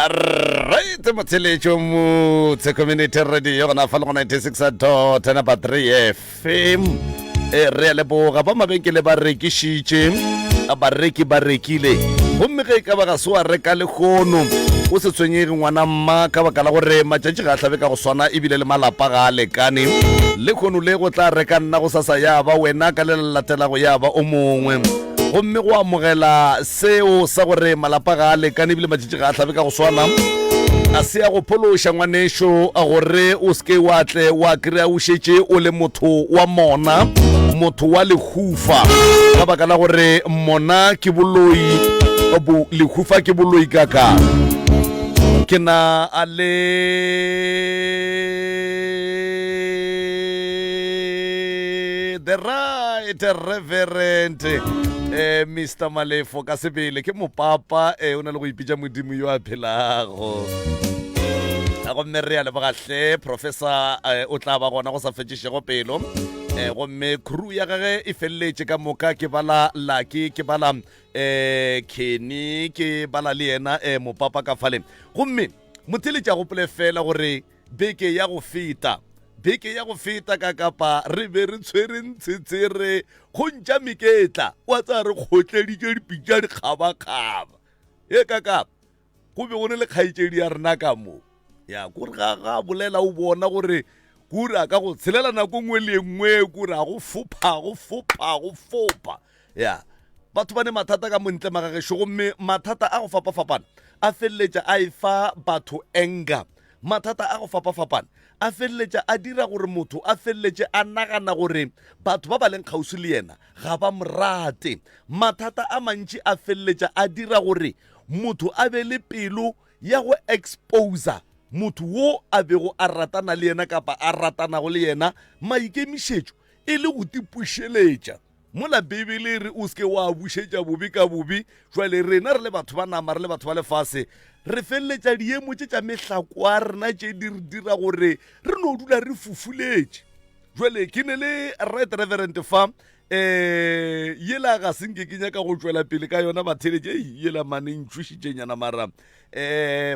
Right, motheletšo motse community radio gona fa le go 96 dot number 3 fm e re a leboga ba mabenkele ba rekišitše bareki ba rekile gomme ge e ka ba ga se wa reka lehono o se tshwenyege ngwana mma ka baka la gore matšatši ga a hlabe ka go swana ebile le malapa ga a lekane lehono le go tla reka nna go sasa ya ba wena ka le le latelago ya ba o mongwe gomme go amogela seo sa gore malapa ga a lekane ebile matšatši ga a hlabe ka go swana a se ya go phološa ngwanešo gore o seke wa tle wa kry-a o šetše o le motho wa mona motho wa lehufa ka baka la gore mona ke boloi bo lehufa ke boloi kaka ke na a le the right reverend eh Mr Malefo ka sebele ke mopapa eh o na le go ipitša modimo yo a phelago a gomme re a lebogahle professor eh, o tla ba gona go sa fetšišego pelo eh, gomme crew ya gage e feleletše ka moka ke bala laki ke bala eh Kenny ke bala le yena eh, mopapa ka fale gomme motheletši a gopole fela gore Beke ya go feta, beke ya go feta ka kapa re be re tshwere ntshetsere go ntša meketla, wa tsaya re kgotleditše dipitša dikgabakgaba. E ka kapa go be go ne le kgaetšedi ya rena ka mo. Ya kore ga ga bolela o bona gore kore a ka go tshelela nako nngwe le nngwe kore a go fopha go fopha go fopha. Ya batho ba ne mathata ka montle magagešo gomme mathata a go fapafapana a feleletša a efa batho anger. Mathata a go fapafapana a feleletša a dira gore motho a feleletše a nagana gore batho ba ba leng kgauswi le yena ga ba mo rate. Mathata a mantši a feleletša a dira gore motho a be le pelo ya go exposer motho wo a bego a ratana le yena kapa a ratanago le yena maikemišetšo e le go tipušeletša. Mola Beibele e re o se ke wa bušetša bobe ka bobe, jwale rena re le batho ba nama, re le batho ba lefase, re feleletša diemo tše tša mehlako a rena tše di re dira gore re no dula re fufuletše. Jwale ke ne le Right Reverend fa um yela ga se nke ke nyaka go tšwela pele ka yona batheletše yela mane ntšhošitšenyana mara um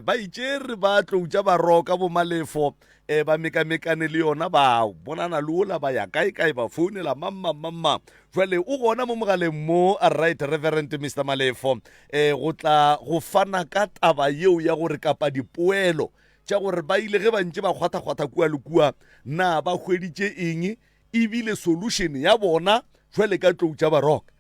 ba itše re ba tloutša ba roka bomalefo e ba mekamekane le yona ba bonana le ola ba ya kae kae ba founela mang mang mang mang jwale o gona mo mogaleng mo right reverend mr malefo um go tla go fana ka taba yeo ya gore kapa dipoelo tša gore ba ile ge ba ntše ba kgwathakgwatha kua le kua na ba hweditše eng ebile solution ya bona jwale ka tlou tša baroka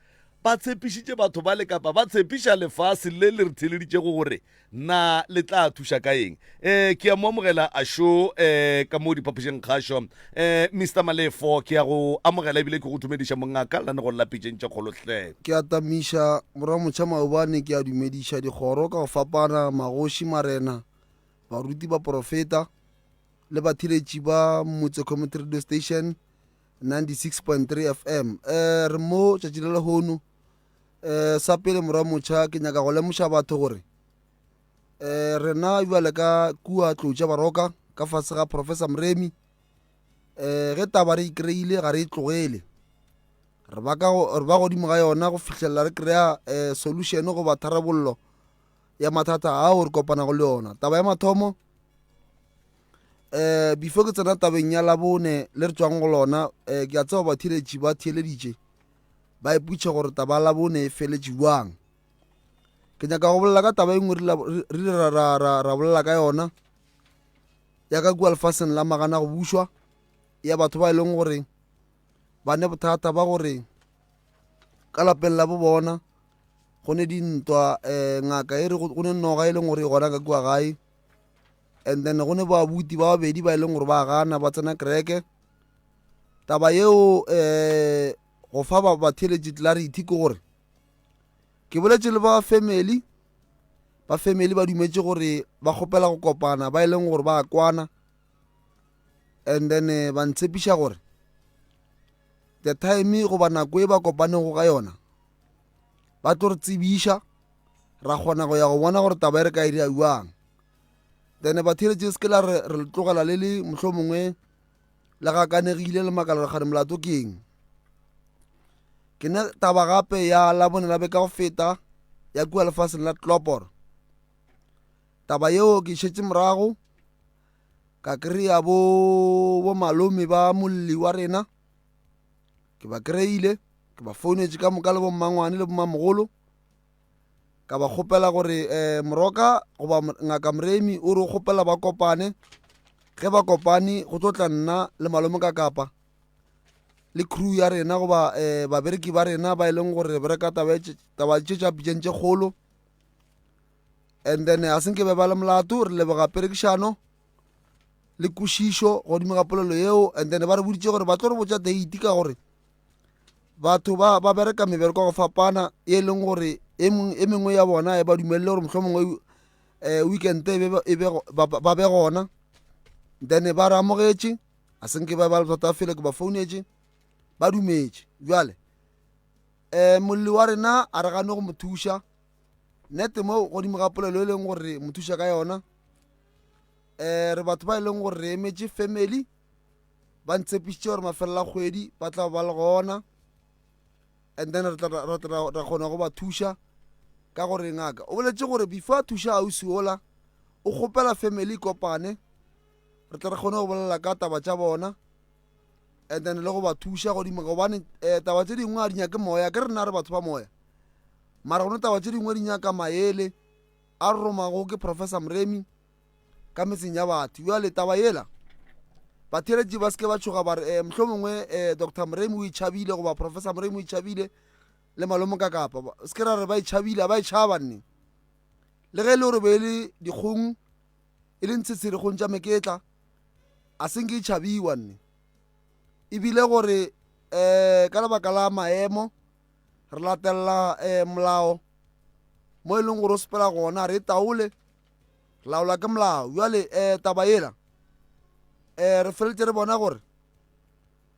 ba tshepišitše batho ba le kapa ba tshepiša lefase le le re theleditšego gore Na le tla thuša ka eng? Eh, ke a mo amogela Asho eh, ka mo diphapošeng kgašo. Eh, Mister Malefo, ke a go amogela ebile ke go dumediša mongaka lanegong la pitšeng tše kgolo hle. Ke a tamiša Morwamotšha maobane, ke a dumediša dikgoro ka go fapana, magoši, marena, baruti, baporofeta le batheeletši ba Motse Community Radio Station 96.3 FM. Eh, re mo tšatši la lehono. Um sa pele morwa motšha ke nyaka go lemoša batho gore um rena bjale ka kua tlotša baroka ka fase ga professor Moremi um ge taba re e kry-ile ga re e tlogele re ba ka re ba godimo ga yona go fihlelela re kry-a um solution goba tharabollo ya mathata ao re kopanago le yona taba ya mathomo um before ke tsena tabeng ya labone le re tswang go lona um ke a tseba batheeletši ba theeleditše ba ipotšiša gore taba ya Labone e feletše bjang. Ke nyaka go bolela ka taba e nngwe re ile ra, ra, ra, ra bolela ka yona ya ka kua lefaseng la magana go bušwa ya batho ba e leng gore ba ne bothata ba gore ka lapeng la bo bona go ne dintwa um ngaka e re go ne noga e leng gore e gona ka kua gae and then go ne babuti ba babedi ba e leng gore ba gana ba tsena kereke Taba yeo um go fa ba batheeletši clarity ke gore ke boletše le ba family ba family ba dumetše gore ba kgopela go kopana ba e leng gore ba kwana and then eh, ba ntshepiša gore the time goba nako e ba kopanego ka yona ba tlo re tsebiša ra kgona go ya go bona gore taba e re ka e dira jwang then batheeletši se ke la re re tlogela le le mohlomongwe le gakanegile le makala re gare molato ke eng ke ne taba gape ya labone la beka go feta ya kua lefaseng la tlopor Taba yeo ke e šetše morago ka kry-a bo bo malome ba molli wa rena ke ba kry-ile ke ba founetše ka moka le bommangwane le bommamogolo ka ba kgopela gore um moroka goba ngaka moremi o re o kgopela ba kopane ge ba kopane go tlo tla nna le malome ka kapa le crew ya rena goba um babereki ba rena ba e leng gore re bereka taba tše tša pitšeng tše kgolo and then a senke be ba le molato re leboga perekišano le kwešišo godimo ga polelo yeo and then ba re boditše gore ba tlo re botša date ka gore batho ba ba bereka mebereko go fapana e leng gore e, e mengwe ya bona e ba dumelele gore mohlho mongwe um eh, weekend e e ba be gona then ba re amogetše a senke ba ba le thata fele ke ba founetše ba dumetše bjale um molli wa rena a re gane go mo thuša nete mo godimo ga polelo e leng gore mo thuša ka yona um re batho ba e leng gore re emetše family ba ntshepišitše gore mafelelo a kgwedi ba tla ba le gona and then re tla ra kgona go ba thuša ka gore ngaka o boletse gore before a thuša ausi ola o kgopela family kopane re tla re kgone go bolela ka taba tša bona and then le go ba thuša godimo gobane um taba tše dingwe a di nyake moya ke rena re batho ba moya mara gone taba tše dingwe di nyaka maele a romago ke professor moremi ka metseng ya batho jale taba yela batheeletši ba seke ba tšhoga ba re um mohlho mongwe um eh, dr moremi o itšhabile goba professor moremi o itšhabile le malome ka kapa se ke ra re ba itšhabile ba itšhaba nne le ge e le gore be e le dikgong e le ntshetsheregong tša meketla a senke e tšhabiwa nne ebile gore um ka lebaka la maemo re latelela um molao mo e leng gore o sepela gona re taole re laola ke molao jale um taba ela um re feletse re bona gore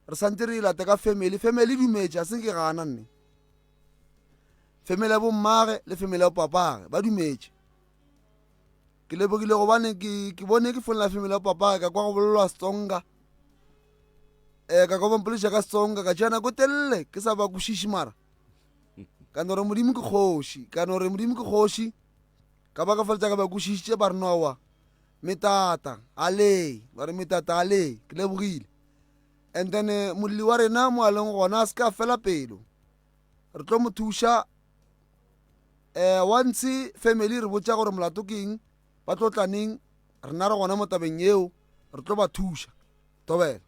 re santse re e late ka family family e dumetše a senke gana nne family ya bommage le family ya bopapage ba dumetše ke lebogile gobane ke ke bone ke fonela family ya papa ka kwa go bolelwa setsonga um ka kwa bampoleša ka setsonga ka tšea nako telele ke sa ba kwešiše mara ka no re modimo ke kgoši ka no re modimo ke kgoši ka ba ka feletša ka ba kwešišitše ba re nowa metata ale ba re metata ale ke lebogile and then eh, molli wa rena mo a leng gona a se ka fela pelo re tlo mo thuša um once family re botša gore molato ke eng ba tlo tla neng rena re gona mo tabeng eo re tlo ba thuša tobela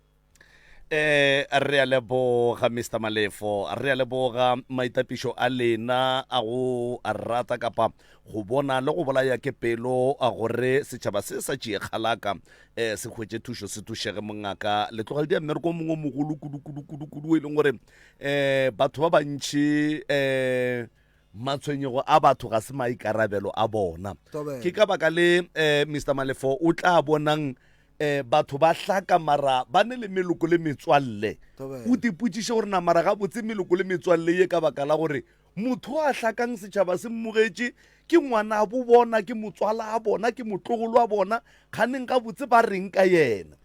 eh re a leboga mr malefo re a leboga maitapišo a lena a go rata kapa go bona le go bolaya ke pelo a gore setšhaba se sa tšee kgalaka um se hwetše thušo se thušege mongaka le tloga le dia mmereko o mongwe o mogolo kudu kudu kudu kudu e leng gore um batho ba bantši um matshwenyego a batho ga se maikarabelo a bona ke ka baka le um eh, mr malefo o tla bonang um batho ba hlaka mara ba ne le meloko le metswalle o tipotšiše gore na mara gabotse meloko le metswalle ye ka baka la gore motho a hlakang setšhaba se mmogetše ke ngwana a bo bona ke motswala a bona ke motlogolo a bona kganeng gabotse ba reng ka yena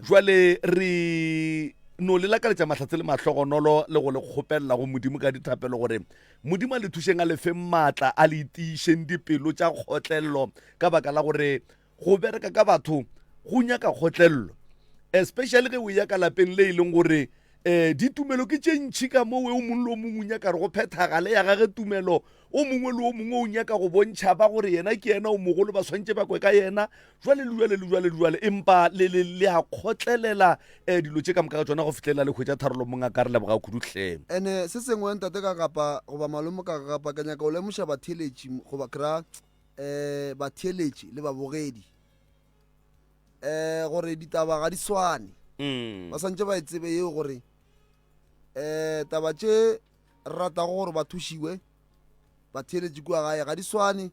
jwale re no le lakaletša mahlatse le mahlogonolo le go le kgopelela go modimo ka dithapelo gore modimo a le thušeng a le feng maatla a le tiišeng dipelo tša kgotlelelo ka baka la gore go bereka ka batho go nyaka kgotlelelo especially ge o ya ka lapeng le e leng gore um ditumelo ke tše ntšhi ka moo o mongwe le o mongwe o nyaka re go phethagale ya gage tumelo o mongwe le o mongwe o nyaka go bontšha ba gore yena ke yena o mogolo ba swantše ba kwe ka yena jwale le jwale le jwale le jwale empa le le le a kgotlelela um dilo tše ka moka ga tsona go fihlelela le hwetša tharolo mong a ka re leboga kudutlhe ene se sengwe ntate ka kapa goba malome ka kapa ke nyaka go lemoša batheeletši goba kra um batheeletši le babogedi um gore ditaba ga di swane mm. ba swantše ba e tsebe yeo gore um taba tše re ratago gore ba thušiwe batheeletši kua gae ga di swane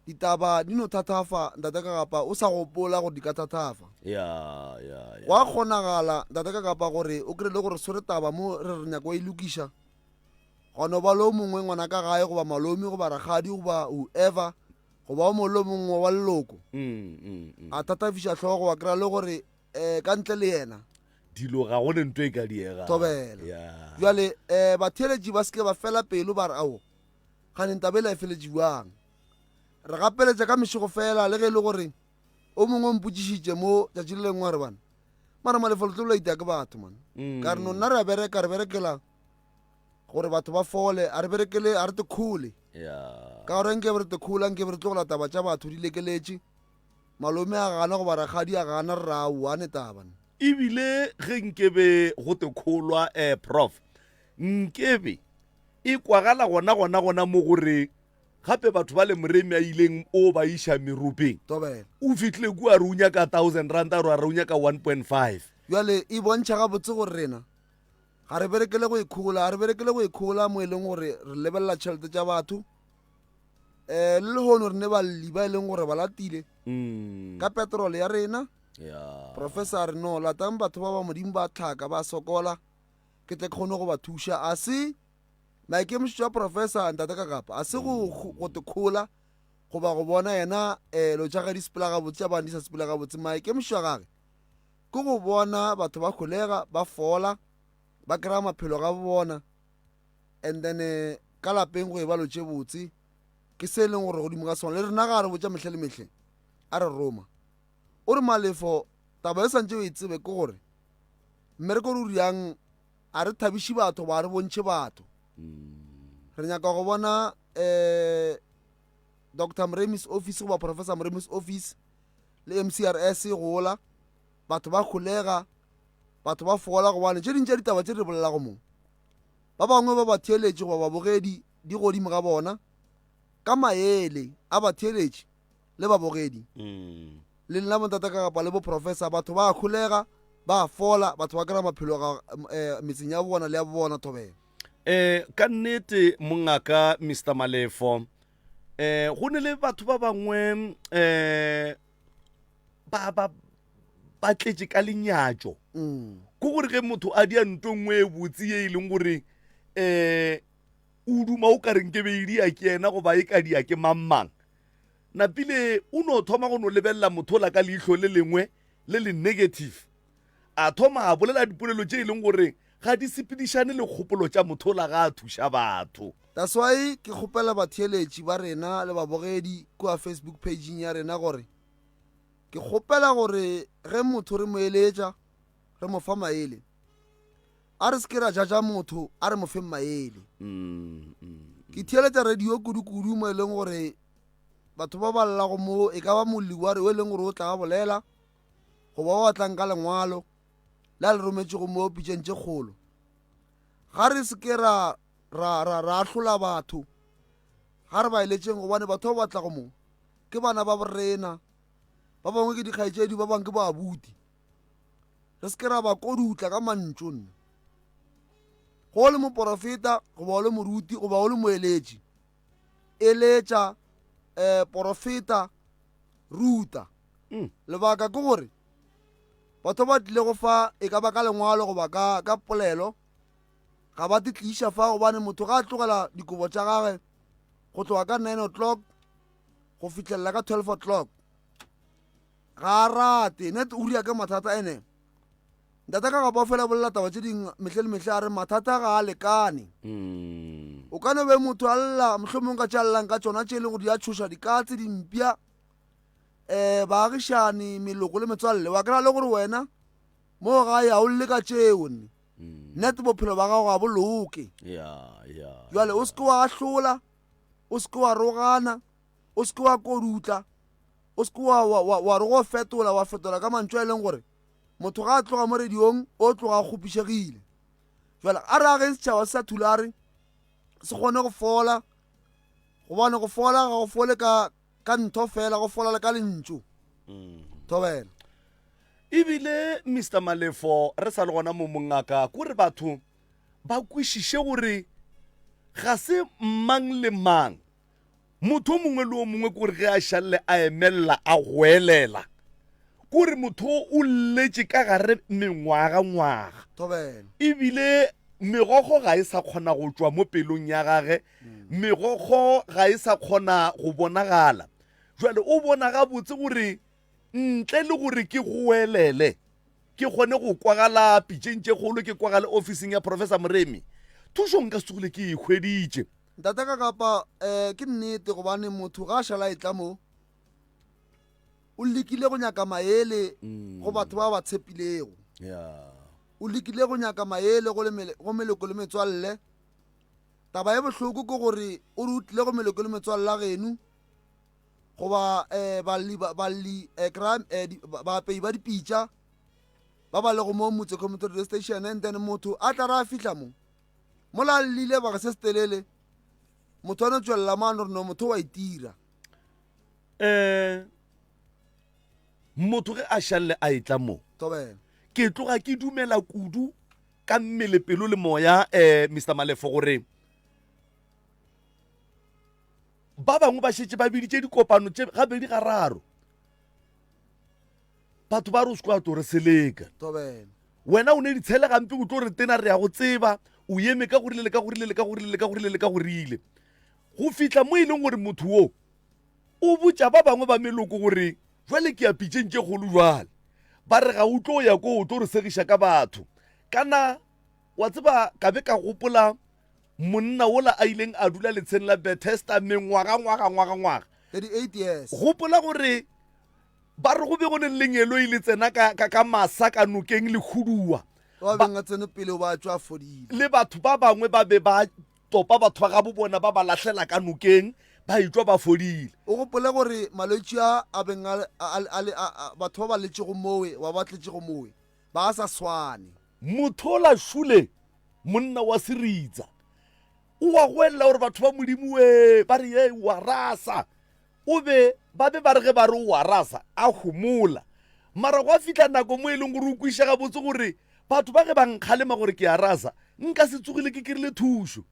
ditaba di no thathafa ntate ka kapa o sa gopola gore di ka thathafa ya ya ya gwa kgonagala ntate ka kapa gore o kry le gore swere taba mo re re nyako e lokiša gwa no ba le o mongwe ngwana ka gae goba malome goba rakgadi goba whoever goba o mongwe le o mongwe wa leloko mm, mm, mm. a thatafiša hlogo wa kry-a le gore um ka ntle le yena dilo ga go ne nto e ka diega Thobela. ya jale um batheeletši ba seke ba fela pelo ba re ao gane ntabela e feletše bjang? Re gapeletša ka mešego fela le ge e le gore o mongwe o mpotšišitše mo tšatši le lengwe a re bana mara malefo le tlo la ita ke batho man mm. ka re no nna re a bereka re berekela gore batho ba fole a re berekele a re te khole ka gore nke re te khola nke re tlogela taba tša batho di lekeletše malome a gana goba rakgadi a gana re ra oane taba ebile ge nkebe go te kholwa um prof nkebe e kwagala gona gona gona mo gore Gape batho ba le Moremi a ileng o ba iša meropeng. Tobela. O fihlile kua a re o nyaka 1000 rand a re a re o nyaka 1.5. Bjale e bontšha gabotse gore rena ga re berekele go ikhola, ga re berekele go ikhola mo e leng gore re lebelela tšhelete tša batho. Um le lehono re ne balli ba e leng gore ba latile Mm. ka petrol ya rena. Yeah. Professor a re no latang batho ba ba modimo ba tlhaka ba sokola ke tle ke kgone go ba thuša. A se Maikemišetšo a Professor Ntate Kakapa a se go go te khola goba go bona yena um lo tša ge di sepela gabotse tša bana di sa sepela gabotse. Maikemišetšo a gage ke go bona batho ba kgolega ba fola ba kry-a maphelo ga bona and then eh, ka lapeng go e ba lo tše botse ke se e leng gore godimo ga sona le rena ga a re botša mehle le mehle a re roma o re malefo taba e santse o e tsebe ke gore mmereko re o riang A re thabiše batho goba a re bontšhe batho. Re nyaka go bona um Doctor Moremi's office goba Professor Moremi's office le MCRS e gola, batho ba kgolega, batho ba fola gobane tše ding tša ditaba tše re bolelago mo ba bangwe ba batheeletši goba babogedi di godimo ga bona ka maele a batheeletši le babogedi mm. le nna bontata ka kapa le boprofessor batho ba kgolega ba fola batho ba kry-a maphelo ga eh, metseng ya bona le ya bona thobela eh ka nnete mongaka Mr Malefo eh go ne le batho ba bangwe eh ba ba ba tletše ka lenyatšo mm. ko gore ge motho a dia nto nngwe e botse ye e leng gore eh o duma o ka reng ke be e dia ke yena goba e ka dia ke mang mang Napile o no thoma go no lebelela motho ola ka leihlo le lengwe le le negative. A thoma a bolela dipolelo tše e leng gore ga di sepedišane le kgopolo tša motho ola ga a thuša batho. That's why ke kgopela batheeletši ba rena le babogedi kua Facebook page-ing ya rena gore ke kgopela gore ge motho re mo eletša re mo fa maele a re se ke ra jaja motho a re mo feng maele ke theeletša radio kudu-kudu mo e leng gore batho ba ba llago mo e ka ba molli wa re o e leng gore o tla a bolela goba o tlang ka lengwalo le a le rometšego mo pitšeng tše kgolo ga re se ke ra ra ra ra ahlola batho ga re ba eletšeng gobane batho ba ba tlago mo ke bana ba borena ba bangwe ke dikgaetšedi ba bangwe ke boabuti re se ke ra ba kodutla ka mantšu nna go le moporofeta goba o le moruti goba o le moeletši eletša um porofeta ruta mm. lebaka ke gore batho ba tlilego fa e ka ba ka lengwalo goba ka, ka polelo ga ba te tliša fa gobane motho ga a tlogela dikobo tša gage go tloga ka 9 o'clock go fitlhelela ka 12 o'clock ga a rate net o ria ka mathata ene ntate ka gapa fela bolela taba tše dingwe mehle le mehle a re mathata ga a lekane mm. o ka no be motho a lla mohlomong ka tša llang ka tšona tše e leng gore di a tšhoša dikatse dimpša um baagišane meloko le metswalle wa kry-a le gore wena mo gae ga o lle ka tšeo nne mm. net bophelo ba gago ga bo loke jale o seke wa ahlola o seke wa rogana o seke wa kodutla o seke wa, wa, wa, wa re go fetola wa fetola ka mantšu a e leng gore motho ga a tloga mo radiong o tloga a kgopišegile jale a re ageng setšhaba se sa thulare se kgone go fola gobane go fola ga go fole ka ka ntho fela go fola le ka lentšu mm. thobela ebile mr malefo re sa le gona mo mongaka kore batho ba kwešiše gore ga se mang le mang Motho o mongwe le o mongwe kore ge a šalle a emelela a goelela, kore motho o lletše ka gare mengwaga-ngwaga. Thobela. Ebile megokgo ga e sa kgona go tšwa mo pelong ya gage, megokgo ga e sa kgona go bonagala. Jwale o bona gabotse gore ntle le gore ke goelele, ke kgone go kwagala pitšeng tše kgolo, ke kwagale ofising ya Professor Moremi, thušo nka se tsogile ke e hweditše. Ntate ka kapa um ke nnete gobane motho ga a šala e tla mo o lekile go nyaka maele go batho ba ba tshepilego. Yeah. O lekile go nyaka maele go le mele- go meloko le metswalle. Taba e bohloko ke gore o re o tlile go meloko le metswalle ya geno goba um balli ba- balli um kry um baapei ba dipitša ba ba lego mo motse community radio station and then motho a tla re a fihla mo mola a llile baka se se telele motho a no tšwelela mano gore no motho wa itira. Um motho ge a šalle a etla mo Thobela. ke tloga ke dumela kudu ka mmele pelo le moya um Mr Malefo gore ba bangwe ba šetše ba biditše dikopano tše gabedi gararo batho ba re o se kwa tlo re seleka Thobela. wena o ne ditshele gampe o tlo re tena re ya go tseba o eme ka gorile le ka gorile le ka gorile le ka gorile le ka gorile go fihla mo e leng gore motho wo o botša ba bangwe ba meloko gore jwale ke ya pitšeng tše kgolo jwale ba re ga o tlo ya ko o tlo re segiša ka batho kana wa tseba ka be ka gopola monna wola a ileng a dula letsheng la Bethesda mengwaga ngwaga ngwaga ngwaga 38 years. Gopola gore ba re go be go ne le lengeloi le tsena ka, ka, ka masa ka nokeng le khuduwa Ba beng a tsene pele o ba tšwa a fodile. Le batho ba bangwe ba be ba topa batho ba gabo bona ba ba lahlela ka nokeng ba etšwa ba fodile. O gopole gore malwetši a a beng a, a, a, a, a, batho ba ba letšego mowe ba ba tletšego mowe ba a sa swane. Mothola Šule, monna wa seritsa, o a goelela gore batho ba Modimo we, ba re ye o a rasa. O be ba be ba re ge ba re o a rasa, a homola. Mara gwa fihla nako mo e leng gore o kwiša gabotse gore batho ba ge ba nkgalema gore ke a rasa, nka se tsogile ke krile thušo.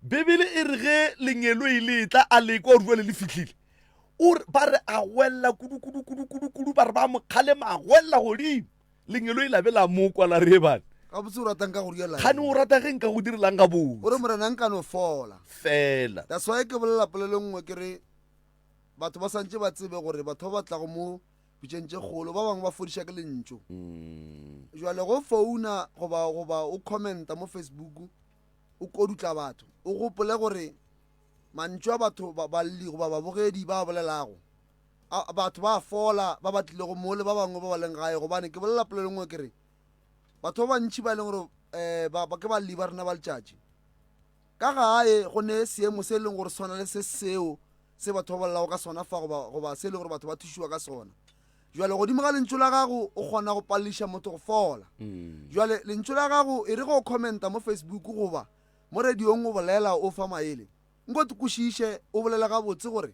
Bibele e re ge lengeloi le etla a lekwa gore jwale le fihlile, o re ba re a goelela kudu kudu kudu kudu kudu, ba re ba mo kgalema a goelela godimo. Lengeloi la be la mo kwa la re, Ebane. Gabotse o ratang ka go direla Kgane o rata ge nka go direlang gabotse? O re, Morena, nka no fola. Fela. That's why ke bolela polelo nngwe ke re batho ba santše ba tsebe gore batho ba ba tlago mo pitšeng tše kgolo ba bangwe ba fodiša ke lentšu. Jwale go founa goba goba o commenta mo Facebook o kodutla batho o gopole gore mantšu a batho ba balli goba babogedi ba bolelago A, batho ba a fola ba ba tlilego mo le ba bangwe ba ba leng gae, gobane ke bolela polelo nngwe ke re, batho ba bantši ba e leng gore um ba, ba ke balli ba rena ba letšatši, ka gae go ne seemo se e leng gore swana le se seo se batho ba bolelago ka sona fa goba, goba se e leng gore batho ba thušiwa ka sona. Jwale godimo ga lentšu la gago o kgona go paleliša motho go fola. Jwale lentšu la gago e re ge o commenta mo Facebook goba mo radiong o bolela o fa maele, Nko te kwešiše, o bolele gabotse gore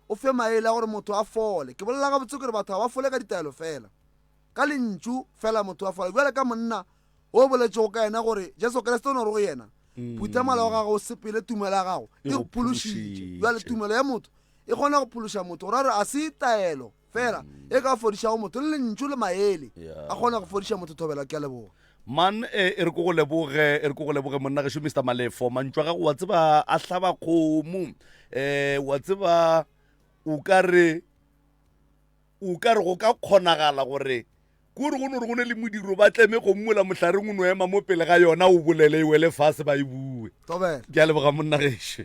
o fe maele a gore motho a fole. Ke bolela gabotse gore batho ga ba fole ka ditaelo fela, ka lentšu fela motho a fola. Bjale ka monna o boletšego ka yena gore Jesu Kriste o no re go yena, Phutha malao a gago o sepele, tumelo ya gago e go phološitše. Bjale tumelo ya motho e kgona go phološa motho, go ra gore a se taelo fela e ka fodišago motho, le lentšu le maele a kgona go fodiša motho. Thobela, ke a leboga. Man, e, e re ko go leboge, e re ko go leboge monna gešo Mr. Malefo. Mantšu a gago wa tseba a hlaba kgomo. Eh, wa tseba o ka re o ka re go ka kgonagala gore ko re go no re go ne le modiro ba tleme kgomo mola mohlareng o no ema mo pele ga yona o bolele e wele fase ba e bue. Thobela. Ke a leboga monna gešo.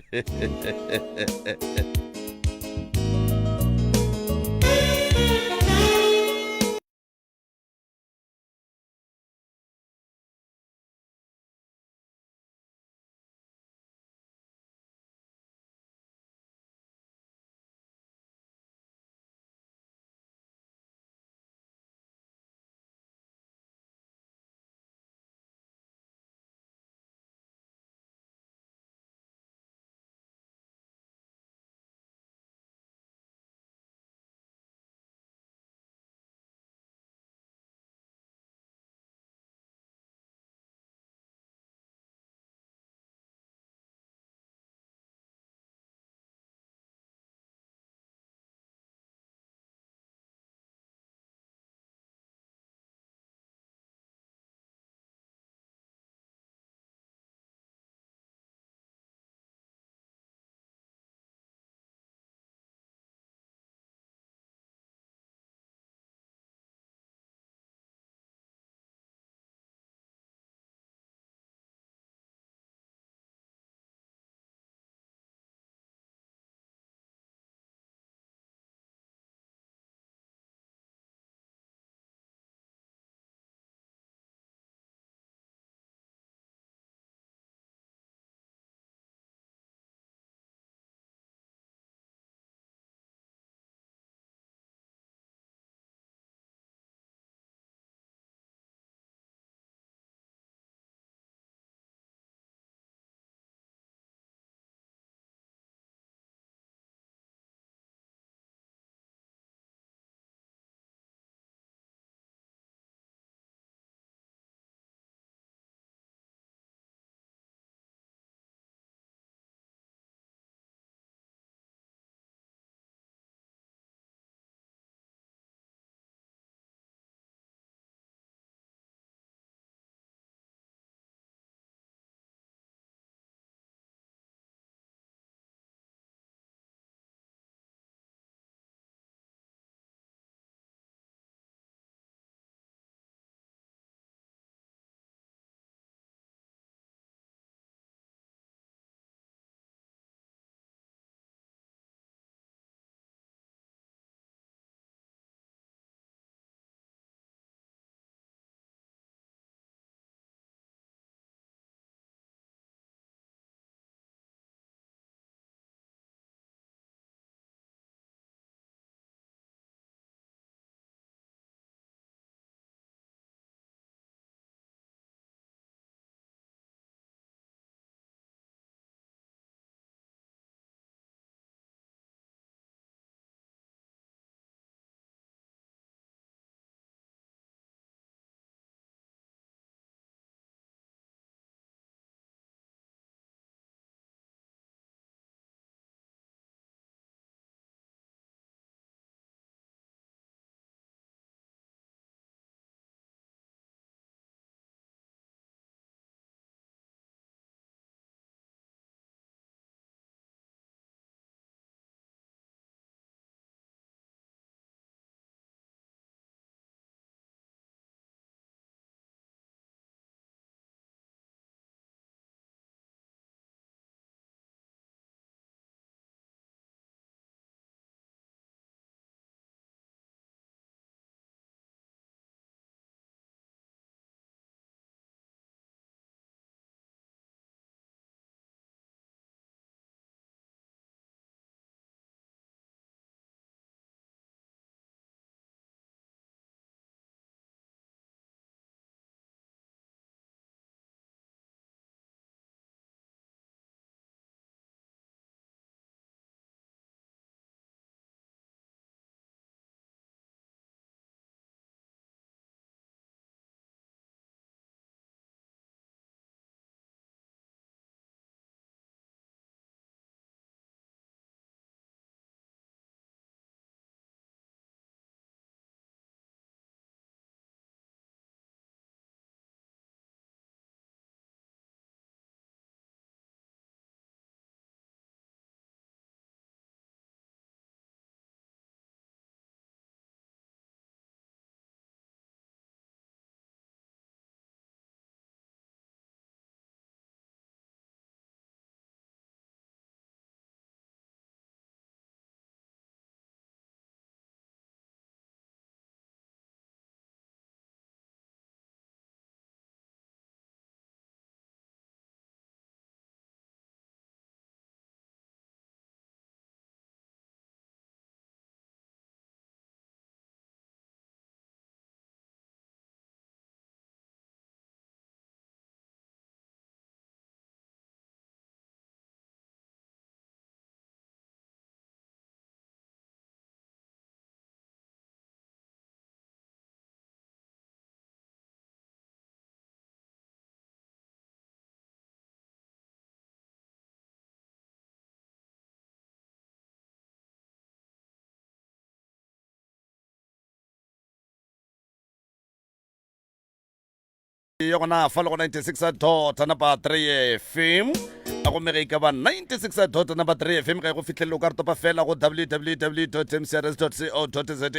Ya gona fa le go 96 dot number 3 fm a gomme ge e ka ba 96 dot number 3 fm ga e go fihlelele o ka re topa fela go www mcrs co za.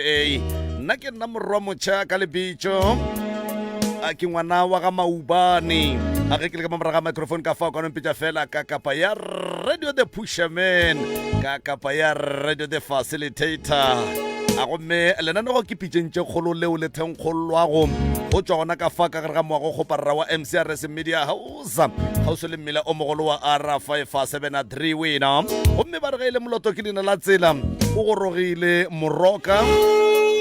Nna ke nna morwa motšha ka lebitso, a ke ngwana wa ga Maubane. A ge ke le ka moraga microphone ka fao ka nompetša fela ka kapa ya Radio the Pusherman, ka kapa ya Radio the Facilitator. A gomme lenanego ke pitšeng tše kgolo leo le thenkgolwago go tšwa gona ka fa ka gare ga moago kgoparara wa MCRS Media House kgauswi le mmila o mogolo wa R573 wena. Gomme ba re ge e le moloto ke leina la tsela, o gorogile moroka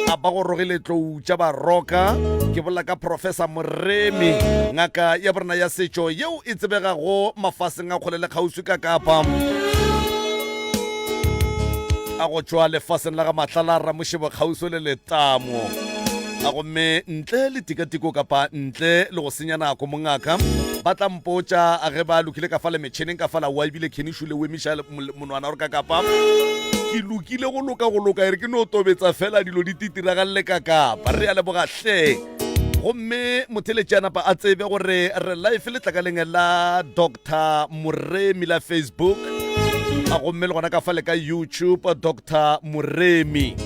a ba gorogile tlou tša baroka. Ke bolela ka Professor Moremi, ngaka ya borena ya setšo yeo e tsebegago mafaseng a kgole le kgauswi ka Kapa, a go tšwa lefaseng la ga Matlala Ramošebo kgauswi le Letamo. A gomme ntle le tikatiko kapa ntle le go senya nako, mongaka, ba tla mpotša ge ba lokile ka fale metšheneng ka fala wa ebile Kenny Shule o emiša monwana gore ka kapa ke lokile go loka go loka, e re ke no tobetsa fela dilo di titiragalele ka kapa. Re a leboga hle. Gomme motheletši a napa a tsebe gore re live letlakaleng la Dr Moremi la Facebook, a gomme le gona ka fale ka YouTube Dr Moremi,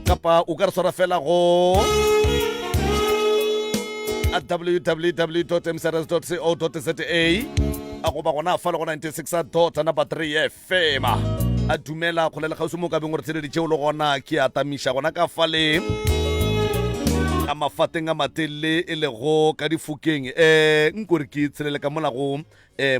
kapa o ka re swara fela go www.mcrs.co.za a goba gona fa le go 96 dot number 3 FM. A dumela kgole le kgauswi mo ka beng gore tsheleditše o le gona ke atamiša gona ka fale a mafateng a matelele e lego ka difokeng. Um nkore ke tshelele ka mola go um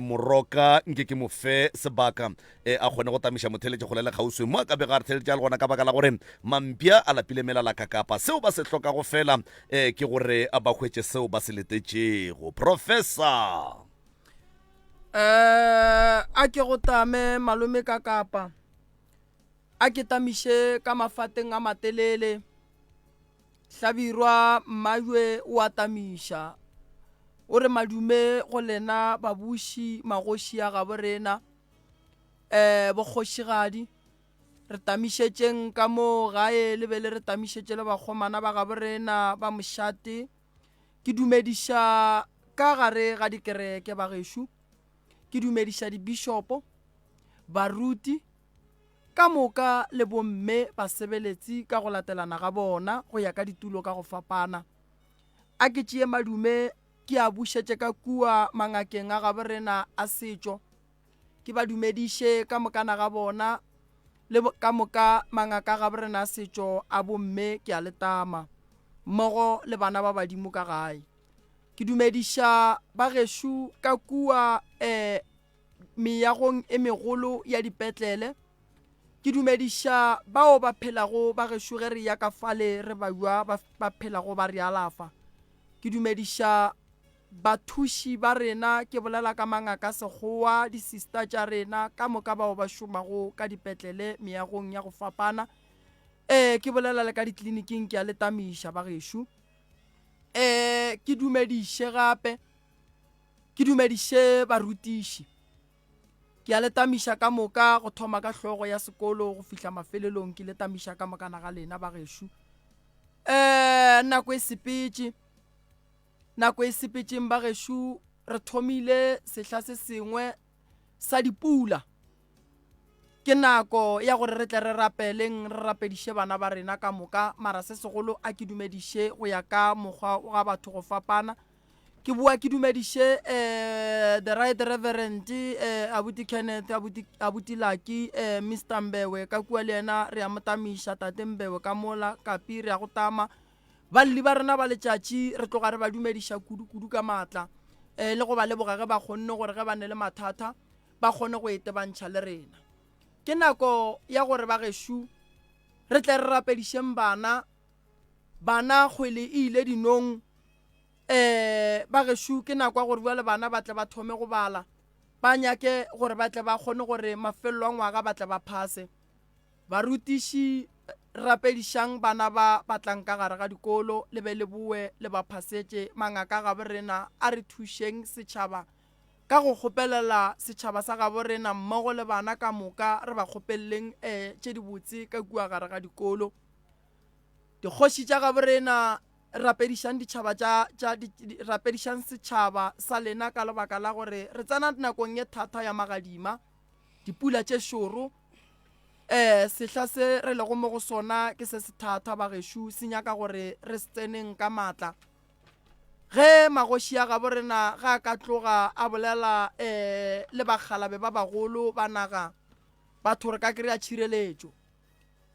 moroka nke ke mo fe sebaka um a kgone go tamiša motheletše kgole le kgauswi mo a ka bego a re theletše a le gona, ka baka la gore mampša a lapile melala ka kapa seo ba se hlokago fela um ke gore ba hwetše seo ba se letetšego. Professor. Eh, a ke go tame malome ka kapa, a ke tamiše ka mafateng a matelele. Hlabirwa mmajwe o a tamiša, o re madume go lena babuši magoši a gabo rena, eh bokgošigadi, re tamišetšeng ka moo gae le be le re tamišetše le bakgomana ba gabo rena ba mošate. Ke dumediša ka gare ga dikereke bagešo, ke dumediša dibishopo, baruti ka moka le bomme basebeletsi ka go latelana ga bona go ya ka ditulo ka go fapana. A ke tšee madume ke a bušetše ka kua mangakeng a gabo rena a setšo. Ke ba dumediše ka mokana ga bona le ka moka mangaka ga borena a setšo a bomme ke a le tama mmogo le bana ba badimo ka gae. Ke dumediša ba gešo ka kua um meagong e megolo ya dipetlele. Ke dumediša bao ba phelago ba gešo ge re ya ka fale re ba jwa ba phelago ba re alafa. Ke dumediša Bathuši ba rena, ke bolela ka mangaka Sekgowa, di-sister tša rena, ka moka bao ba šomago ka dipetlele meagong ya go fapana. Ee, ke bolela le ka ditleliniking, ke a le tamiša bagešo. Ee, ke dumediše gape, ke dumediše barutiši. Ke a le tamiša ka moka, go thoma ka hlogo ya sekolo go fihla mafelelong, ke le tamiša ka mokana ga lena bagešo. Ee, nako e sepetše. Nako e sepetšeng bagešo re thomile sehla se sengwe sa dipula. Ke nako ya gore re tle re rapeleng, re rapediše bana ba rena ka moka, mara se segolo a ke dumediše go ya ka mokgwa wa batho go fapana. Ke boa ke dumediše eh, the right reverend eh, abuti Kenneth, abuti, abuti Lucky, eh, Mr Mbewe ka kua le yena re a mo tamiša, tate Mbewe ka mola, Kapi re a go tama. Balli ba rena ba letšatši re tloga re ba dumediša kudu-kudu ka maatla um le go ba leboga ge ba kgonne gore ge ba ne le mathata ba kgone go etebantšha le rena. Ke nako ya gore ba gešo re tle re rapedišeng bana, bana kgwele e ile dinong um ba gešo ke nako ya gore bjale bana ba tle ba thome go bala, ba nyake gore ba tle ba kgone gore mafelelo a ngwaga ba tle ba phase. Barutiši, rapedišang bana ba ba tlang ka gare ga dikolo, le be le boe le ba phasetše. Mangaka a gabo rena, a re thušeng setšhaba ka go kgopelela setšhaba sa gabo rena mmogo le bana ka moka, re ba kgopeleleng um tše dibotse ka kua gare ga dikolo. Dikgoši tša gabo rena. Rapedišang ditšhaba tša, tša, di, di, rapedišang setšhaba sa lena ka lebaka la gore re tsena nakong ye thata ya magadima, dipula tše šoro. Um sehla se re lego mo go sona ke se se thata bagešo, se nyaka gore re se tseneng ka maatla. Ge magoši a gabo rena ga a ka tloga a bolela um le bakgalabe ba bagolo ba naga, batho re ka kry-a tšhireletšo.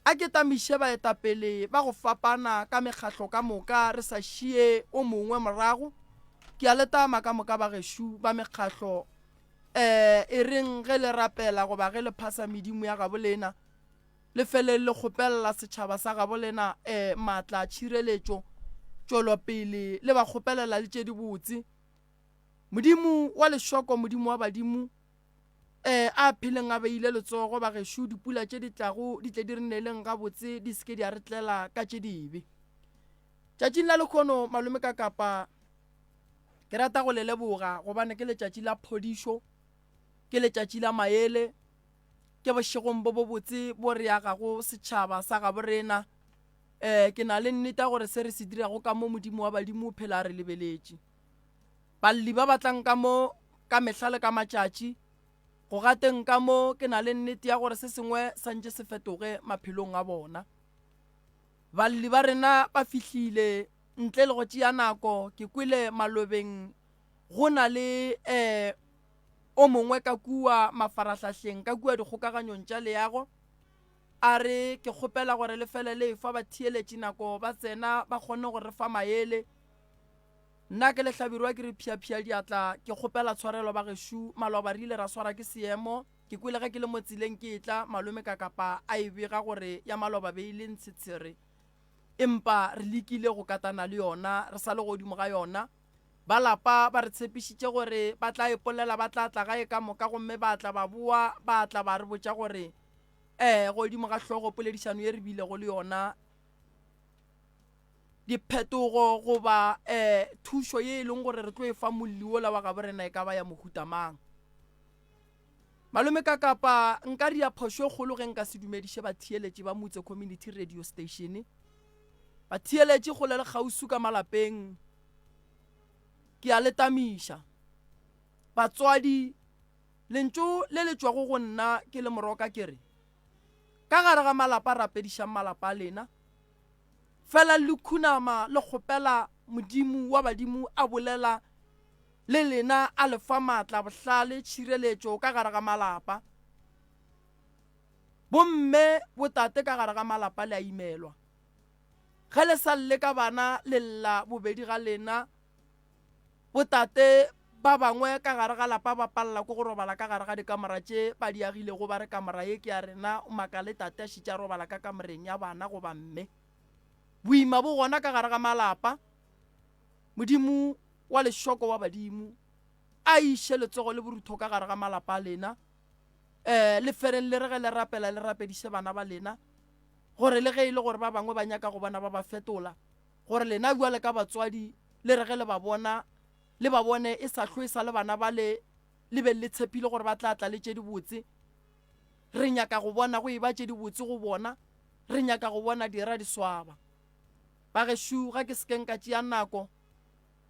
A ke tamiše baetapele ba go fapana ka mekgahlo ka moka re sa šie o mongwe morago. Ke a le tama ka moka bagešo ba mekgahlo um e reng ge le rapela goba ge le phasa medimo ya gabo lena, le fele le kgopelela setšhaba sa gabo lena um maatla, tšhireletšo, tšwelopele le ba kgopelela le tše dibotse. Modimo wa lešoko, Modimo wa badimo, Ee, a pheleng a beile letsogo, bagešo, dipula tše di tlago di tle di re neeleng gabotse, di se ke di a re tlela ka tše dibe. Tšatšing la lekhono, malome ka Kapa, ke rata go le leboga gobane ke letšatši la phodišo, ke letšatši la maele, ke bošegong bo bobotse bo re agago setšhaba sa gabo rena. Um ke na le nnete ya gore se re se dirago ka mo Modimo wa badimo o phela a re lebeletše. Balli ba ba tlang ka mo ka mehla le ka matšatši, go gateng ka mo ke na le nnete ya gore se sengwe sa ntše se fetoge maphelong a bona. Balli ba rena ba fihlile ntle le go tšea nako, ke kwele malobeng go na le um o mongwe ka kua mafarahlahleng, ka kua dikgokaganyong tša leago, a re ke kgopela gore le fele le efa batheeletši nako ba tsena ba kgone go re fa maele. Nna ke le Hlabirwa ke re phiaphia diatla ke kgopela tshwarelo bagešo maloba re ile ra swara ke seemo ke kwele ge ke le mo tseleng ke etla malome ka kapa a e bega gore ya maloba be e le ntshetshere empa re lekile go katana le yona re sa le godimo ga yona ba lapa ba re tshepišitše gore ba tla ipolela ba tla tla gae ka moka gomme ba tla ba boa ba tla ba re botša gore eh godimo ga hlogo poledišano ye re bilego le yona Diphetogo goba um thušo ye e leng gore re tlo e fa molli wola wa gabo rena e ka ba ya mohuta mang. Malome ka kapa nka ria phošo e kgolo ge nka se dumediše batheeletši ba Mutse Community Radio Station. Batheeletši kgole le kgauswi ka malapeng ke a le tamiša. Batswadi, lentšu le le tšwago go nna ke le moroka ke re, ka gare ga malapa rapedišang malapa a lena. Fela le khunama le kgopela Modimo wa badimo a bolela le lena a le fa maatla, bohlale, tšhireletšo ka gare ga malapa. Bomme, botate ka gare ga malapa le a imelwa. Ge le sa lle ka bana le lla bobedi ga lena. Botate ba bangwe ka gare ga lapa ba palela ke go robala ka gare ga dikamora tše ba di agilego ba re kamora ye ke ya rena, o makale tate a šetše a robala ka kamoreng ya bana goba mme. Boima bo gona ka gare ga malapa. Modimo wa lešoko wa badimo a iše letsogo le borutho ka gare ga malapa a lena. Um le fereng le re ge le rapela le rapediše bana ba lena gore le ge e le gore ba bangwe ba nyaka go bona ba ba fetola gore lena bjale ka batswadi le re ge le ba bona le ba bone e sa hlwe e sa le bana ba le le be le tshepile gore ba tla tla le tše dibotse. Re nyaka go bona go eba tše dibotse go bona, re nyaka go bona dira di swaba. Bagešo ga ke se ke nka tšea nako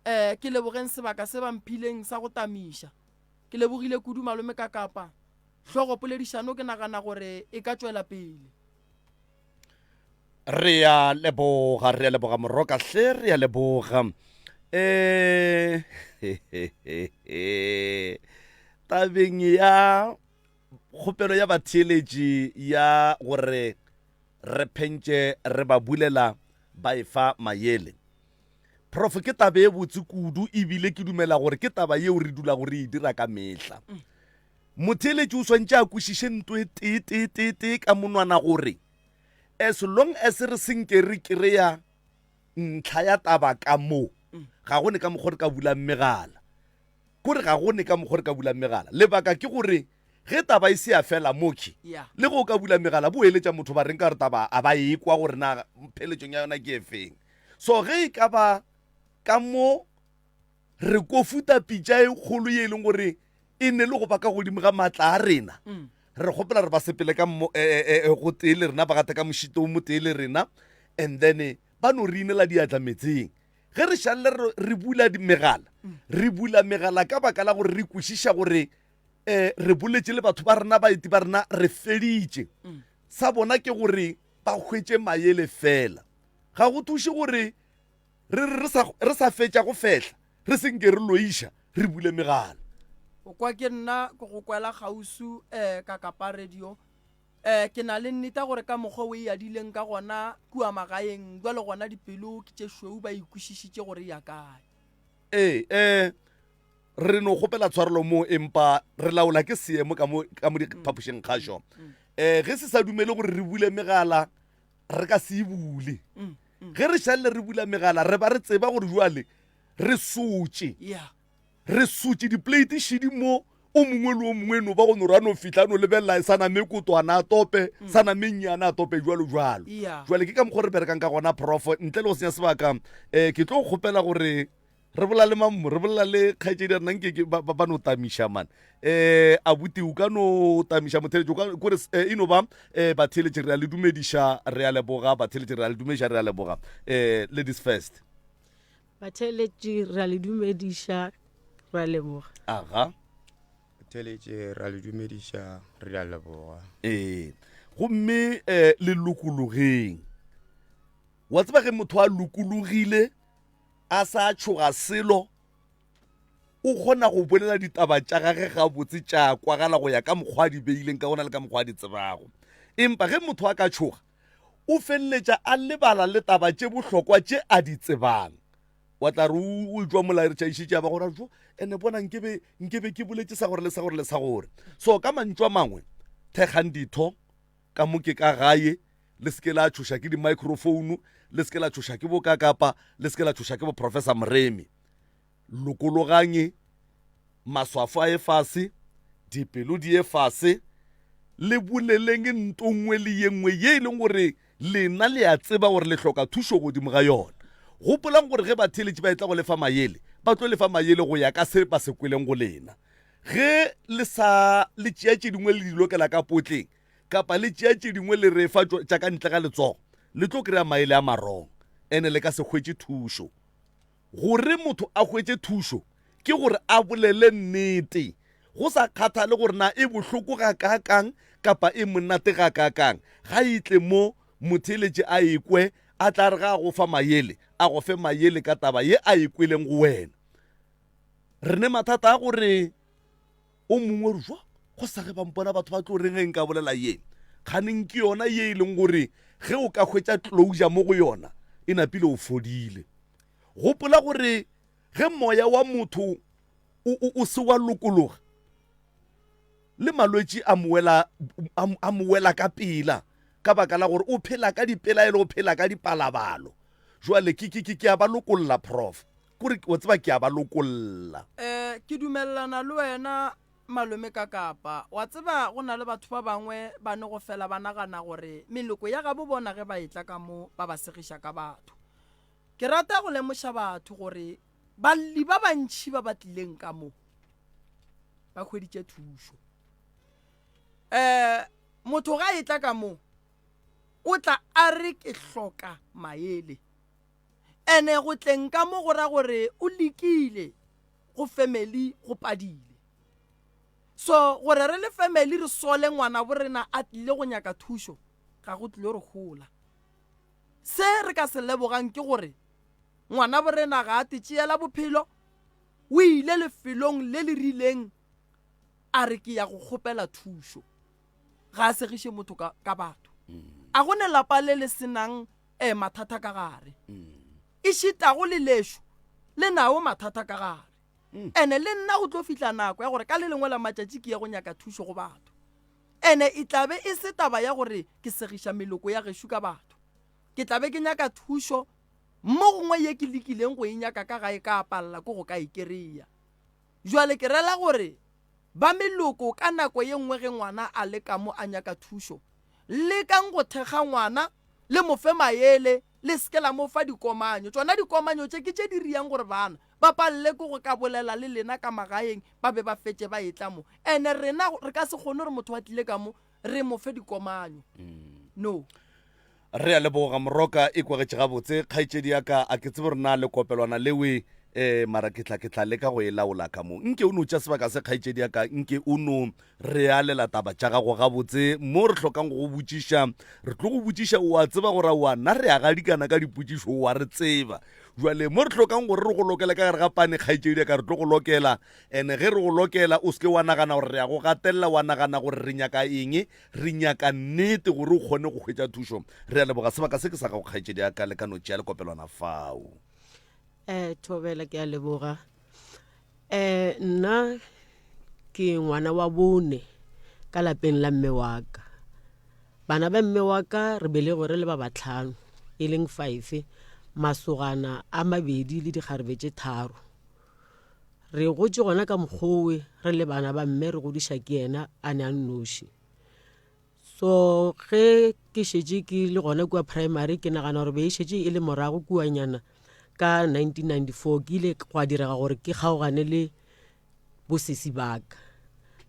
um ke lebogeng sebaka se ba mphileng sa go tamiša. Ke lebogile kudu malome ka kapa hlogo poledišano ke nagana gore e ka tšwela pele. Re a leboga, re a leboga Moroka hle, re a leboga. Eh tabeng ya kgopelo ya batheeletši ya gore re phentše re ba bulela ba efa mayele. Prof ke taba e botse kudu ebile ke dumela gore ke taba yeo re dulago re e dira ka mehla. Motheeletši o swantše a kwešiše nto e tee tee tee tee ka monwana gore as long as re senke re kry-a ntlha ya taba ka mo, ga go ne ka mokgwa re ka bulang megala. Kore ga go ne ka mokgwa re ka bulang megala. Lebaka ke gore ge taba e se ya fela mokhi, le ge o ka bula megala bo eletša motho ba reng ka gore taba a ba e kwa gore na pheletšong ya yona ke efeng. So ge e ka ba ka mo re kofuta pitša e kgolo ye e leng gore e ne le go ba ka godimo ga maatla a rena mm. re kgopela re ba sepele ka e, e, e, go tee le rena ba gate ka mošito o motee le rena and then Ba no re inela diatla metseng. Ge re šalle re, re bula megala, re bula megala ka baka la gore re kwešiša gore um re boletše le batho ba rena, baeti ba rena, re feditše. Sa bona ke gore ba hwetše maele fela. Ga go thuše gore re re re sa, re sa fetša go fehla, re se nke re loiša, re bule megala. O kwa ke nna ke go kwela kgausu um ka kapa radio. Um ke na le nneta gore ka mokgwa o e adileng ka gona kua magaeng, bjalo gona dipelo ke tše šweu ba e kwešišitše gore e ya kae. Ee, um re no kgopela tshwarelo mo, empa re laola ke seemo ka mo, ka mo diphapošeng kgašo. Um ge se sa dumele gore re bule megala, re ka se e bule. Ge re šalele re bula megala, re ba re tseba gore jwale re sotše. Yeah. Re sotše diplate šidi mo, o mongwe le o mongwe e no ba go no re a no fihla a no lebelela sa name kotwana a tope, sa name nnyane a tope, jwalo jwalo. Yeah. Jwale ke ka mokgwa re berekang ka gona, Prof. Ntle le go senya sebaka, um ke tlo kgopela gore re bolela le mang mo? Re bolela le kgaetšedi ya rena nke ke ba, ba, ba no tamiša man. Um abuti o ka no tamiša motheeletši, o ka kore e no ba um batheeletši re a le dumediša, re a leboga, batheeletši re a le dumediša, re a leboga. Um ladies first. Batheeletši re a le dumediša, re a leboga. Aga. Batheeletši re a le dumediša, re a leboga. Ee. Gomme eh, le lokologeng. Wa tseba ge motho a lokologile a sa tšhoga selo, o kgona go bolela ditaba tša gage gabotse tša kwagala go ya ka mokgwa a di beileng ka gona le ka mokgwa a di tsebago. Empa ge motho a ka tšhoga, o feleletša a lebala le taba tše bohlokwa tše a di tsebang. Wa tla re o etšwa mola re tšaišitše ya ba gore jo ene bona nkebe nkebe ke boletše sa gore le sa gore le sa gore. So ka mantšu a mangwe, thekgang ditho ka mo ke ka gae, le se ke la tšhoša ke di-microphone, le se ke la tšhoša ke bokakapa, le se ke la tšhoša ke bo Professor Moremi. Lokologanye, maswafo a ye fase, dipelo di ye fase, le boleleng nto nngwe le ye nngwe ye e leng gore lena le a tseba gore le hloka thušo godimo ga yona. Gopolang gore ge batheeletši ba etla go lefa mayele, ba tlo lefa mayele go ya ka se ba se kweleng go lena. Ge le sa le tšea tše dingwe le di lokela ka potleng, kapa le tšea tše dingwe le re fa tša ka ntle ga letsogo, le tlo kry-a maele a marong ene le ka se hwetše thušo. Gore motho a hwetše thušo ke gore a bolele nnete, go sa kgathale gore na e bohloko gakaakang kapa e monate gakaakang. Ga e tle mo motheeletši a e kwe, a tla re ga a go fa mayele, a go fe mayele ka taba ye a e kweleng go wena. Re ne mathata a gore o mongwe re jwa go sa ge ba mpona batho ba tlo reng ge nka bolela ye. Kganeng ke yona ye e leng gore ge o ka hwetša closure mo go yona e napile o fodile. Gopola gore ge moya wa motho o, o, o se wa lokologa le malwetši a mo wela, a mo wela ka pela ka baka la gore o phela ka dipelaelo, o phela ka dipalabalo. Jwale ke, ke, ke, ke a ba lokolla prof. Kore o tseba ke a ba lokolla. Eh, ke dumelelana le wena malome ka kapa. Wa tseba go na le batho ba bangwe ba ne go fela ba nagana gore meloko ya gabo bona ge ba etla ka mo ba ba segiša ka batho. Ke rata go lemoša batho gore balli ba bantši ba ba tlileng ka mo ba hweditše thušo. Eh, motho ga etla ka mo o tla a re ke hloka maele. Ene go tleng ka mo go ra gore o lekile go family go padile. So gore re le family re sole ngwana bo rena a tlile go nyaka thušo ga go tlile re hola. Se re ka se lebogang ke gore ngwana bo rena ga a tetšeela bophelo, o ile lefelong le le rileng a re ke ya go kgopela thušo. Ga a segiše motho ka, ka batho. A go ne lapa le le senang eh, mathata ka gare. E šitago le lešo le nawo mathata ka gare. Ene le nna go tlo fihla nako ya gore ka le lengwe la matšatši ke ye go nyaka thušo go batho. Ene e tla be e se taba ya gore ke segiša meloko ya gešo ka batho. Ke tla be ke nyaka thušo mo gongwe ye ke lekileng go e nyaka ka gae ka palela ke go ka e kereya. Jwale ke rela gore ba meloko ka nako ye nngwe ge ngwana a le ka mo a nyaka thušo, lekang go thekga ngwana, le mo fe maele, le se ke la mo fa dikomanyo. Tšona dikomanyo tše ke tše di riang gore bana ba palele ke go ka bolela le lena ka magaeng ba be ba fetše ba etla mo. Ene rena re ka se kgone gore motho a tlile ka mo re mo fe dikomanyo. No. Re a leboga Moroka, e kwagetše gabotse kgaetšedi ya ka. A ke tsebe gore na le kopelwana lewe eh, mara ke tla ke tla leka go e laola ka mo. Nke o no tša sebaka se kgaetšedi ya ka, nke o no re alela taba tša gago gabotse mo re hlokang go go botšiša. Re tlo go botšiša, o a tseba gore aowa nna re a gadikana ka dipotšišo, o a re tseba. Jwale mo re hlokang gore re go lokele ka gare ga pane kgaetšedi ya ka, re tlo go lokela. Ene ge re go lokela o se ke wa nagana gore re a go gatelela, wa nagana gore re nyaka eng. Re nyaka nnete gore o kgone go hwetša thušo. Re a leboga. Sebaka se ke sa gago kgaetšedi ya ka, le ka no tšea lekopelwana fao. Eh, Thobela, ke a leboga. Eh, nna ke ngwana wa bone ka lapeng la mme wa ka. Bana ba mme wa ka re belegwe re le ba batlhano, e leng five, masogana a mabedi le dikgarebe tše tharo. Re gotše gona ka mokgowe re le bana ba mme re godiša ke yena a ne a nnoši. So ge ke šetše ke le gona kua primary ke nagana gore be e šetše e le morago kuanyana ka 1994 ke ile gwa direga gore ke kgaogane le bosesi ba ka.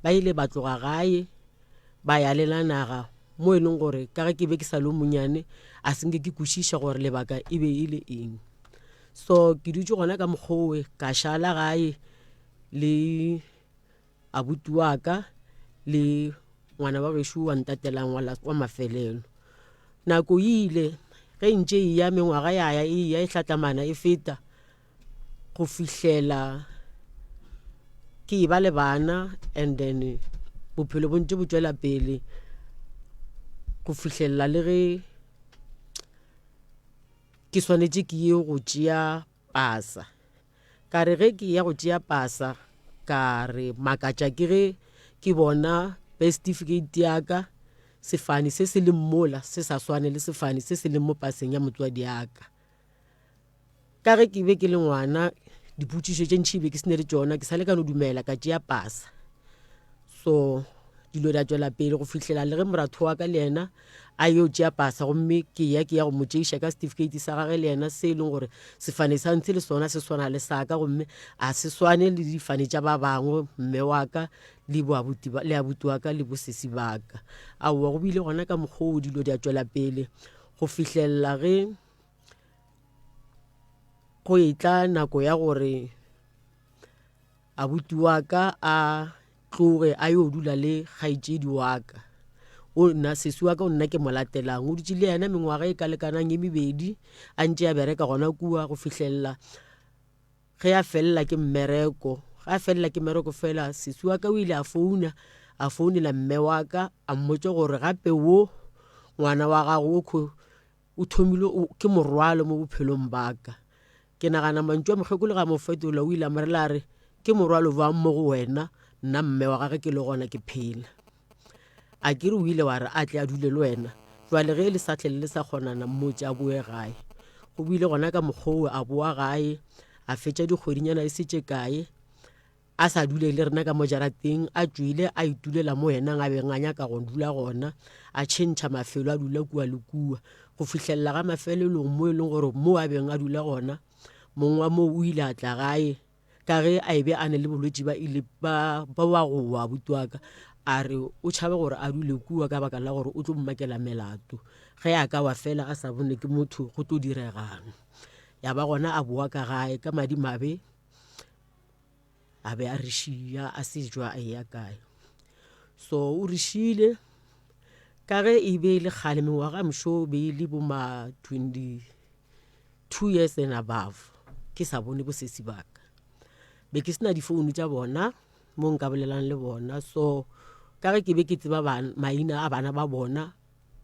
Ba ile ba tloga gae ba ya le la naga mo e leng gore ka ge ke be ke sa le monyane a se nke ke kwešiša gore lebaka e be e le eng. So ke dutše gona ka mokgowe ka šala gae le abuti wa ka le ngwana wa gešo wa ntatelang wa, wa mafelelo. Nako e ile ge e ntše e ya mengwaga ya ya e ya e hlatlamana e feta go fihlela ke e ba le bana and then bophelo bo ntše bo tšwela pele go fihlelela le ge ke swanetše ke ye go tšea pasa. Ka re ge ke ya go tšea pasa ka re makatša ke ge ke bona birth certificate ya ka sefane se se leng mola se sa swane le sefane se se leng mo paseng ya motswadi ya ka. Ka ge ke be ke le ngwana dipotšišo tše ntši be ke se ne le tšona ke sa le ka no dumela ka tšea pasa. So dilo di a tšwela pele go fihlela le ge moratho wa ka le yena a yo tšea pasa gomme ke ya ke ya go mo tšeiša ka certificate sa gage le yena se e leng gore sefane sa ntshe le sona se swana le sa ka gomme a se swane le difane tša ba bangwe mme wa ka le boabuti le abuti wa ka le bosesi ba ka. Aowa go bile gona ka mokgwa oo dilo di a tšwela pele go fihlelela ge go etla nako ya gore Abuti wa ka a tloge a yo dula le kgaetšedi wa ka. O nna sesi wa ka o nna ke mo latelang. O dutše le yena mengwaga e ka lekanang e mebedi a ntše a bereka gona kua go fihlelela ge a felela ke mmereko. Ge a felela ke mmereko fela sesi wa ka o ile a founa a founela mme wa ka a mmotša gore gape wo ngwana wa gago o kho O thomile o, ke morwalo mo bophelong ba ka. Ke nagana mantšu a mokgekolo ga a mo fetola, o ile a mo rela a re, Ke morwalo bjang mo go wena, nna mme wa gage ke le gona ke phela. A ke re o ile wa re a tle a dule le wena, bjale ge le sa hlele le sa kgonana mmotše a boe gae. Go bile gona ka mokgwa wo a boa gae, a fetša dikgwedinyana e se tše kae, A sa dule le rena ka mo jarateng, a tšwile a itulela mo yena a beng a nyaka go dula gona, a tšhentšha mafelo a dula kua le kua, go fihlelela ga mafelelong mo e leng gore mo a beng a dula gona, mong wa moo o ile a tla gae ka ge a e be a ne le bolwetši ba ile ba ba wa go wa abuti wa ka, a re o tšhaba gore a dule kua ka baka la gore o tlo mmakela melato, ge a ka wa fela a sa bone ke motho go tlo diregang. Ya ba gona a boa ka gae ka madimabe. A be a re šia a se jwa a eya kae. So o re šiile ka ge e be e le kgale mengwaga I'm sure be e le bo ma 22 years and above ke sa bone bosesi ba ka. Be ke se na difounu tša bona mo nka bolelang le bona so ka ge ke be ke tseba maina a bana ba bona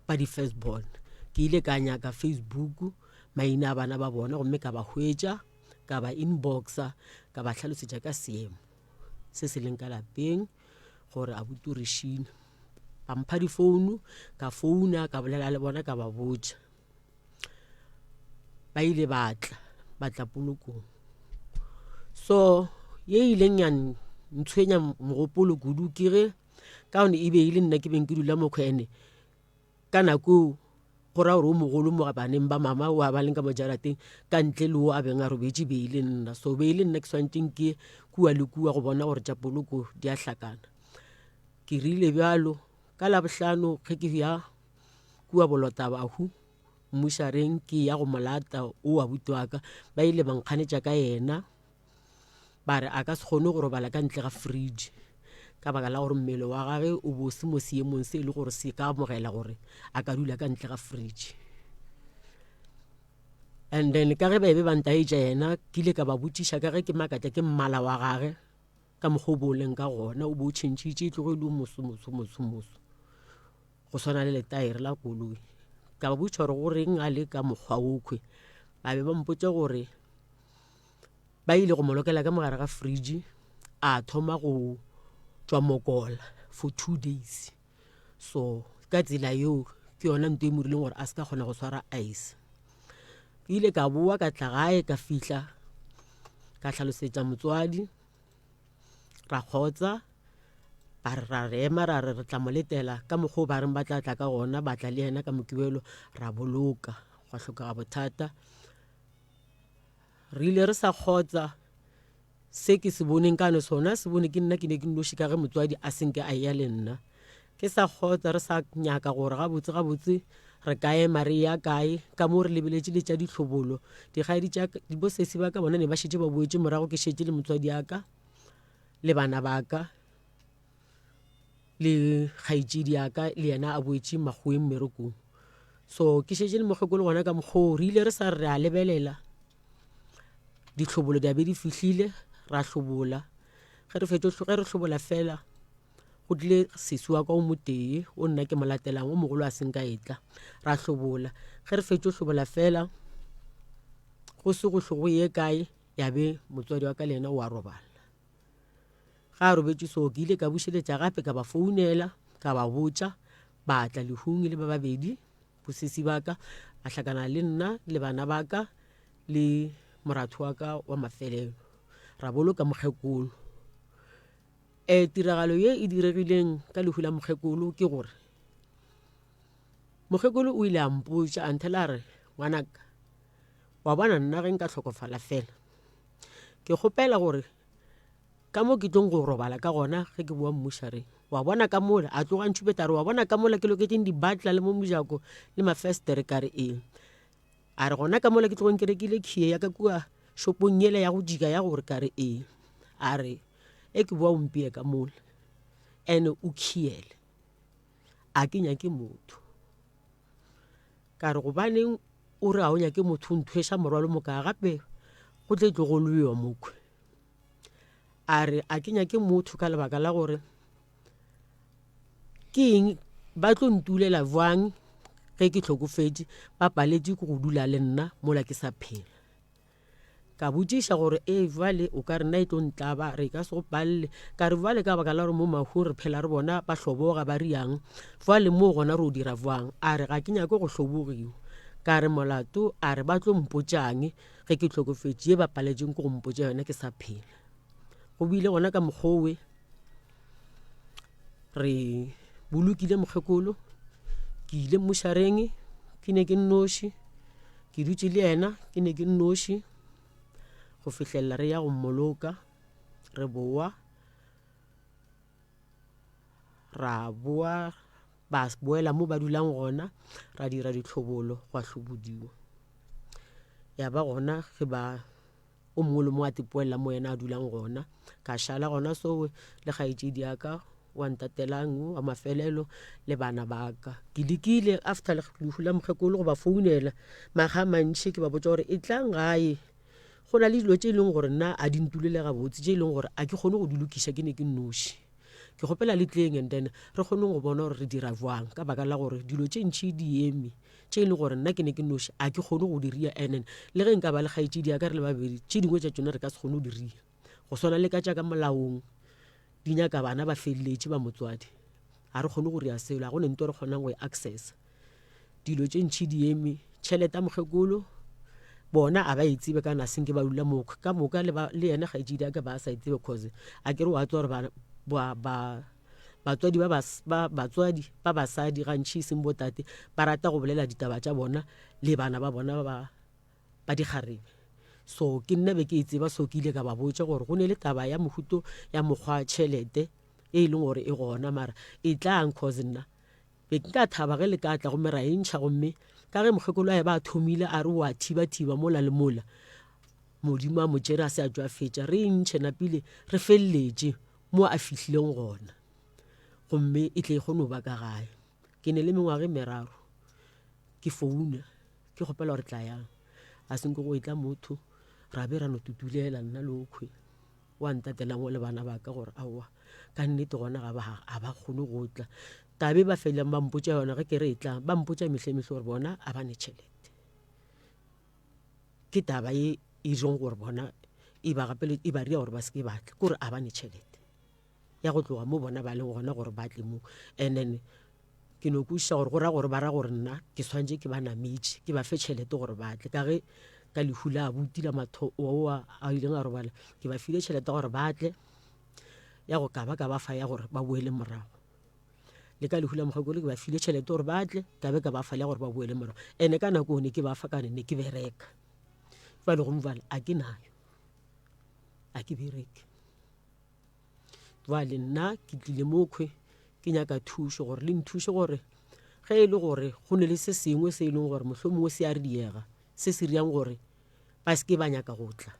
ba di-first born ke ile ka nyaka Facebook maina a bana ba bona gomme ka ba hwetša. ka ba inboxa ka ba hlalosetša ka seemo se se leng ka lapeng gore abuti o re šile ba mpha difounu ka founa ka bolela le bona ka ba botša ba ile ba tla ba tla polokong so ye ileng ya ntshwenya mogopolo kudu ke ge ka gone e be e le nna ke beng ke dula mokgwa ene Ka nako eo, go ra gore o mogolo mo baneng ba mama o a ba leng ka mo jarateng ka ntle le o a beng a robetše be e le nna. So be e le nna ke swanetšeng ke kua le kua go bona gore tša poloko di a hlakana. Ke rile bjalo ka Labohlano ge ke ya kua Bolotabahu. mmušareng ke ya go mo lata o abuti wa ka, ba ile ba nkganetša ka yena ba re a ka se kgone go robala ka ntle ga fridge ka baka la gore mmele wa gage o bo se mo seemong se e le gore se ka amogela gore a ka dula ka ntle ga fridge. And then ka ge ba be ba ntaetša yena ke ile ka ba botšiša ka ge ke makatša ke mmala wa gage ka mokgwa o bo o leng ka gona o bo o tšhentšhitše e tloge e le o moso moso moso moso go swana le letaere la koloi. Ka ba botšiša gore goreng a le ka mokgwa okhwe, ba be ba mpotša gore ba ile go mo lokela ka mogare ga fridge a thoma go tšwa mokola for 2 days. So ka tsela yeo ke yona nto e mo rileng gore a se ka kgona go swara ice. Ke ile ka boa ka tla gae ka fihla ka hlalosetša motswadi ra kgotsa ba re ra re ema ra re re tla mo letela ka mokgwa o ba reng ba tla tla ka gona ba tla le yena ka mokibelo ra boloka gwa hlokega bothata. Re ile re sa kgotsa se ke se boneng ka no sona se bone ke nna ke ne ke nnoši ka ge motswadi a senke a eya le nna. Ke sa kgotsa re sa nyaka gore gabotse gabotse re ka ema re ya kae ka mo re lebeletše le tša dihlobolo. Dikgaedi tša bosesi ba ka bona ne ba šetše ba boetše morago ke šetše le motswadi ya ka le bana ba ka le kgaetšedi ya ka le yena a boetše makgoweng mmerekong. So ke šetše le mokgekolo gona ka mokgoo re ile re sa re re a lebelela dihlobolo di a be di fihlile ra hlobola ge re fetšo ge re hlobola fela go tlile sesi wa ka o motee o nna ke mo latelang o mogolo a seng ka etla ra hlobola ge re fetšo hlobola fela go se go hlo go ye kae ya be motswadi wa ka le yena o a robala. Ga a robetše so ke ile ka bušeletša gape ka ba founela ka ba botša ba tla lehung e le ba babedi bosesi ba ka ba hlakana le nna le bana ba ka le moratho wa ka wa mafelelo ra boloka mokgekolo. Um tiragalo ye e diregileng ka lehu la mokgekolo ke gore mokgekolo o ile a mpotša a nthela a re ngwanaka wa bona nna ge nka hlokofala fela ke kgopela gore ka mo ke tlong go robala ka gona ge ke boa mmušareng wa bona ka mola a tloga ntšhupeta a re wa bona ka mola ke loketseng dibatla le mo mojako le mafestere ka re eng a re gona ka mola ke tlogong ke rekile khie ya ka kua shopong yela ya go jika ya gore ka re eng a re e ke boa o mpie ka mola ene o khiele a ke nyake motho Ka re, Gobaneng o re ga o nyake motho o nthweša morwalo moka gape go tle tlo go lwewa mokhwe? A re, A ke nyake motho ka lebaka la gore ke eng ba tlo ntulela bjang ge ke hlokofetše ba paletše ke go dula le nna mola ke sa phela. Ka botšiša gore, Ee, bjale o ka re nna e tlo ntlaba? Re ka se go palele. Ka re, Bjale ka baka la gore mo mahung re phela re bona ba hloboga ba riang, bjale moo gona re o dira bjang? A re, Ga ke nyake go hlobogiwa. Ka re, Molato? A re, Ba tlo mpotšang ge ke hlokofetše? Ye ba paletšeng ke go mpotša yona ke sa phela. Go bile gona ka mokgowe re bolokile mokgekolo. Ke ile mmušareng ke ne ke nnoši. Ke dutše le yena ke ne ke nnoši go fihlelela re ya go mmoloka, re boa ra boa ba boela mo ba dulang gona ra dira ditlhobolo gwa hlobodiwa. Ya ba gona ge ba o mongwe le mongwe a tipoelela mo yena a dulang gona. Ka šala gona so le kgaetšedi ya ka wa ntatelang wa mafelelo le bana ba ka. Ke lekile after lehu la mokgekolo go ba founela makga a mantši ke ba botša gore etlang gae go na le dilo tše e leng gore nna a di ntulele gabotse tše e leng gore a ke kgone go di lokiša ke ne ke nnoši. Ke kgopela le tleng and then re kgone go bona gore re dira bjang ka baka la gore dilo tše ntši di eme tše e leng gore nna ke ne ke noši a ke kgone go di ria and then le ge nka ba le kgaetšedi ya ka re le babedi tše dingwe tša tšona re ka se kgone go di ria. Go swana le ka tša ka molaong di nyaka bana ba feleletše ba motswadi ga re kgone go ria selo ga go ne nto re kgonang go e accessa. Dilo tše ntši di eme, tšhelete ya mokgekolo bona a ba e tsebe ka na senke ba dula mo ka moka le ba le yena kgaetšedi ya ka ba sa e tsebe cause a ke re wa tseba gore ba ba batswadi ba ba batswadi ba basadi gantši e seng botate ba rata go bolela ditaba tša bona le bana ba bona ba ba dikgarebe so ke nna be ke e tseba so ke ile ka ba botša gore go ne le taba ya mohuto ya mokgwa tšhelete e leng gore e gona mara e tlang cause nna. Be ke ka thaba ge le ka tla gomme ra e ntšha gomme ka ge mokgekolo a e ba a thomile a re o a thiba-thiba mola le mola, Modimo a mo tšere a se a tšwa a fetša, re e ntšhe napile re feleletše mo a fihlileng gona gomme e tle e kgone go ba ka gae. Ke ne le mengwaga e meraro ke founa ke kgopela gore tla yang, a se nke go etla motho ra be ra no tutulela nna le okhwe. Wa ntatelang o le bana ba ka gore aowa ka nnete gona ga ba ga ba kgone go tla. Taba e ba felang ba mpotša yona ge ke re etlang ba mpotša mehle mehle gore bona a ba ne tšhelete. Ke taba e e jong gore bona e ba gapele e ba ria gore ba se ke ba tla kore a ba ne tšhelete ya go tloga mo bona ba leng gona gore ba tle mo. And then ke no kwešiša gore go ra gore ba ra gore nna ke swanetše ke ba nametše ke ba fe tšhelete gore ba tle ka ge ka lehu la abuti la matho oa a ileng a robala ke ba file tšhelete gore ba tle ya go ka ba ka ba fa ya gore ba boele morago le ka lehu la mokgekolo ke ba file tšhelete gore ba tle ka be ka ba fa le ya gore ba boele morago ene ka nako ne ke ba fa kane ne ke bereka jale gomme jale a ke nayo a ke bereke Bjale nna ke tlile mokhwe ke nyaka thušo gore le nthuše gore ge e le gore go ne le se sengwe se e leng gore mohlomongwe se a riega se se riang gore ba se ke ba nyaka go tla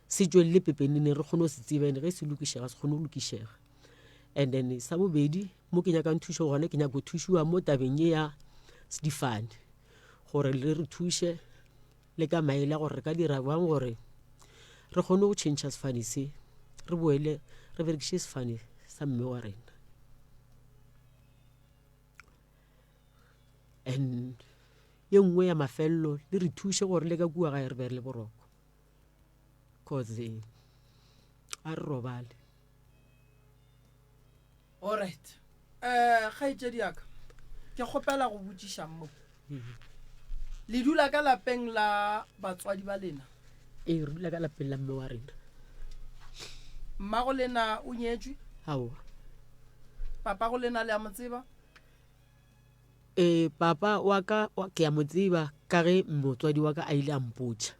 se tšwelele pepeneneng re kgone go se tseba ene ge se lokišega se kgone go lokišega. And then sa bobedi mo ke nyakang thušo gona ke nyaka go thušiwa mo tabeng ye ya difane gore le re thuše le ka maele a gore re ka dira bjang gore re kgone go tšhentšha sefane se re boele re berekiše sefane sa mme wa rena and ye nngwe ya mafelelo le re thuše gore le ka kua gae re be re le boroko cause a re robale. Alright. Eh, kgaetšedi ya ka, ke kgopela go botšiša mo. Le dula ka lapeng la batswadi ba lena? Ee, re dula ka lapeng la mme wa rena. Mmago lena o nyetšwe? Aowa. Papago lena le a mo tseba? Ee, papa wa ka ke a mo tseba ka ge motswadi wa ka a ile a mpotša.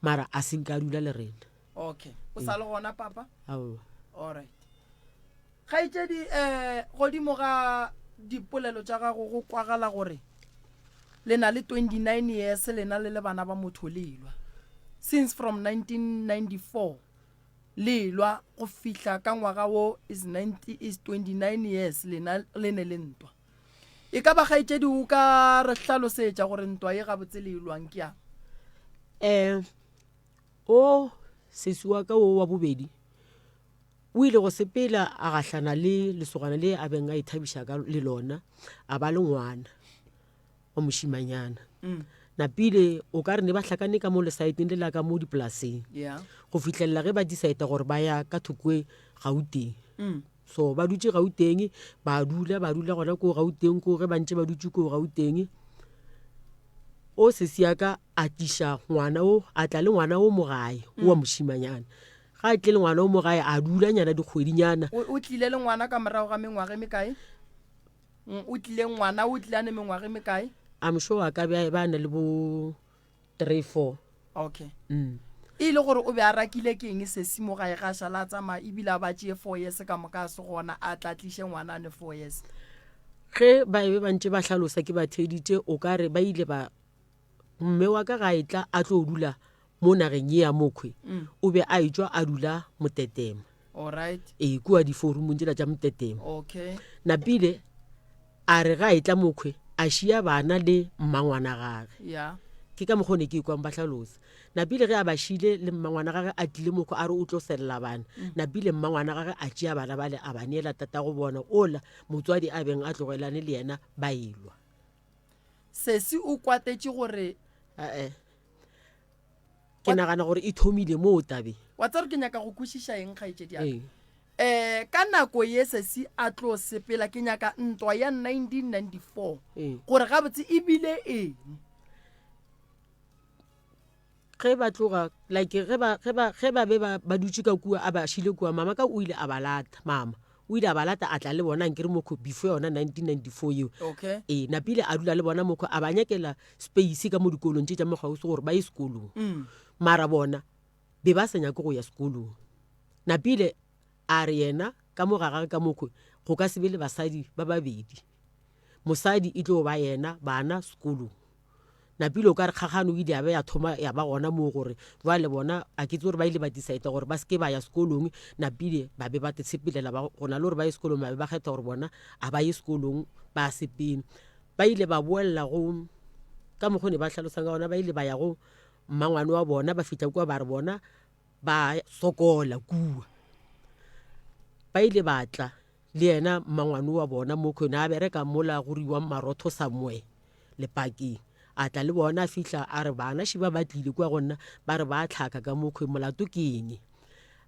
Mara a se nke a dula le rena. Okay. O sa le gona papa? Aowa. Alright. Kgaetšedi, eh, godimo ga dipolelo tša gago go kwagala gore le na le 29 years lena le le bana ba motho le elwa. Since from 1994 le elwa go fihla ka ngwaga wo is 90 is 29 years lena le ne le ntwa. E ka ba kgaetšedi o ka re hlalosetša gore ntwa ye gabotse le e lwang ke yang? Um o sesi wa ka o wa bobedi o ile go sepela a gahlana le lesogana le a beng a ithabiša ka le lona a ba le ngwana wa mošimanyana mm. napile o ka re ne ba hlakane ka mo lesaeteng le la ka mo dipolaseng yeah. go fihlelela ge ba decide gore ba ya ka thokwe gauteng mm. So ba dutše Gauteng, ba dula, ba dula gona koo Gauteng koo, ge ba ntše ba dutše koo Gauteng, o sesi ya ka a tliša ngwana o, a tla le ngwana o mo gae, o wa mošimanyana. Ga a tle le ngwana o mo gae, a dula nyana dikgwedinyana. O, o tlile le ngwana ka morago ga mengwaga e mekae? Mm, o tlile ngwana o tlile a ne mengwaga e mekae? I'm sure a ka be a ba na le bo 3 4 okay mm. e le gore o be a rakile ke eng sesi mo gae ga šala a tsamaya ebile a ba tšee four years ka moka a se gona a tla tliše ngwana a ne four years ge ba be ba ntše ba hlalosa ke ba theeditše o ka re ba ile ba mme wa ka ga e tla a tlo dula mo nageng ye ya mokhwe mm. o be a etšwa a dula motetema alright ee kua diforumong tsela tša motetema okay napile A re ge a etla mokhwe, a šia bana le mmangwana gage. Yeah. Ke ka mokgwa o ne ke ikwang ba hlalosa. Napile ge a ba šile le mmangwana gage a tlile mokhwe a re o tlo sella bana. Mm. Napile mmangwana gage a tšea bana bale a ba neela tatago bona ola motswadi a beng a tlogelane le yena ba elwa. Sesi o kwatetše gore Ae. Ke nagana gore e thomile moo tabe. Wa tseba gore ke nyaka go kwešiša eng kgaetšedi ya ka? Eh, ka nako ye sesi a tlo sepela ke nyaka ntwa ya 1994 gore gabotse e bile eng. Ge ba tloga like ge ba ge ba ge ba be ba ba dutše ka kua a ba šile kua mama ka o ile a ba lata mama o ile a ba lata a tla le bona nkere mokho before yona 1994 yeo okay ee napile a dula le bona mokho a ba nyakela space ka mo dikolong tše tša mokgausi gore ba ye sekolong mm. mara bona be ba sa nyake go ya sekolong. Napile a re yena ka mo ga gage ka mokhwe go ka se be le basadi ba babedi. Mosadi e tlo ba yena, bana sekolong. Napile o ka re kgagano e ile ya ba ya thoma ya ba gona moo gore jwale bona a ke tse gore ba ile ba decide gore ba se ke ba ya sekolong. Napile ba be ba te tshepelela ba go na le gore ba ye sekolong ba be ba kgetha gore bona a ba ye sekolong ba sepele. Ba ile ba boella go ka mokgwa o ne ba hlalosang ka gona ba ile ba ya go mmangwane wa bona ba fihla kua ba re bona ba sokola kua. Ba ile ba tla Le yena mmangwane wa bona Mokhwene a bereka mola go riwang marotho somewhere lepakeng. A tla le bona a fihla a re bana šiba ba tlile kua go nna ba re ba tlhaka ka Mokhwe molato ke eng?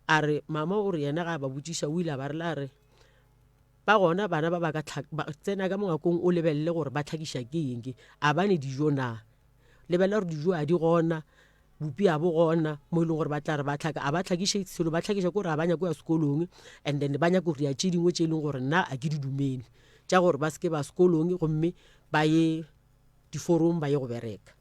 A re mama o re yena ga a ba botšiša o ile a ba rela a re ba gona bana ba ba ka ba tsena ka mongwakong o lebelele gore ba tlhakiša ke eng ke a ba ne dijo na? Lebelela gore dijo a di gona Bupi a bo gona mo e leng gore ba tla re ba tlhaka a ba tlhakiše selo ba tlhakiša ke gore a ba nyake go ya sekolong and then ba nyaka go dira tše dingwe tše e leng gore nna a ke di dumele tša gore ba se ke ba sekolong gomme ba ye diforong ba ye go bereka.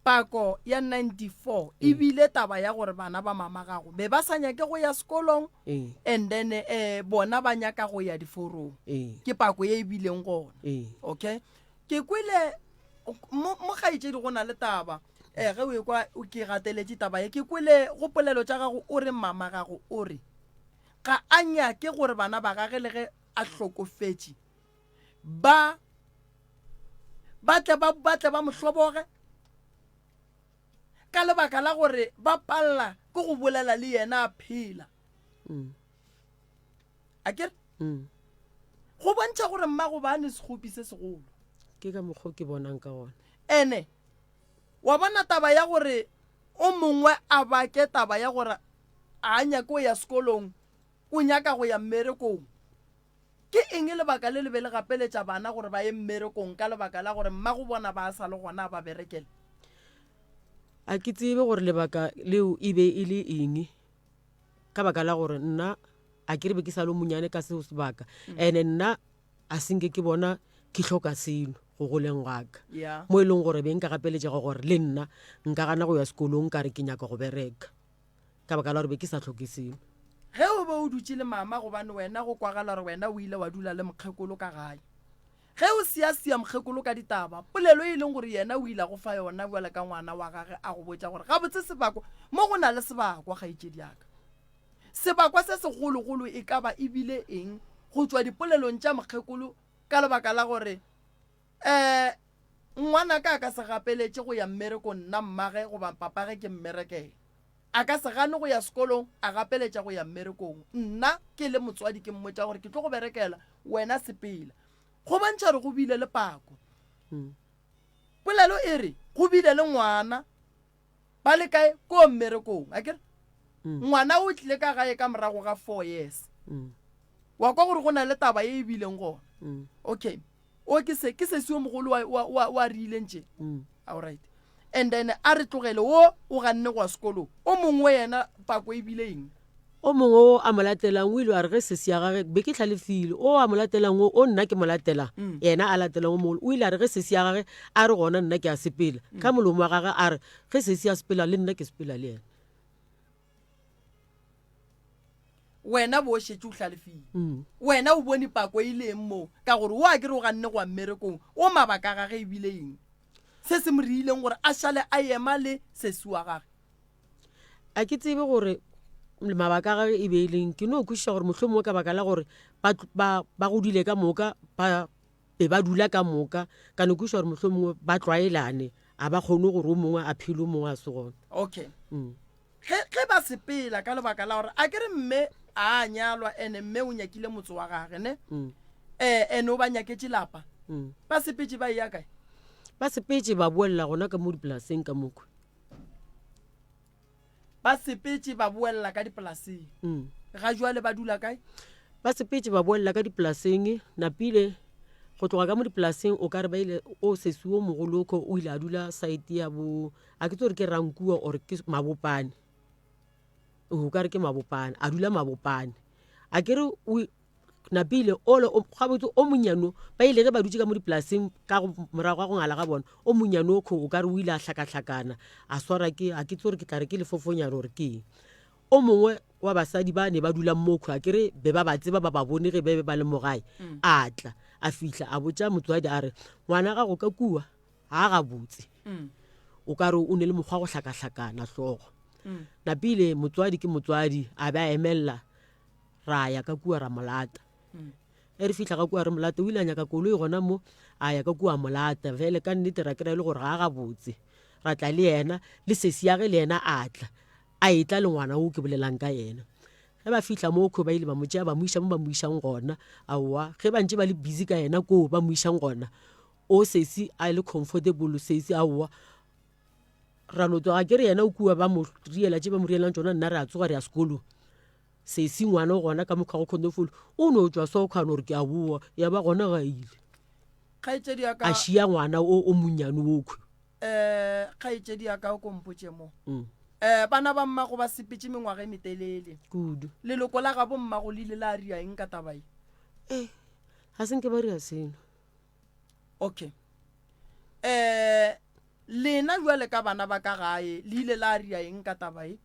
Pako ya 94 e bile taba ya gore bana ba mama gago be ba sa nyake go ya sekolong and then eh bona ba nyaka go ya diforong. Ke pako ye e bileng gona. Okay. Ke kwele mo mo kgaetšedi go na le taba um ge o ekwa ke gateletše taba ye ke kwele go polelo tša gago o re mama gago o re ga a nyake gore bana ba gage le ge a hlokofetše ba ba tle ba ba tle ba mo hloboge ka lebaka la gore ba palela ke go bolela le yena a phela mm. A ke re? Go bontšha gore mmago ba ne sekgopi se segolo. Ke ka mokgwa o ke bonang ka gona. Ene wa bona taba ya gore o mongwe a bake taba ya gore a nyake go ya sekolong, o nyaka go ya mmerekong. Ke eng lebaka le le be le gapeletša bana gore ba ye mmerekong ka lebaka la gore mmago bona ba sa le gona a ba berekela? A ke tsebe gore lebaka leo e be e le eng. Ka baka la gore nna a ke re be ke sa le monyane ka seo sebaka ene nna a senke ke bona ke hloka selo go goleng ga ka Yeah. mo e leng gore be nka gapeletšega gore le nna nka gana go ya sekolong ka re ke nyaka go bereka ka baka la gore be ke sa hloke selo. Ge o be o dutše le mama gobane wena go kwagala gore wena o ile wa dula le mokgekolo ka gae. Ge o siasia mokgekolo ka ditaba, polelo e leng gore yena o ile a go fa yona bjalo ka ngwana wa gage a go botša gore gabotse sebakwa mo go na le sebakwa kgaetšedi ya ka. Sebakwa se segologolo e ka ba e bile eng go tšwa dipolelong tša mokgekolo ka lebaka la gore um ngwanaka a ka se gapeletše go ya mmerekong nna mmage goba papage ke mmerekela. A ka se gane go ya sekolong a gapeletša go ya mmerekong. Nna ke le motswadi ke mmotša gore ke tlo go berekela, wena sepela. Go bontšha gore go bile le pako. Polelo e re go bile le ngwana ba le kae ko mmerekong akere ngwana o tlile ka gae ka morago ga 4 years. Wa kwa gore go na le taba ye e bileng gona. Okay. O ke se ke sesi yo mogolo wa wa wa, wa rileng tše. Mm. All right. And then a re tlogele wo o ganne go ya sekolong. O mongwe yena pako e bile eng? O mongwe o a mo latelang o ile wa re ge sesi ya gage be ke hlalefile o a mo latelang o o nna ke mo latelang mm. yena a latelang o mogolo o ile a re ge sesi ya gage a re gona nna ke a sepela mm. ka molomo wa gage a re ge sesi a sepela le nna ke sepela le yena Wena bo o šetše o hlalefile. Wena o bone pako e le eng moo? Ka gore o a ke re o ganne go ya mmerekong, o mabaka a gage e bile eng? Se se mo riileng gore a šale a ema le sesi wa gage. A ke tsebe gore mabaka a gage e be e leng. Ke no kwešiša gore mohlomongwe ka baka la gore ba, ba, ba godile ka moka, ba be ba dula ka moka, ka no kwešiša gore mohlomongwe ba tlwaelane, a ba kgone gore o mongwe a phele o mongwe a se gona. Okay. Ge, ge ba sepela ka lebaka la gore a ke re mme a a nyalwa ene mme o nyakile motse wa gage ne mm. eh, ene o ba nyaketše lapa mm. ba sepetše ba eya kae? Ba sepetše ba boelela gona ka mo dipolaseng ka mokhwi. Ba sepetše ba boelela ka dipolaseng mm. Ga jwale ba dula kae? Ba sepetše ba boelela ka dipolaseng napile go tloga ka mo dipolaseng o ka re ba ile o sesi o mogolo okho o ile a dula site ya bo a ke tse gore ke Rankua or ke Mabopane o ka re ke Mabopane a dula Mabopane a ke re o napile ole gabotse o monnyane ba ile ge ba dutse ka mo dipolaseng ka morago ga go ngala ga bona o monnyane o kho o ka re o ile a hlakahlakana a swara ke a ke tse gore ke tla re ke lefofonyane gore ke eng o mongwe wa basadi ba ne ba dulang mo kho a ke re be ba ba tseba ba ba bone ge be be ba le mo gae a tla. A fihla a botša motswadi a re, Ngwana gago ka kua ga a gabotse. O ka re o ne le mokgwa go hlakahlakana hlogo. Napile motswadi ke motswadi a be a emelela ra ya ka kua ra mo lata. Ge re fihla ka kua re mo lata o ile a nyaka koloi gona mo a ya ka kua a mo lata. Bjale ka nnete ra kry-a e le gore ga a gabotse. Ra tla le yena le sesi ya ge le yena a tla. A etla le ngwana wo ke bolelang ka yena. Ge ba fihla moo kho ba ile ba mo tšea ba mo iša mo ba mo išang gona. Aowa, ge ba ntše ba le busy ka yena koo ba mo išang gona, o sesi a le comfortable sesi aowa. Ra no tsoga ke re yena o kua ba mo riela tše ba mo rielang tšona nna re a tsoga re ya sekolong. Sesi ngwana o gona ka mokgwa go kgondofolo o no tšwa so kgano gore ke a boa ya ba gona ga ile. Kgaetšedi ya ka. A šia ngwana o o monnyane okhwi. um kgaetšedi ya ka o ko mpotše mo um bana ba mmago ba sepetše mengwaga e metelele kudu leloko la gabo mmago le ile la ria eng ka taba ye ee ga se nke ba ria seno okay um lena jwale ka bana ba ka gae le ile la ria eng ka taba ye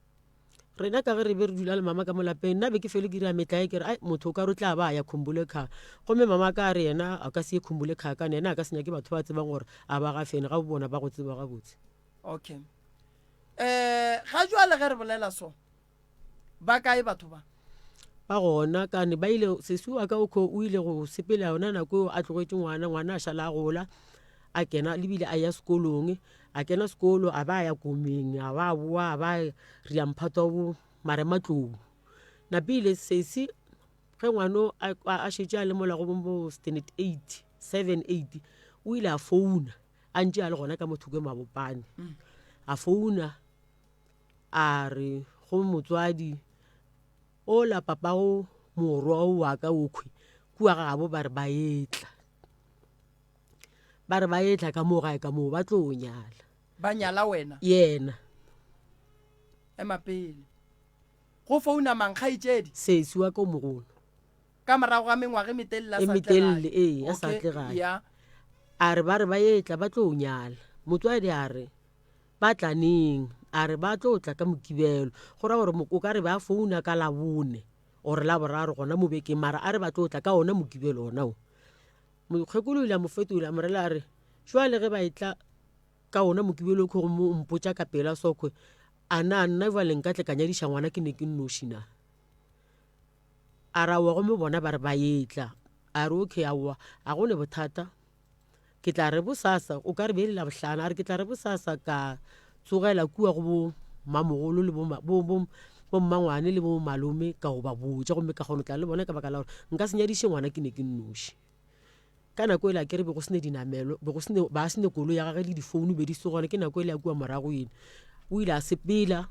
Rena ka ge re be re dula le mama ka mo lapeng, nna be ke fele ke dira metlae ke re, ai motho o ka re o tla ba a ya Khumbulekha. Gomme mama ka a re yena a ka se ye Khumbulekha kane yena a ka se nyake batho ba tsebang gore a ba gafene ga bo bona ba go tseba gabotse. Okay. Eh, ga jwale ge re bolela so, ba kae batho ba? Ba gona kane ba ile, sesi wa ka o kho o ile go sepela yona nako eo a tlogetše ngwana, ngwana a šala a gola, a kena le bile a ya sekolong. A kena sekolo a ba a ya komeng a ba a boa a ba ria mphato wa bo marematlou. Napile sesi ge ngwano a, a šetše a le mola go bo standard eight, seven, eight o ile a founa a ntše a le gona ka mo thoko mabopane. A founa a re go motswadi ola papago morwa wa ka okhwi kua gabo ba re ba etla. Ba re ba etla ka moo gae ka moo ba tlo nyala. Ba nyala wena? Yena. Ema pele. Go founa mang, kgaetšedi? Sesi wa ka o mogolo. Ka morago ga mengwaga e metelele a E sa tle metelele, gae. ee, a sa Okay, tle gae. ya. A re ba re ba etla ba tlo nyala. Motswadi a re ba tla neng? A re ba tlo tla ka Mokibelo. Go ra gore o ka re ba founa ka Labone or Laboraro gona mo bekeng mara a re ba tlo tla ka ona Mokibelo ona o. Mokgekolo o ile a mo fetola a mo rela a re, Jwale ge ba etla ka ona mokibelo okhwe gomme o mpotša ka pela sokhwe, a na nna jwale nka tle ka nyadiša ngwana ke ne ke nnoši na? A re aowa gomme bona ba re ba etla. A re okay aowa a go ne bothata ke tla re bosasa o ka re be e le Labohlano a re ke tla re bosasa ka tsogela kua go bo mmamogolo le bo, bo, bo, bo mmangwane le bo malome ka go ba botša gomme ka kgona go tla le bona ka baka la gore nka se nyadiše ngwana ke ne ke nnoši. Ka nako ela ke re be go sene dinamelo, be go sene, ba sene koloi ya gage le difounu be di se gona, ke nako ela ya kua morago ena. O ile a sepela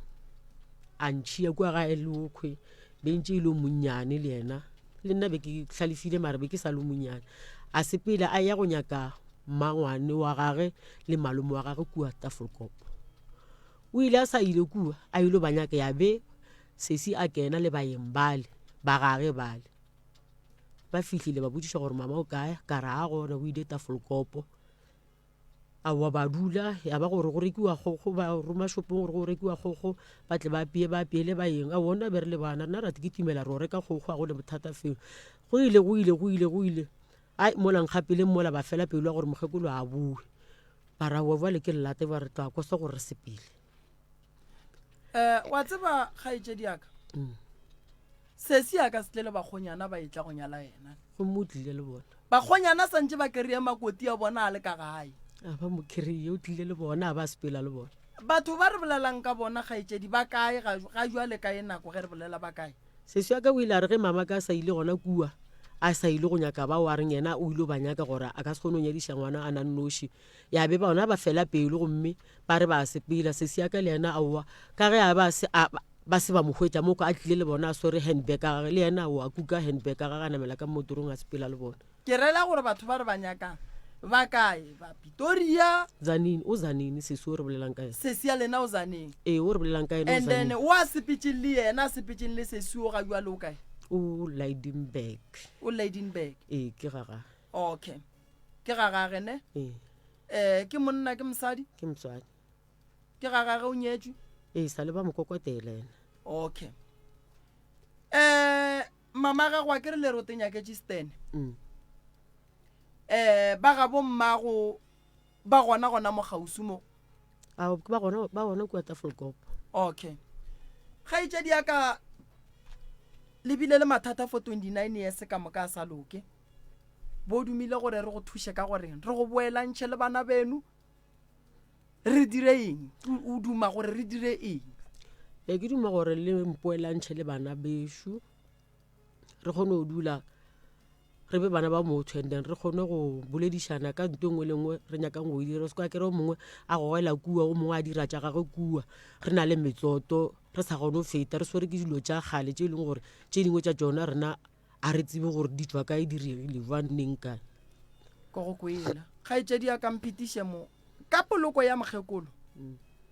a ntšhia kua gae le okhwe be ntše e le o monnyane le yena le nna be ke hlalefile mara be ke sa le o monnyane. A sepela a ya go nyaka mmangwane wa gage le malome wa gage kua Tafelkop. O ile a sa ile kua a ile ba nyaka ya be sesi a kena le baeng bale ba gage bale. Ba fihlile ba botšiša gore mama o kae, ka re a gona o ile Tafelkopo. Aowa ba dula ya ba gore go rekiwa kgogo ba roma shopong gore go rekiwa kgogo ba tle ba apeye ba apeele baeng. Aowa nna be re le bana rena ra kitimela ro reka kgogo ga go ne bothata felo. Go ile go ile go ile go ile ai mola nkgapeleng mola ba fela pelo ya gore mokgekolo a boe. Ba re aowa bjale ke lelate ba re tla kosa gore re sepele. Um wa tseba kgaetšedi ya ka sesi ya ka se tle le bakgonyana ba etla go nyala yena. Gomme o tlile le bona. Bakgonyana santše ba kry-e makoti a bona a le ka gae. A ba mo kry-e o tlile le bona a ba sepela le bona. Batho ba re bolelang ka bona kgaetšedi ba kae ga ga jwale ka e nako ge re bolela ba kae? Sesi wa ka o ile a re ge mama ka a sa ile gona kua a sa ile go nyaka bao a reng yena o ile ba nyaka gore a ka se kgone go nyadiša ngwana a na nnoši ya be bona ba fela pelo gomme ba re ba sepela. Sesi ya ka le yena aowa ka ge a ba se a ba se ba mo hwetša mo kwa a tlile le bona a swere handbag ya gage le yena aowa a kuka handbag ya gage a namela ka motorong a sepela le bona. Ke rela gore batho ba re ba nyakang ba kae? Ba Pitoria. Zanini, o Zanini sesi o re bolelang ka yena. Sesi ya lena o Zanini. Ee, o re bolelang ka yena o And then Zanini. o a sepetšeng le yena, a sepetšeng le sesi o ga jwale o kae? O Lydenburg. O Lydenburg. Ee, ke ga gage. Okay. Ke ga gage ne? Ee. Eh, ke monna ke mosadi? Ke mosadi. Ke ga gage o nyetšwe? Ee, sa le ba mo kokotela yena. Okay. Eh, mama gago a ke re le rote nyaketše Stan. Mm. Um ba gabo mmago ba gona gona mo kgauswi mo? A ba gona ba gona kua Tafelkop. Okay. Kgaetšedi ya ka le bile le mathata for 29 years ka moka a sa loke. Bo dumile gore re go thuše ka goreng? Re go boelantšhe le bana beno? Re dire eng? O duma gore re dire eng? Ee, ke duma gore le mpoelantšhe le bana bešo. Re kgone go dula re be bana ba motho and then re kgone go boledišana ka nto e nngwe le nngwe re nyakang go e dira. Se ka kry-a o mongwe a gogela kua, o mongwe a dira tša gagwe kua. Re na le metsoto, re sa kgone go feta, re swerwe ke dilo tša kgale tše e leng gore tše dingwe tša tšona rena ga re tsebe gore di tšwa kae, di diregile jwang, neng, kae. Ko go kwela. Kgaetšedi ya ka mphetiše mo ka poloko ya mokgekolo.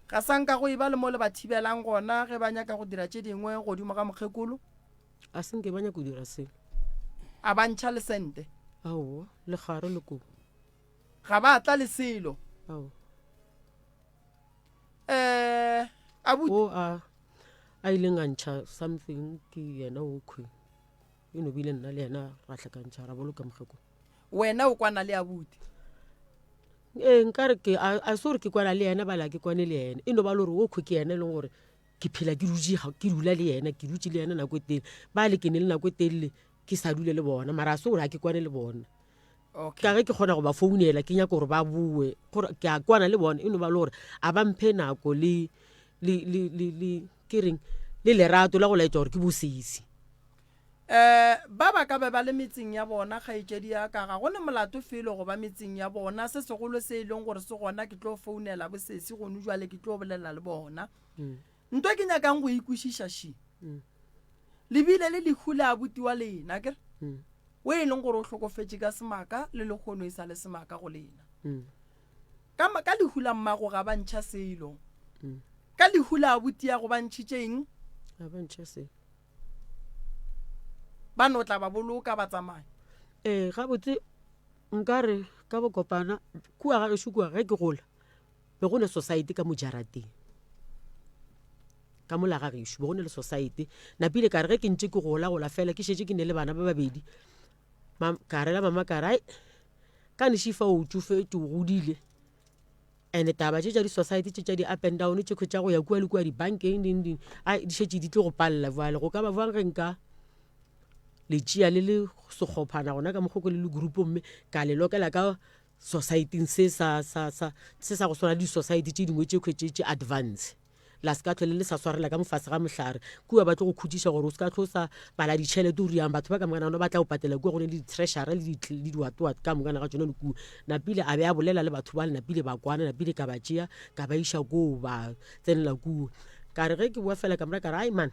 Ga sa nka go e ba le mo le ba thibelang gona ge ba nyaka go dira tše dingwe godimo ga mokgekolo. A se nke ba nyaka go dira selo. A ba ntšha le sente? Aowa, le gare le koo. Ga ba tla le selo? Aowa. Eh, abuti. O a a ileng a ntšha something ke yena o khwe. E no bile nna le yena ra hlakantšha ra boloka mokgekolo. Wena o kwana le abuti? Ee, nkare ke a a se gore ke kwana le yena bala ke kwane le yena. E no ba le gore o khwe ke yena e leng gore ke phela ke dutše ke dula le yena ke dutše le yena nako e telele ba le ke ne le nako e telele ke sa dule le bona mara a se gore ga ke kwane le bona ka ge ke kgona go ba founela ke nyaka gore ba boe gore ke a kwana le bona e no ba le gore a ba mphe nako le le le le le ke reng le lerato la go laetša gore ke bosesi Um ba ba ka be ba le metseng ya bona, kgaetšedi ya ka, ga go ne molato felo go ba metseng ya bona. Se segolo se e leng gore se gona, ke tlo founela bosesi gonu jwale, ke tlo bolela le bona. Nto ke nyakang go e kwešiša še, le bile le lehu le abuti wa lena, akere? O e leng gore o hlokofetše ka semaka, le lehono e sa le semaka go lena. Ka, ka lehu la mmago ga ba ntšha selo. Ka lehu la abuti ya go ba ntšhitše eng? Ga ba ntšha selo. Ba no tla ba boloka ba tsamaya. Ee, gabotse nka re ka bokopana kua ga gešo kua ge ke gola be go ne society ka mo jarateng ka mola ga gešo be go ne le society napile ka re ge ke ntše ke gola gola fela ke šetše ke ne le bana ba babedi ka rela mama ka re ai ka nešifa o tšofetše o godile And taba tše tša di-society tše tša di-up and down tše tša go ya kua le kua dibankeng ding ding a di šetše di tlo go palela bjale go ka ba bjang ge nka le tšea le le sekgophana gona ka mokgwa ko le le group mme ka le lokela ka society-ing se sa sa sa se sa go swana le di-society tše dingwe tše tše tše advance. La se ka hlwe le le sa swarela ka mofase ga mohlare. Kua ba tlo go khutšiša gore o se ka hlwe o sa bala ditšhelete o riang. Batho ba ka mokana gona ba tla go patela kua go ne le di-treasurer le di diwatwat ka mokana ga tšona le kua. Napile a be a bolela le batho bale napile ba kwana napile ka ba tšea ka ba iša koo ba tsenela kua. Ka re ge ke boa fela ka mora ka re ai man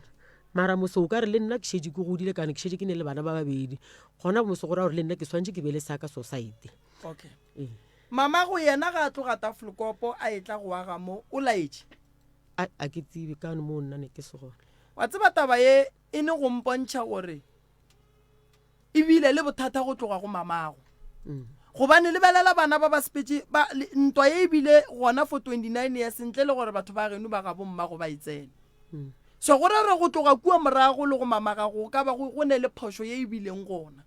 mara mose o ka re le nna ke šetše ke godile kane ke šetše ke ne le bana ba babedi gona mose go ra gore le nna ke swantše ke be le sa ka society. Okay. Ee. Mamago yena ga a tloga Tafelkopo a etla go aga mo, o laetše. A, a ke tsebe kano moo nna ne ke se gona. Wa tseba taba ye e ne go mpontšha gore e bile le bothata go tloga go mamago. Gobane lebelela bana ba ba sepetše ba, le, ntwa ye e bile gona for 29 years ntle le gore batho ba geno ba gabo mmago ba e tsene. So go ra gore go tloga kua morago le go mama gago go ka ba go, go ne le phošo ye e bileng gona.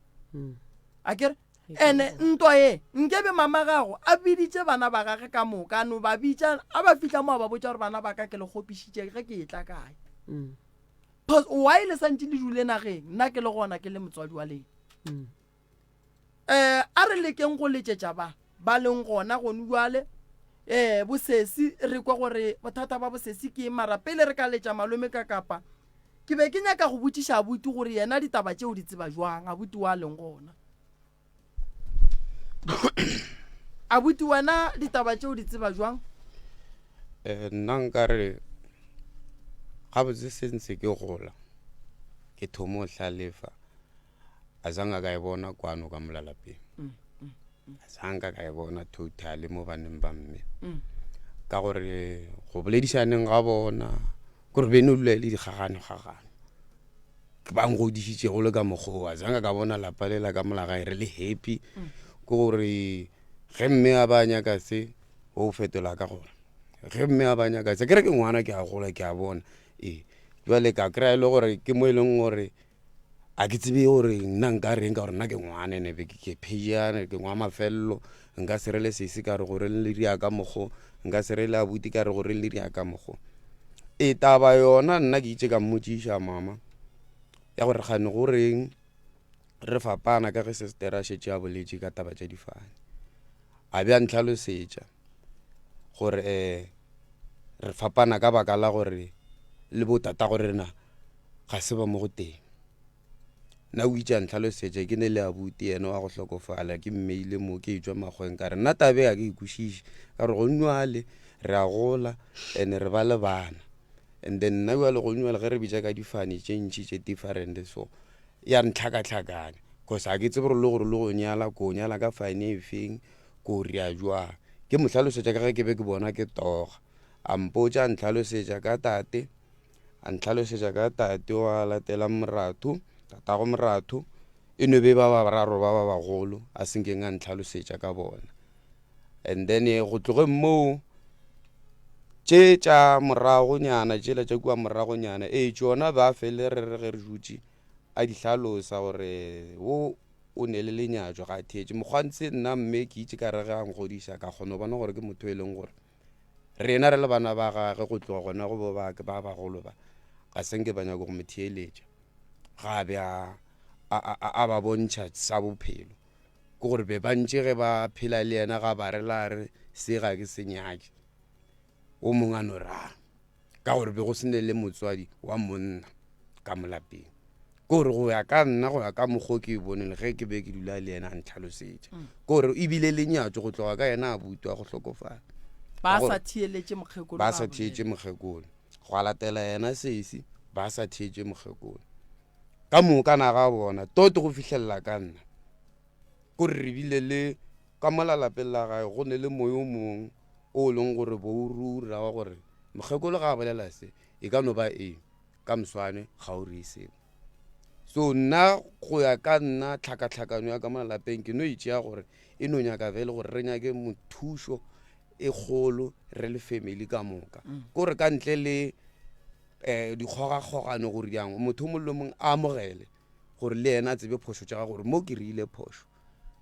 Akere? Ene ntwa ye, nkebe mama gago a biditše bana ba gage ka moka, a no ba bitša, a ba fihla mo a ba botša gore bana ba ka ke le kgopišitše ge ke etla kae. Pos, why le santše le dule nageng, nna ke le gona ke le motswadi wa lena. Eh, a re lekeng go letšetša ba ba leng gona gonu bjale, eh, bosesi, re kwe gore bothata ba bosesi ke eng, mara pele re ka letša malome ka kapa, Ke be ke nyaka go botšiša abuti gore yena ditaba tše o di tseba jwang, abuti wa leng gona. Abuti wena ditaba tše o di tseba jwang? Eh, nna nka re gabotse se ntse ke gola ke thomo hlalefa a zanga ka e bona kwano ka mola lapeng mm, mm, mm. a zanga ka e bona totally mo baneng ba mme ka gore go boledišaneng ga bona Kore be no dula e le dikgagano-gagano. Ke ba ngodišitše go le ka mokgowa. Zanga ka bona lapa le la ka mola gae re le happy. Ke gore ge mme a ba nyaka se, o fetola ka gore ge mme a ba nyaka se, ke re ke ngwana ke a gola ke a bona. Ee, jwale ka kry-a e le gore ke mo e leng gore. A ke tsebe gore nna nka reng ka gore nna ke ngwana ene be ke phejana ke ngwa mafelelo nka se rele sese ka re gore le ria ka mokgo nka se rele abuti ka re gore le ria ka mokgo e taba yona nna ke itse ka mmotšiša mama ya gore gane go reng re fapana ka ge sister a šetše a boletše ka taba tša difane a be a ntlhalosetša gore um re fapana ka baka la gore le bo tatago rena ga se ba mo go teng. Nna o itše a ntlhalosetša ke ne le abuti yena wa go hlokofala ke mmeile mo ke etšwa makgweng ka re nna tabe ga ke e kwešiše ka gore gonjwale re a gola and re ba le bana and then nna jale gonjwale ge re bitša ka difane tše ntši tše different so ya ntlhakatlhakanya cause ga ke tsebe gore le gore le go nyala ko nyala ka fane e feng ko ria jwang ke mo hlalosetša ka ge ke be ke bona ke toga a mpotša a ntlhalosetša ka tate A ntlhalosetša ka tate wa latelang moratho, tatago moratho, e no be ba ba bararo ba ba bagolo a senkeng a ntlhalosetša ka bona. And then eh, go tlogeng moo tše tša moragonyana tšela tša kua moragonyana ee tšona ba fele re re ge re dutše a di hlalosa gore wo o ne le lenyatšo ga a theetše mokgwantse nna mme ke itše ka re ge a nkgodiša ka kgona go bona gore ke motho e leng gore Rena re le bana ba gage go tloga gona go bo ba ba bagolo ba ga se nke ba nyaka go mo theeletša ga a be a a ba bontšha sa bophelo ke gore be ba ntše ge ba phela le yena ga ba re la re se ga ke se nyake o mongwe a no ra ka gore be go se ne le motswadi wa monna ka mo lapeng Ke gore go ya ka nna, go ya ka mokgwa o ke e boneng ge ke be ke dula le yena a ntlhalosetša, mm. ke gore e bile lenyatso go tloga ka yena a butwa go hlokofala. Ba sa theeletše mokgekolo. Ba sa theetše mokgekolo. Go a latela yena sesi, ba sa theetše mokgekolo. Ka moka na ga bona, toto go fihlelela ka nna. Ko re bile le ka mola lapeng la gae go ne le moyo o mongwe o leng gore bo o rura wa gore mokgekolo ga a bolela se e ka no ba eng. Ka moswane ga o reye seo. So nna go ya ka nna tlhakatlhakano ya ka mo lapeng ke no e tšea gore e no nyaka fele gore re nyake mothušo e kgolo re le family ka moka. Mm. Kore ka ntle le um dikgogakgogano gore jang motho o mongwe le mongwe a amogele gore le yena a tsebe phošo tša gagwe gore mo ke reile phošo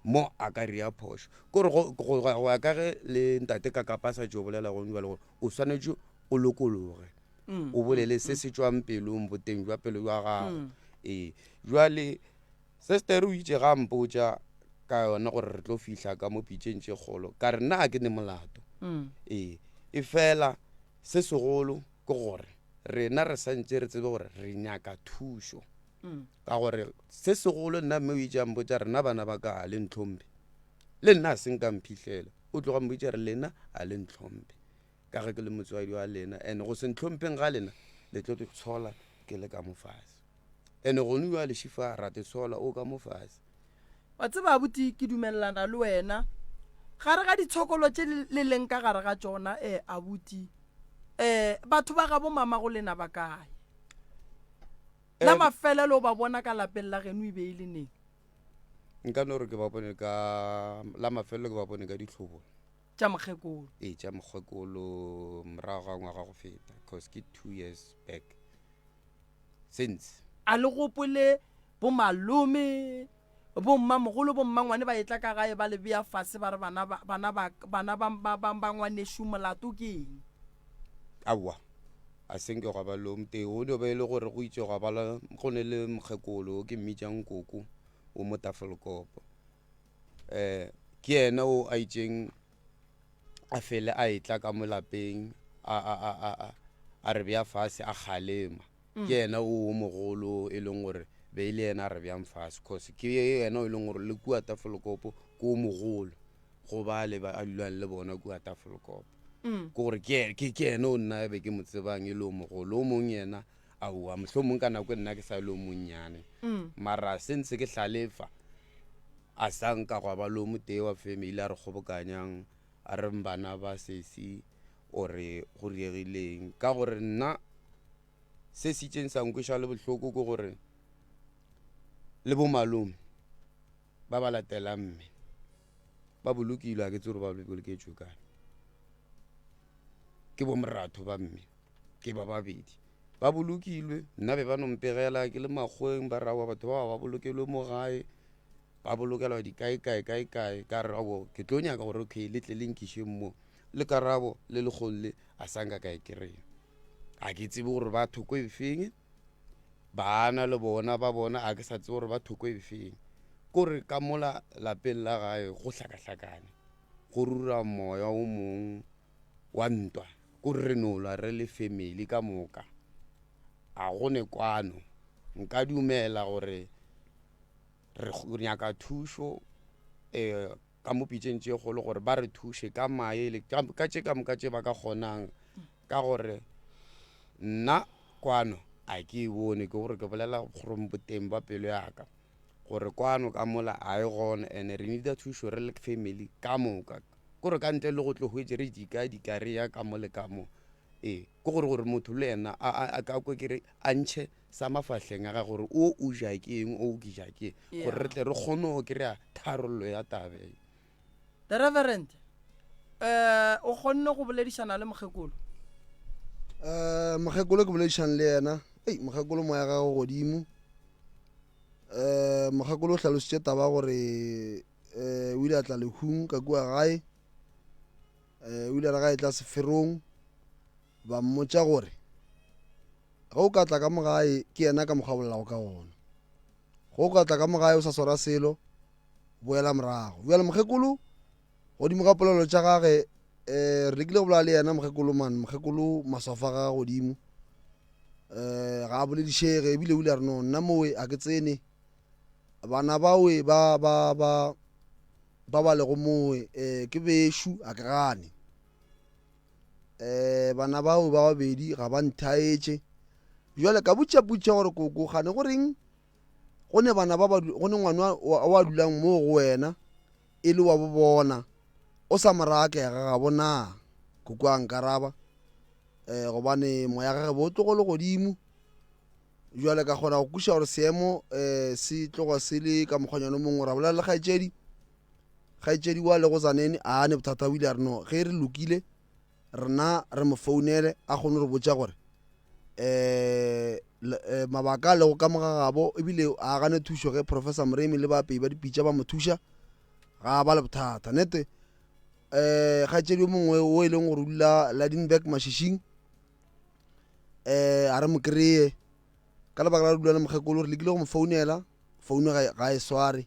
mo a ka rea phošo kore go ya ka ge le ntate ka kapa sa tšo bolela gone jale gore o swanetše o lokologe mm. o bolele se se tšwang pelong boteng jwa pelo jwa gago mm. ee jwale sister o itše ga mpotša ka yona gore re tlo fihla ka mo pitšeng tše kgolo ka re nna ga ke ne molato mm. ee e fela se segolo ke gore rena re santse re tsebe gore re nyaka thušo ka gore se segolo nna mme o itše a mpotša rena bana ba ka le ntlhomphe le nna a se nka mphihlela o tloga mpotša re lena a le ntlhomphe ka ge ke le motswadi wa lena and go se ntlhompheng ga lena le tlo tshola ke le ka mo fase and gone jale šifa ra te tshola o ka mo fase. Wa tseba abuti ke dumelelana le wena gare ga ditshokolo tše le leng ka gare ga tšona eh abuti eh batho ba gabo mama go lena ba kae la mafelelo o ba bona ka lapeng la geno e be e le neng? Nka no re ke ba bone ka la mafelelo ke ba bone ka ditlhobolo. Tša mokgekolo. Ee, tša mokgekolo morago ga ngwaga go feta cause ke two years back since. A le gopole bomalome, bommamogolo, bommangwane ba etla ka gae ba le bea fase ba re bana ba, bana ba, bana ba, ba, ba, ba ngwanešu molato ke eng? Aowa, a se nke gwa ba le o motee. Go no ba e le gore go itše gwa ba le, go ne le mokgekolo o ke mmitšang koko o mo Tafelkopo. um ke yena o a itšeng a fele a etla ka mo lapeng a re bea fase a kgalema mm. ke yena o mogolo e leng gore be e le yena a re bjang fase cause ke yena o e leng gore le kua tafolkopo ke o mogolo go ba le ba a dulang le bona kua tafolkopo mm. ke gore ke yena o nna be ke mo tsebang e le o mogolo o mong yena aowa mohlomong ka nako e nna ke sa le o monnyane mm. mara se ntse ke hlalefa A sa nka gwa ba le o motee wa family a re kgobokanyang a re bana ba sesi ore go diregileng ka gore nna se se itšeng sa nkweša le bohloko ke gore le bo malome ba ba latelang mme ba bolokilwe a ke tse gore ba boloketšwe kae ke bo moratho ba mme ke ba babedi. Ba bolokilwe, nna be ba no mpegela ke le makgoweng ba re aowa batho bao ba bolokelwe mo gae, ba bolokelwa dikae kae kae kae. Ka re aowa ke tlo nyaka gore okay le tle le nkišeng mo. Le karabo le lekgong le a sa nka ka e kry-a. Ga ke tsebe gore ba thoko e feng, bana le bona ba bona a ke sa tsebe gore ba thoko e feng. Kore ka mola lapeng la gae go hlakahlakane, go rura moya o mong wa ntwa ko re no lwa re le family ka moka a go ne kwano nka dumela gore re nyaka thušo um ka mo pitšeng tše kgolo gore ba re thuše ka maele ka tše ka moka tše ba ka kgonang ka gore nna kwano a ke e bone ke gore ke bolela gore boteng ba pelo ya ka gore kwano ka mola a e gona and re needa thušo re le family ka moka Kore ka ntle le go tlo hwetše re dika dika re ya ka mo le ka mo. Ee, ke gore gore motho le yena a a a ka kwe ke re a ntšhe sa mafahleng a gagwe gore o o ja ke eng, o ke ja ke eng, gore re tle re kgone go kry-a tharollo ya taba e. The Reverend, eh, o kgonne go boledišana le mokgekolo? Eh, mokgekolo ke boledišane le yena. Ei, mokgekolo moya gagwe godimo. Eh, mokgekolo o hlalositše taba gore eh, o ile a tla lehung ka kua gae eh, o ile a re ga e tla seferong ba mmotša gore ge o ka tla ka mo gae ke yena ka mokgwa bolelago ka gona ge o ka tla ka mo gae o sa swara selo boela morago bjale mokgekolo godimo ga polelo tša gage um re lekile go bolela le yena mokgekolo man mokgekolo maswafo a gage godimo um ga a boledišege ebile o ile a re no nna mowe a ke tsene Bana bawe ba ba ba ba ba lego mowe eh, ke bešu a ke gane eh, bana bao ba babedi ga ba nthaetše jale ka botša putša gore koko gane go reng go ne bana ba go ne ngwana wa dulang moo go wena e le wa bo bona o sa mo raya ga gabo na koko a nkaraba um gobane moya gage bo tlogo le godimo Bjale ka kgona go kwešiša gore seemo um se tloga se le ka mokgwanyana o mongwe. Ra bolela le kgaetšedi, kgaetšedi wa lego Tzaneen a ne bothata o ile a re no ge re lokile rena re mo founele a kgone re botša gore um mabaka a lego ka mo ga gabo ebile a gane thušo ge Professor Moremi le baapei ba dipitša ba mo thuša ga ba le bothata. Nete um kgaetšedi yo mongwe o e leng gore o dula Lydenburg Mashishing um a re mo kry-e ka lebaka la dula le mokgekolo re lekile go mo founela founu ga e sware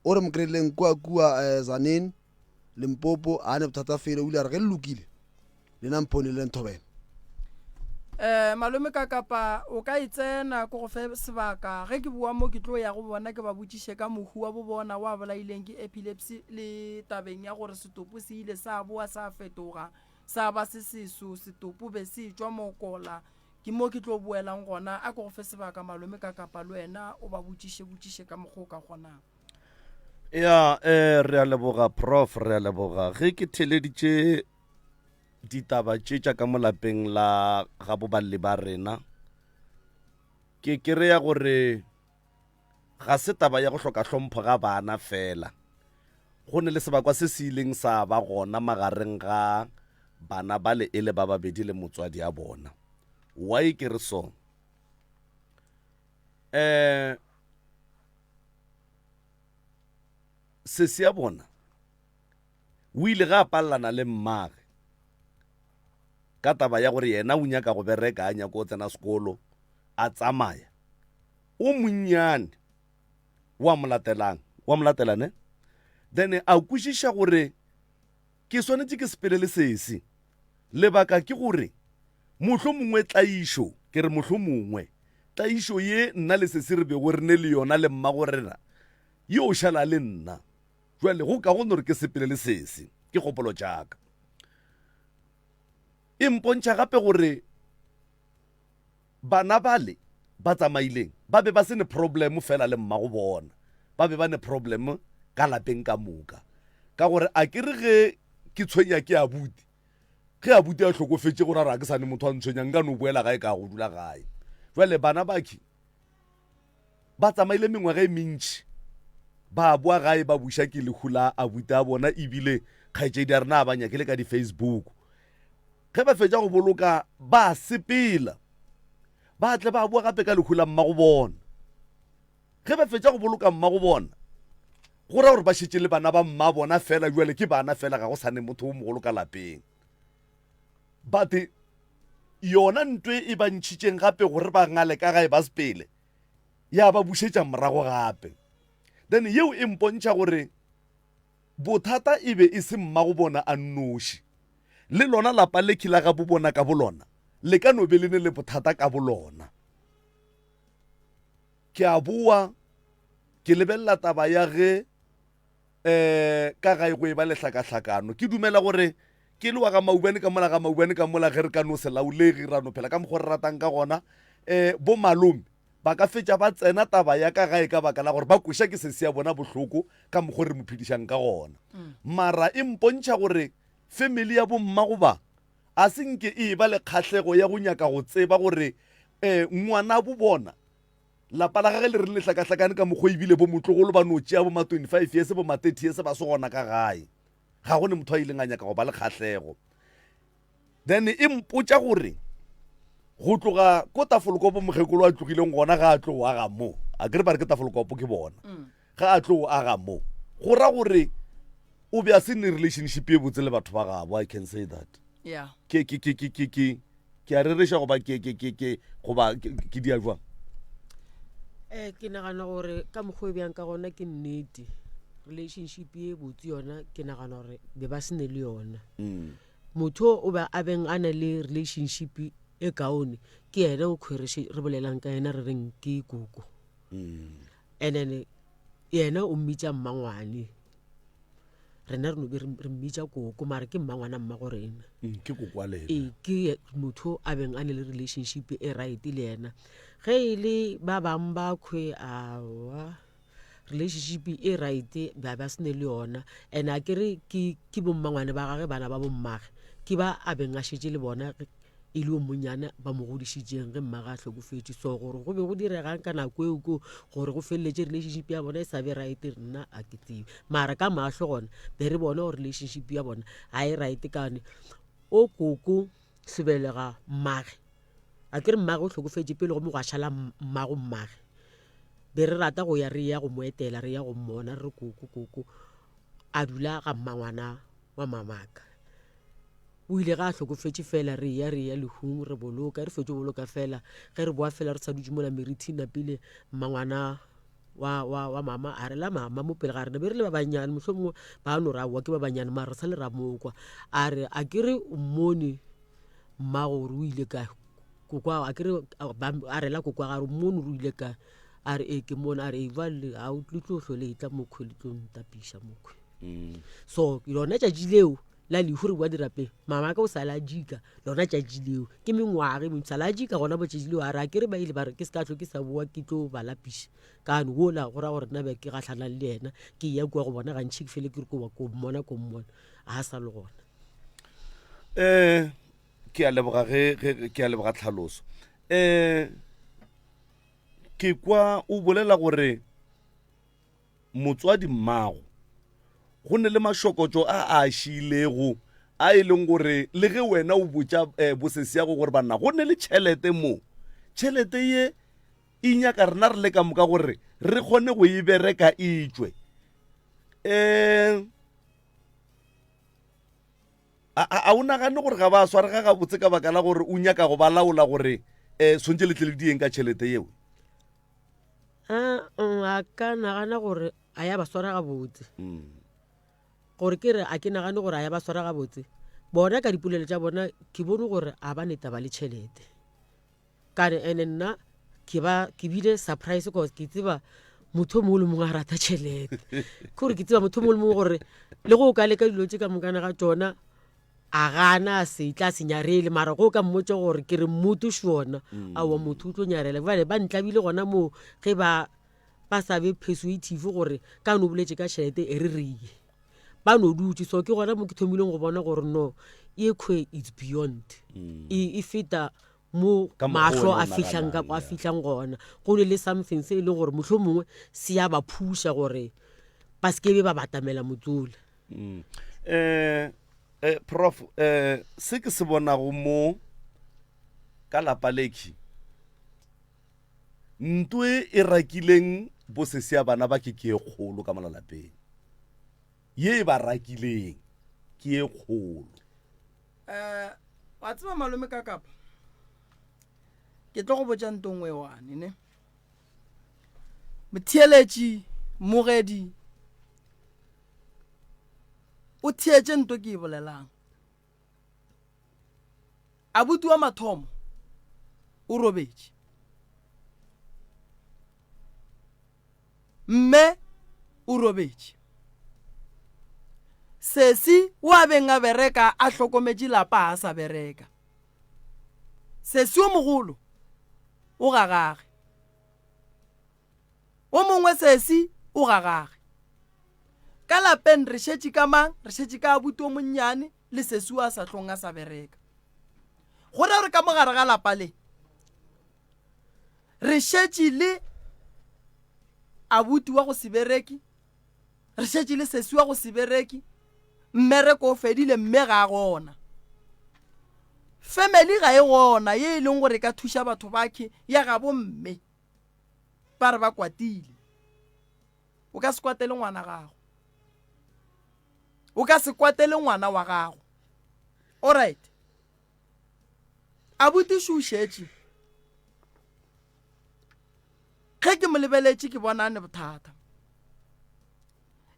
o re mo kry-ileng kua kua um Tzaneen Limpopo a ne bothata fele o ile a re ge le lokile lena mphone le nthobela. Um malome ka kapa o ka e tsena ko go fe sebaka ge ke boa mo ke tlo ya go bona ke ba botšiše ka mohu wa bo bona wa bolaileng ke epilepsy le tabeng ya gore setopo se ile sa boa sa fetoga Sa ba se seso, setopo be se etšwa mokola. Ke mo ke tlo boelang gona. A ke go fe sebaka malome ka kapa le wena o ba botšiše botšiše ka mokgwa o ka kgonang. Ya, eh, re a leboga prof, re a leboga. Ge ke theleditše ditaba tše tša ka mo lapeng la ga boballi ba rena, ke kereya gore Ga se taba ya go hloka hlompho ga bana feela. Go ne le sebakwa se se ileng sa ba gona magareng ga bana bale e le ba babedi le motswadi a bona. Why ke re so? Eh, sesi ya bona o ile ge a palelana le mmage ka taba ya gore yena o nyaka go bereka a nyaka go tsena sekolo a tsamaya o monnyane wa mo latelang wa mo latela ne then a kwešiša gore ke swanetše ke sepele le sesi lebaka ke gore mohlo mongwe tlaišo ke re mohlo mongwe tlaišo ye nna le sesi re bego re ne le yona le mmago rena yo šala le nna jwale go ka go no re ke sepele le sesi ke kgopolo tšaka e mpontšha gape gore Bana bale ba tsamaileng ba be ba se ne problem fela le mmago bona, ba be ba ne problem ka lapeng ka moka. Ka gore a ke re ge ke tshwenya ke abuti, ge abuti a hlokofetše go ra gore a ke sa ne motho a ntshwenyang, nka no boela gae ka go dula gae. Jwale bana bakhi ba tsamaile mengwaga e mentši ba boa gae ba buša ke lehu la abuti a bona ebile kgaetšedi a rena a ba nyakile ka di-Facebook. Ge ba fetša go boloka ba sepela. Ba tle ba boa gape ka lehu la mmago bona. Ge ba fetša go boloka mmago bona, go ra gore ba šetše le bana ba mma bona fela, bjale ke bana fela, ga go sa ne motho o mogolo ka lapeng. But yona ntwe e ba ntšhitšeng gape gore ba ngale ka gae ba sepele, ya ba bušetša morago gape. Then yeo e mpontšha gore bothata e be e se mmago bona a nnoši. Le lona lapa lekhi la gabo bona ka bolona le ka no be le ne le bothata ka bolona. Ke a boa ke lebelela taba ya ge um ka gae go e ba lehlakahlakano. Ke dumela gore ke le wa ga Maubane ka mola ga Maubane ka mola ge re ka no se laolege ra no phela ka mokgwa re ratang ka gona, um bo malome ba ka fetša ba tsena taba ya ka gae ka baka la gore ba kweša ke sesi ya bona bohloko ka mokgwa re mo phedišang ka gona. Mara e mpontšha gore family ya bomma goba a se nke e eba le kgahlego ya go nyaka go tseba gore um ngwanabo bona lapa la gage le reng le hlakahlakane ka mokgwa ebile bo motlogolo ba no tšea bo ma 25 years bo ma 30 years ba se gona ka gae. Ga go ne motho a ileng a nyaka go ba le kgahlego. Then e mpotša gore go tloga ko Tafelkopo mokgekolo a tlogileng gona ga a tlo aga mo, a kere ba re ke Tafelkopo ke bona, ga a tlo aga mo, go ra gore o be a se ne relationship e botse le batho ba gabo. I can say that. Yeah. Ke ke ke ke ke ke ke a rereša goba ke ke ke ke goba ke ke dia jwang? Eh ke nagana gore ka mokgwa e bjang ka gona ke nnete. Relationship e botse yona ke nagana gore be ba se ne le yona. Motho o be a beng a na le relationship e kaone ke yena o khwereše re bolelang ka yena re reng ke koko. And then yena o mmitša mmangwane. Rena re no be re mmitša koko mara ke mmangwana mmago rena. Ke koko wa lena. Ee, ke motho a beng a ne le relationship e right le yena. Ge e le ba bang ba khwe aowa relationship e right ba ba se ne le yona. And a ke re ke ke bommangwane ba gage bana ba bommage ke ba a beng a šetše le bona e le yo monnyane ba mo godišitšeng ge mmage a hlokofetše. So gore go be go diregang ka nako eo ko gore go feleletše relationship ya bona e sa be right nna a ke tsebe. Mara ka mahlo gona be re bona gore relationship ya bona ga e right ka gobane o koko sebelega mmage a ke re mmage o hlokofetše pele gomme gwa šala mmago mmage. Be re rata go ya re ya go mo etela re ya go mmona re re koko koko a dula ga mmangwana wa mamaka. O ile ge a hlokofetše fela re eya re eya lehung re boloka, re fetše go boloka fela ge re boa fela re sa dutše mola merithi napile mmangwana wa, wa, wa mama a re la mama mo pele ga rena be re le ba bannyane mohlomongwe ba no re aowa ke ba bannyane mara re sa le ra mokwa a re a ke re o mmone mmago gore o ile kae koko a ke re a rela koko ga re mmone gore o ile kae a re ee ke mmone a re ee jwale ga o le tlo hlole e tla mokhwe le tlo ntapiša mokhwe so lona tšatši leo la lehu re boa dirapeng mama ka o sa la jika lona tšatši leo ke mengwaga e sa la jika gona botšatši leo a re a ke re ba ile ba re ke se ka tlo ke sa boa ke tlo ba lapiša kane wola go ra gore nna be ke gahlanang le yena ke ya kua go bona gantšhi ke fele ke re ko ko mmona ko mmona a sa le gona. Um ke a leboga ge ge ke a leboga tlhaloso. Um ke kwa o bolela gore Motswadi mmago, go ne le mašokotšo a a šiilego a e leng gore le ge wena o botša eh, bosesiago gore banna go ne le tšhelete mo, tšhelete ye e nyaka rena re le ka moka gore re kgone go e bereka e tšwe. Um a o nagane gore ga ba swarega gabotse ka baka la gore o nyaka go ba laola gore um swantše le tle le dieng ka tšhelete yeo? A ka nagana gore a ya ba swara gabotse. Gore ke re a ke nagane gore a ya ba swara gabotse. Bona ka dipolelo tša bona ke bone gore a ba ne taba le tšhelete. Kare ene nna ke ba ke bile surprise cause ke tseba motho o mongwe le mongwe a rata tšhelete. Ke gore ke tseba motho o mongwe le mongwe gore le go o ka leka dilo tše ka mokana ga tšona a gana a se tla se nyarele mara go ka mmotša gore ke re mmoto šona mm. aowa motho o tlo nyarela bale ba ntlabile gona moo ge ba ba sa be persuative gore ka no boletse ka tšhelete e re reye ba no dutse so ke gona mo ke thomileng go bona gore no e kgwe it's beyond mm. e, e feta mo mahlo a fihlang ka a fihlang gona go ne le something se e leng gore mohlho mongwe se ya ba phuša gore ba se ke be ba batamela motsola mm. eh Eh, prof, eh, se ke se bonago mo ka lapa lekhi, Ntwe e rakileng bosesi ya bana ba ke ke e kgolo ka mola lapeng. Ye e ba rakileng ke e kgolo. Um wa tseba malome ka kapa ke tlo go botša nto nngwe wane ne motheeletši mogedi o theetše nto ke e bolelang Abuti wa mathomo o robetše. Mme o robetše. Sesi o a beng a bereka a hlokometše lapa a sa bereka. Sesi o mogolo o ga gage. O mongwe sesi o ga gage. Ka lapeng re šetše ka mang? Re šetše ka abuti o monnyane le sesi o a sa hlong a sa bereka. Go ra gore ka mo gare ga lapa le re šetše le abuti wa go se bereke, re šetše le sesi wa go se bereke, mmereko o fedile mme ga a gona. Family ga e gona ye e leng gore e ka thuša batho bakhe ya gabo mme. Ba re ba kwatile. O ka se kwatele ngwana gago. O ka se kwatele ngwana wa gago. Alright. Abuti šo šetše. Ge ke mo lebeletše ke bona a ne bothata.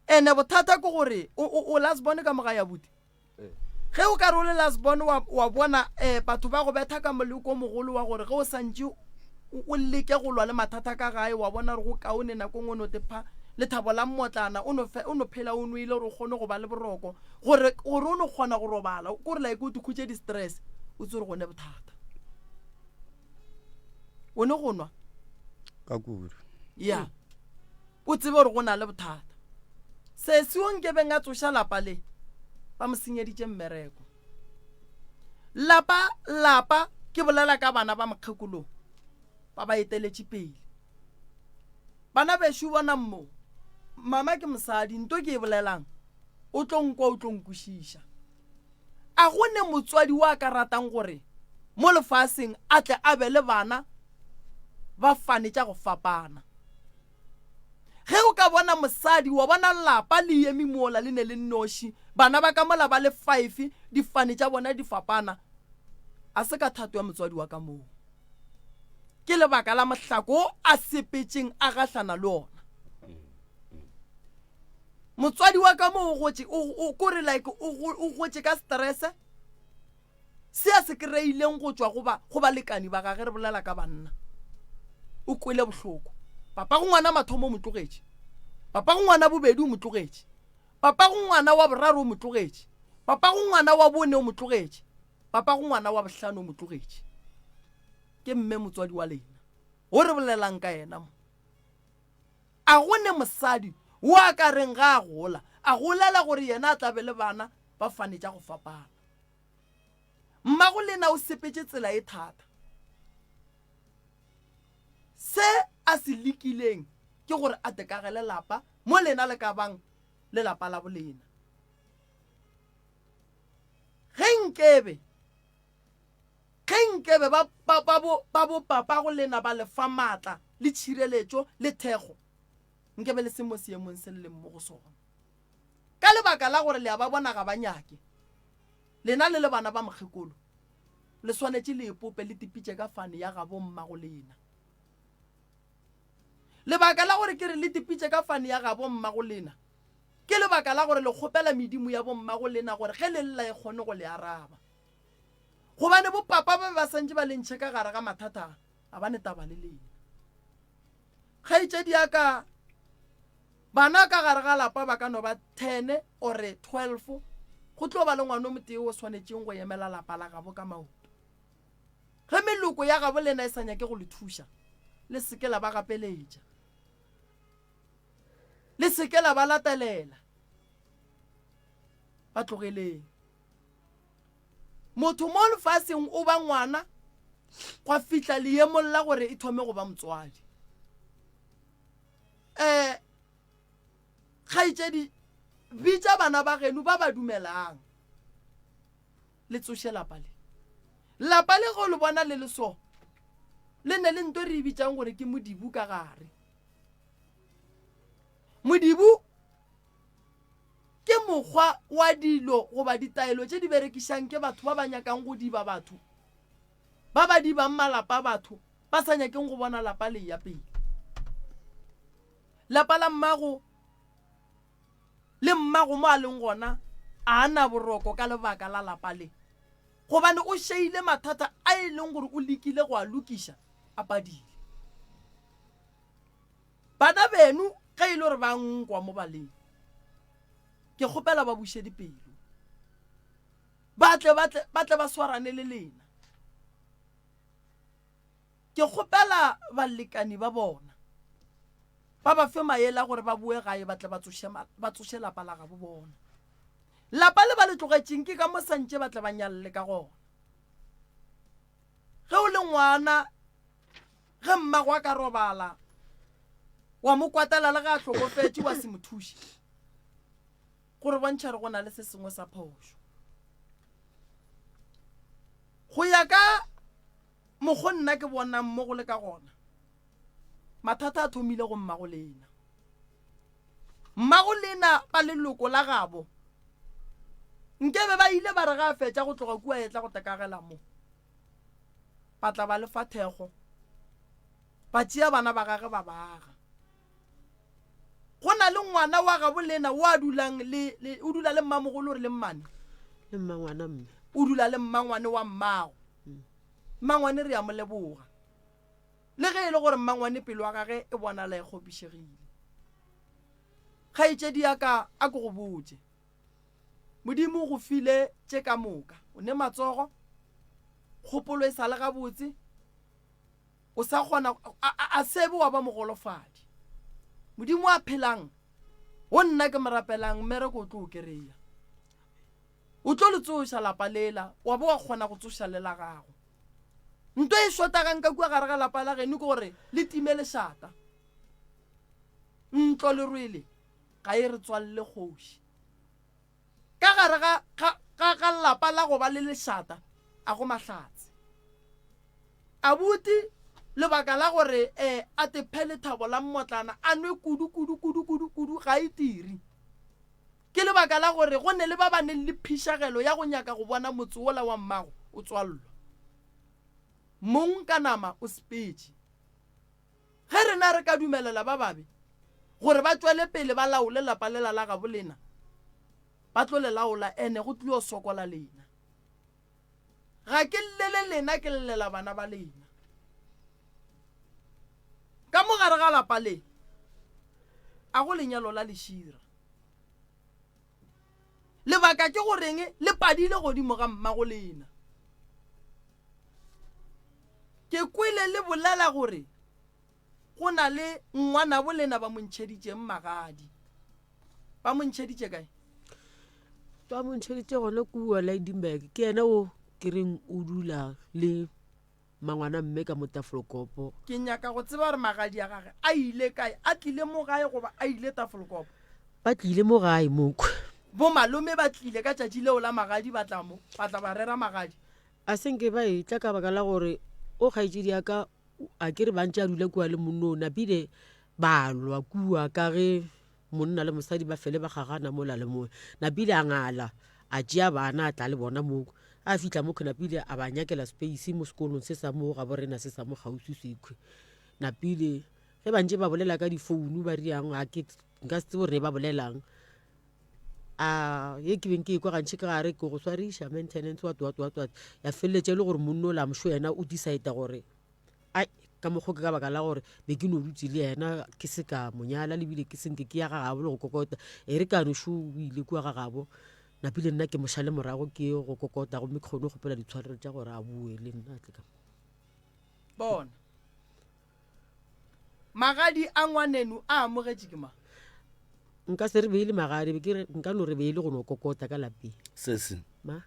Ene bothata ke gore o, o, o last born ka moga ya abuti. Ge o ka re o le last born wa, wa bona um batho ba go betha ka moleko o mogolo wa gore ge o santše o leke go lwa le mathata ka gae wa bona gore go kaone nako nngwe no te pha lethabo la mmotlana o no, o no phela o nwele gore o kgone go ba le boroko gore gore o no kgona go robala kore like o tikhutše di-stress o tse gore gone bothata o ne go nwa ka kudu ya O tsebe gore go na le bothata. Sesi o nkebeng a tsoša lapa le, ba mo senyeditše mmereko. Lapa, lapa, ke bolela ka bana ba mokgekolong, ba ba eteletše pele. Bana bešo bonang mo, mama ke mosadi, nto ke e bolelang, o tlo nkwa o tlo nkwešiša. A go ne motswadi wa ka ratang gore mo lefaseng a tle a be le bana ba fane tša go fapana? Ge o ka bona mosadi, wa bona lapa le eme mola le ne le nnoši, bana ba ka mola ba le five, difane tša bona di fapana, a se ka thato ya motswadi wa ka moo. Ke lebaka la mohlako o a sepetšeng a gahlana le ona. Motswadi wa ka moo o gotše, o, o, kore like o, o gotše ka stress, Se a se kreileng go tšwa go ba, go balekani ba gage, re bolela ka banna. O kwele bohloko. Papago ngwana mathomo o mo tlogetše. Papago ngwana bobedi o mo tlogetše. Papago ngwana wa boraro o mo tlogetše. Papago ngwana wa bone o mo tlogetše. Papago ngwana wa bohlano o mo tlogetše. Ke mme motswadi wa lena. O re bolelang ka yena mo. A go ne mosadi wo a ka reng ga a gola, a golela gore yena a tla be le bana ba fane tša go fapana. Mmago lena o sepetše tsela e thata. Se a se lekileng ke gore a tekagele lapa mo lena le ka bang le lapa la bolena. Ge nkebe, ge nkebe ba, ba, ba bo, ba bo papago lena ba le fa maatla le tšhireletšo le thekgo, nkebe le se mo seemong se le leng mo go sona. Ka lebaka la gore le a ba bona ga ba nyake. Lena le le bana ba mokgekolo, le swanetše le ipope le tipitše ka fane ya gabo mmago lena. Lebaka la gore ke re le tipitše ka fane ya gabo mmago lena, ke lebaka la gore le kgopela medimo ya bommago lena gore ge le lla e kgone go le araba. Gobane bopapa ba be ba santše ba le ntšhe ka gare ga mathata a, ga ba ne taba le lena. Kgaetšedi ya ka, Bana ka gare ga lapa ba ka no ba ten ore 12, go tlo ba le ngwana o motee o swanetšeng go emela lapa la gabo ka maoto. Ge meloko ya gabo lena e sa nyake go le thuša, le se ke la ba gapeletša. Le se ke la ba latelela. Ba tlogeleng. Motho mo lefaseng o ba ngwana gwa fihla leemong la gore e thome go ba motswadi. um kgaetšedi bitša bana ba geno ba ba dumelang le tsoše lapa le lapa le go le bona le le so Le ne le nto re e bitšang gore ke modibu ka gare. Modibu ke mokgwa wa dilo goba ditaelo tše di berekišang ke batho ba ba nyakang go diba batho, ba ba dibang malapa a batho, ba sa nyakeng go bona lapa le eya pele. Lapa la mmago le mmago mo a leng gona a a na boroko ka lebaka la lapa le, gobane o šeile mathata a e leng gore o lekile go a lokiša a padile. Bana beno ge e le gore ba nkwa mo baleng, ke kgopela ba buše dipelo, ba tle ba tle ba tle ba swarane le lena. Ke kgopela balekani ba bona ba ba fe maele a gore ba boe gae ba tle ba tsoše ba tsoše lapa la gabo bona. Lapa le ba le tlogetšeng ke ka mo santše ba tle ba nyalle ka gona. Ge o le ngwana Ge mmago a ka robala, wa mo kwatela le ge a hlokofetše wa se mo thuše, go re bontšha gore go na le se sengwe sa phošo. Go ya ka mokgo nna ke bonang mo go le ka gona, mathata a thomile go mmago lena. Mmago lena ba leloko la gabo nkebe ba ile ba re ga a fetša go tloga kua etla go tekagela mo. ba tla ba le fa thekgo, ba tšea bana ba gage ba ba aga. Go na le ngwana wa gabo lena o a dulang le, le o dula le mmamogolo re le mmane? Le mmangwana mme. O dula le mmangwane wa mmago. Mmangwane re a mo leboga. Le ge e le gore mmangwane pelo ya gage e bonala e kgopišegile. Kgaetšedi ya ka a ke go botše. Modimo o go file tše ka moka. O ne matsogo, kgopolo e sa le gabotse, o sa kgona, a, a, a sebe wa ba mogolofadi. Modimo a phelang, wo nna ke mo rapelang, mmereko o tlo o kereya. O tlo le tsoša lapa lela, wa bo wa kgona go tsoša le la gago. Nto e šotagang ka kua gare ga lapa la geno ke gore le time lešata. Ntlo lerwele ga e re tswalele kgoši. Ka gare ga, ga, ga, ga lapa la go ba le lešata, a go mahlatse. Abuti, lebaka la gore e, a te phe lethabo la mmotlana, a nwe kudu, kudu, kudu, kudu, kudu, ga e tiri. Ke lebaka la gore go ne le ba ba neng le phišagelo ya go nyaka go bona motse wola wa mmago o tswallwa. Mong ka nama o sepetše. Ge rena re ka dumelela ba babe gore ba tšwele pele ba laole lapa lela la gabo lena, ba tlo le laola ene go tlio sokola lena. Ga ke llele lena ke llela bana ba lena. Ka mo gare ga lapa le a go lenyalo la lešira. Lebaka ke goreng le padile godimo ga mmago lena. Ke kwele le bolela gore go na le ngwanabo lena ba mo ntšheditšeng magadi. Ba mo ntšheditše kae? Ba mo ntšheditše gona kua Lydenburg. Ke yena o ke reng o dula le mangwana mme ka mo Tafelkopo. Ke nyaka go tseba gore magadi a gage a ile kae, a tlile mo gae goba a ile Tafelkopo? Ba tlile mo gae mokhwi. Bomalome ba tlile ka tšatši leo la magadi ba tla mo, ba tla ba rera magadi. A se nke ba etla ka baka la gore o kgaetšedi ya ka a ke re ba ntše a dula kua le monno o napile ba lwa kua ka ge monna le mosadi ba fele ba gagana mola le mola. Napile a ngala a tšea bana a tla le bona mo a fihla mo napile a ba nyakela space mo sekolong se sa mo gabo rena se sa mo kgauswi sekhwi. Napile ge ba ntše ba bolela ka difounu ba riang a ke nka se tsebe gore ne ba bolelang. A ye ke beng ke ekwa gantši ka gare ke go swariša maintenance what what what what ya feleletša e le gore monno la mošo yena o decide gore ai ka mokgo ke ka baka la gore be ke no dutse le yena ke se ka monyala lebile ke senke ke ya ga gabo le go kokota e re ka nošo o ile kua ga gabo napile nna ke mošale morago ke go kokota gomme ke kgone go kgopela ditshwarelo tša gore a boe le nna tle ka bona Magadi a ngwanenu a amogetše ke mang? Nka se re be e le magadi, be ke re nka no re be e le go no kokota ka lapeng. Sesi, Ma?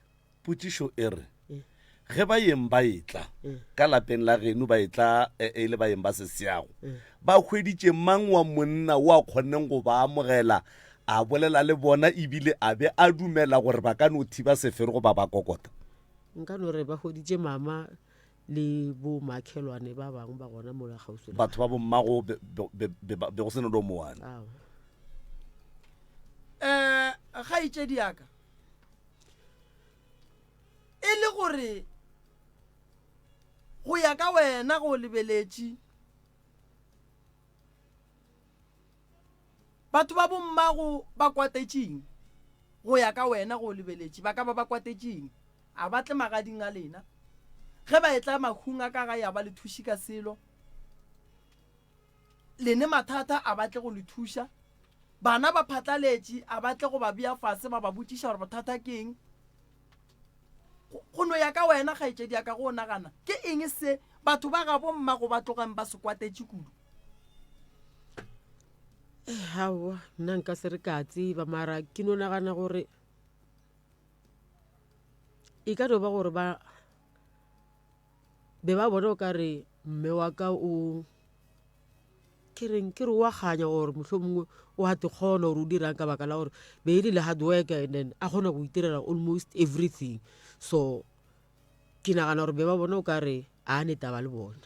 potšišo e re, Eh. ge baeng ba etla Eh. ka lapeng la geno ba etla e e le baeng ba seseago, Eh. ba hweditše mang wa monna o a kgonneng go ba amogela, a bolela le bona ebile a be a dumela gore ba ka no thiba sefero goba ba kokota? Nka no re ba hweditše mama. le bo makhelwane ba bangwe ba gona mola kgauswi le Batho ba bommago be, be, be, be, be go se ne do moane. Aowa. Um kgaetšedi ya ka e le gore go ya ka wena go lebeletše Batho ba bommago ba kwatetšeng? Go ya ka wena go lebeletše, ba ka ba ba kwatetšeng? A ba tle magading a lena. Ge ba etla mahung a ka gae a ba le thuše ka selo. Lene mathata a ba tle go le thuša. Bana ba phatlaletše a ba tle go ba bea fase ba ba botšiša gore bothata ke eng. Go no ya ka wena kgaetšedi ya ka go nagana ke eng se batho ba gabo mmago ba tlogang ba se kwatetše kudu? Aowa, nna nka se re ka tseba mara ke no nagana gore e ka no ba gore ba be ba bona o ka re mme wa ka o ke reng ke re o a kganya gore mohlho mongwe o a te kgona gore o dirang ka baka la gore be e le le hard worker and then a kgona go itirela almost everything so Ke nagana gore be ba bona o ka re a ne taba le bona.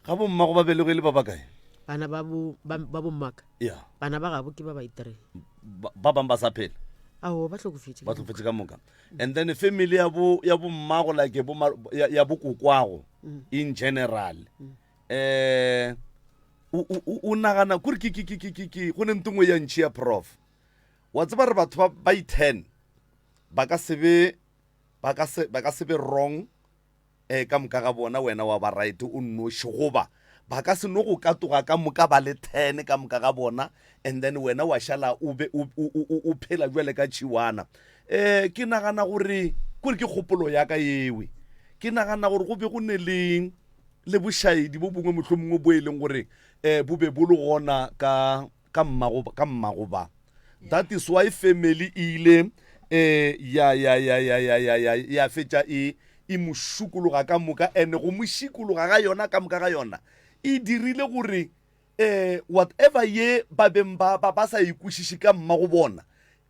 Ga bommago ba belegwe le ba bakae? Bana ba bo ba, ba bommaka. Ya. Bana ba gabo ke ba ba itree. Ba ba bang ba sa phela. Aowa ba hlokofetše. Ba hlokofetše ka moka. And then family ya bo ya bommago like bo ya, ya bokokwago mm. in general. Mm. Eh o o o nagana kore ke ke ke ke ke go ne ntongwe ya ntšhi ya prof. Wa tseba re batho ba ba i10 ba ka se be ba ka se, ba ka se be wrong eh, ka moka ga bona, wena wa ba right o nnoši, goba ba ka se no go katoga ka moka ba le 10 ka moka ga bona, and then wena wa šala o be o, o, o, o phela jwale ka tšhiwana. Eh, ke nagana gore kore ke kgopolo ya ka ewe, ke nagana gore go be go ne le le bošaedi bo bongwe mohlomongwe bo e leng gore eh, bo be bo le gona ka ka mmago ka mmago ba that is why family e ile eh ya ya ya ya ya ya ya ya fetša e e mo šukologa ka moka and go mo šikologa ga yona ka moka ga yona e dirile gore eh whatever ye ba beng ba ba ba sa e kwešiše ka mmago bona